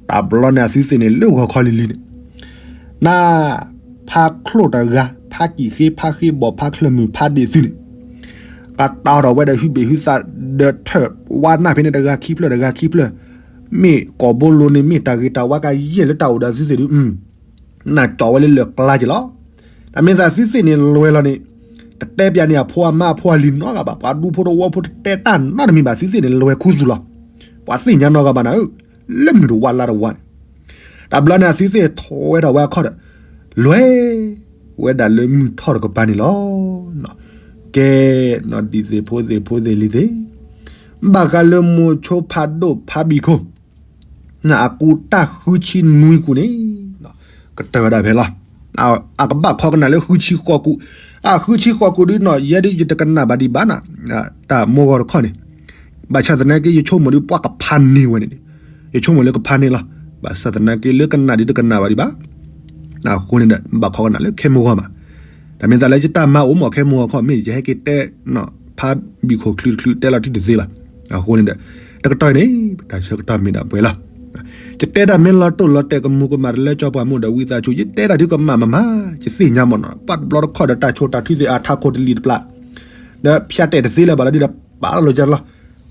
တဘျီန့ၣ် အသုသ့ၣ်န့ၣ် လၢဂီၤခီလံၤလံၤန့ၣ် နၢ် ဖးချိၣ်တဂၤ ဖးကံၣ်ဃ့ ဖးဃ့ဘီၣ် ဖးချၢၣ်မုၢ် ဖးဒ့ၣ်သုးန့ၣ် ကတီၤထီၣ်ဝဲဒီးဟုဘ့ၣ်ဟုသး ဒီးထၢၣ်ဝါနၢ်ဖဲန့ၣ် တဂၤခံဖျၢၣ် တဂၤခံဖျၢၣ်, မ့ၢ်ကိာ်ဘိလိၤန့ၣ် မ့ၢ်တၢ်ဂ့ၤတၢ်ဝါကယဲၢ်လၢတၢ်အိၣ်ဒီးသုသ့ၣ်ဒုး နၢ်ကၠီဝဲလၢလၢၢ်ကျါက့ၤလီၤ. တၢ်မ့ၢ်သးသုသ့ၣ်န့ၣ် လဲၤလီၤန့ၣ် တတဲပျးန့ၢ်အဖိအမါအဖိအလံၤနီတဂၤဘၣ်, ပှၤဒူဖိတဝီဖိတတဲတၢ်နီတမံၤဘၣ်, သုသ့ၣ်န့ၣ် လဲၤခူသူၣ်လီၤ. ပှၤသ့ၣ်ညါနီတဂၤဘၣ်နၤဧၢ, လၢမုၢ်တဝါလါတဝါန့ၣ်, တဘျီန့ၣ် အသုသ့ၣ်ထီၣ်ဝဲထီၣ်ဝဲအခီၣ်ဒီး လဲၤဝဲဒၣ်လၢမုၢ်ထီၣ်တကပၤန့ၣ်လီၤ. ကဲ ဒ်သ့ၣ်ဖိသ့ၣ်ဖိသ့ၣ်လံၤသ့ၣ်, ဘၣ်ဃးလၢမိၤဆိဖးဒိၣ်ဖးဘံၣ်ခိၣ် နအကူတၢ်ဃုဆံနွံကူန့ၣ် ကတၢၢ်ဝဲဒၣ်ဖဲလီၤ. အကဘၣ်ခီကနၣ်လၢဃုဆံဃိးကူ, အဃုဆံဃိးကူဒုးနီၤ ယဲဒုးယတကနၣ်ဘၣ်ဒံးဘၣ်နၤ, တၢ်မိၢ်ဂီၤတခီန့ၣ်, ဘၣ်ဆၣ်သနာ်က့ ယဆိကမိၣ်ဒုးပှၤကဖးန့ၢ်ဝဲန့ၣ်, ယဆိကမိၣ်လၢကဖးန့ၢ်လီၤ. ဘၣ်ဆၣ်သနာ်က့ လၢကနၣ်ဒုးတကနၣ်ဘၣ်ဒံးဘၣ် အဃိန့ၣ်ဒီး ဘၣ်ခီကနၣ်လၢခဲမိၢ်ဂီၤမး, တၢ်မ့ၢ်သးလၢယတၢ်မၤအိၣ်မးခဲမိၢ်ဂီၤခီ မ့ၢ်ယဟဲက့ၤတဲ ဖးဘံၣ်ခိၣ်ချုးတချုးတဲလီၤတံၢ်တသ့ဘၣ်. အဃိန့ၣ်ဒီး တကတီၢ်အံၤန့ၣ် ပတၢ်ဆၢကတီၢ်မ့ၢ်ဒၣ်ပှဲၤလီၤ. ယတဲတၢ်မ့ၢ်လီၤတိၢ်လီၤတဲာ်ကမူၤကမၣ်တလၢကၠီပှၤမိၢ်ဒီးဝံသးစူၤ ယတဲတၢ်ဒုးကမၣ်မးမး ယသ့ၣ်ညါမးနီၤ ပှၤတဘျီတခီၣ်ဒီးတၢ်ဆိၣ်တၢ်ထုသ့ၣ်အါထးခိၣ်တလံၤတပျၢ် ဒီးဖၠးတဲာ်တသ့လၢၤဘၣ်လီၤဒုးဒီးပာ်လီၤလီၤကၢ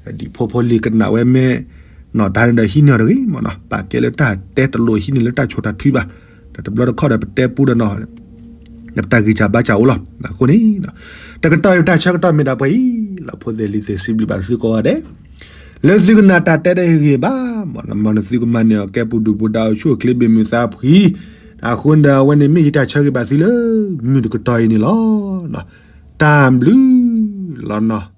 လီၤ. ဒ်ဖိဖိလံၤကနၣ်ဝဲမ့ၢ် နီၢ်တၢ်န့ၣ်ဒီးဟံးန့ၢ်အီၤတဂ့ၤမ့ၢ်နီၤ ပာ်ကဲလၢတၢ်တဲတလိၣ်ဟံးန့ၢ်လၢတၢ်ဆိၣ်တၢ်ထုဘၣ်. ဒီးတဘျီတခီၣ်ဒီးပတဲပူဒီးနီၤ ဒီးပတၢ်ဂံၢ်စၢ်ဘါစၢ်အိၣ်လီၤ. အဃိန့ၣ် တကတီၢ်အံၤပတၢ်ဆၢကတီၢ်မ့ၢ်ဒၣ်ပှဲၤအံၤလီၤ ဖိသ့ၣ်လံၤသ့ၣ် စံးဘျုးဘၣ်သုကိးဂၤဒဲး လၢသုကနၣ်တၢ်တဲတဟ့ၣ်ဂ့ၤဘၣ် မ်နသုကမၤန့ၢ်အီၤကဲပူၤဒုၣ်ပူၤဒါအိၣ်ဆူၣ်အိၣ်ချ့ဘၣ်မုာ်သးဖှံ အဃိန့ၣ်ဒီးအဝဲန့ၣ်မ့ၢ်ယတၢ်ဆၢဂ့ၤဘၣ်သုလၢ မုၢ်တကတီၢ်အံၤန့ၣ်လီၤ. တၢ်ဘျုးလီၤနီၤ.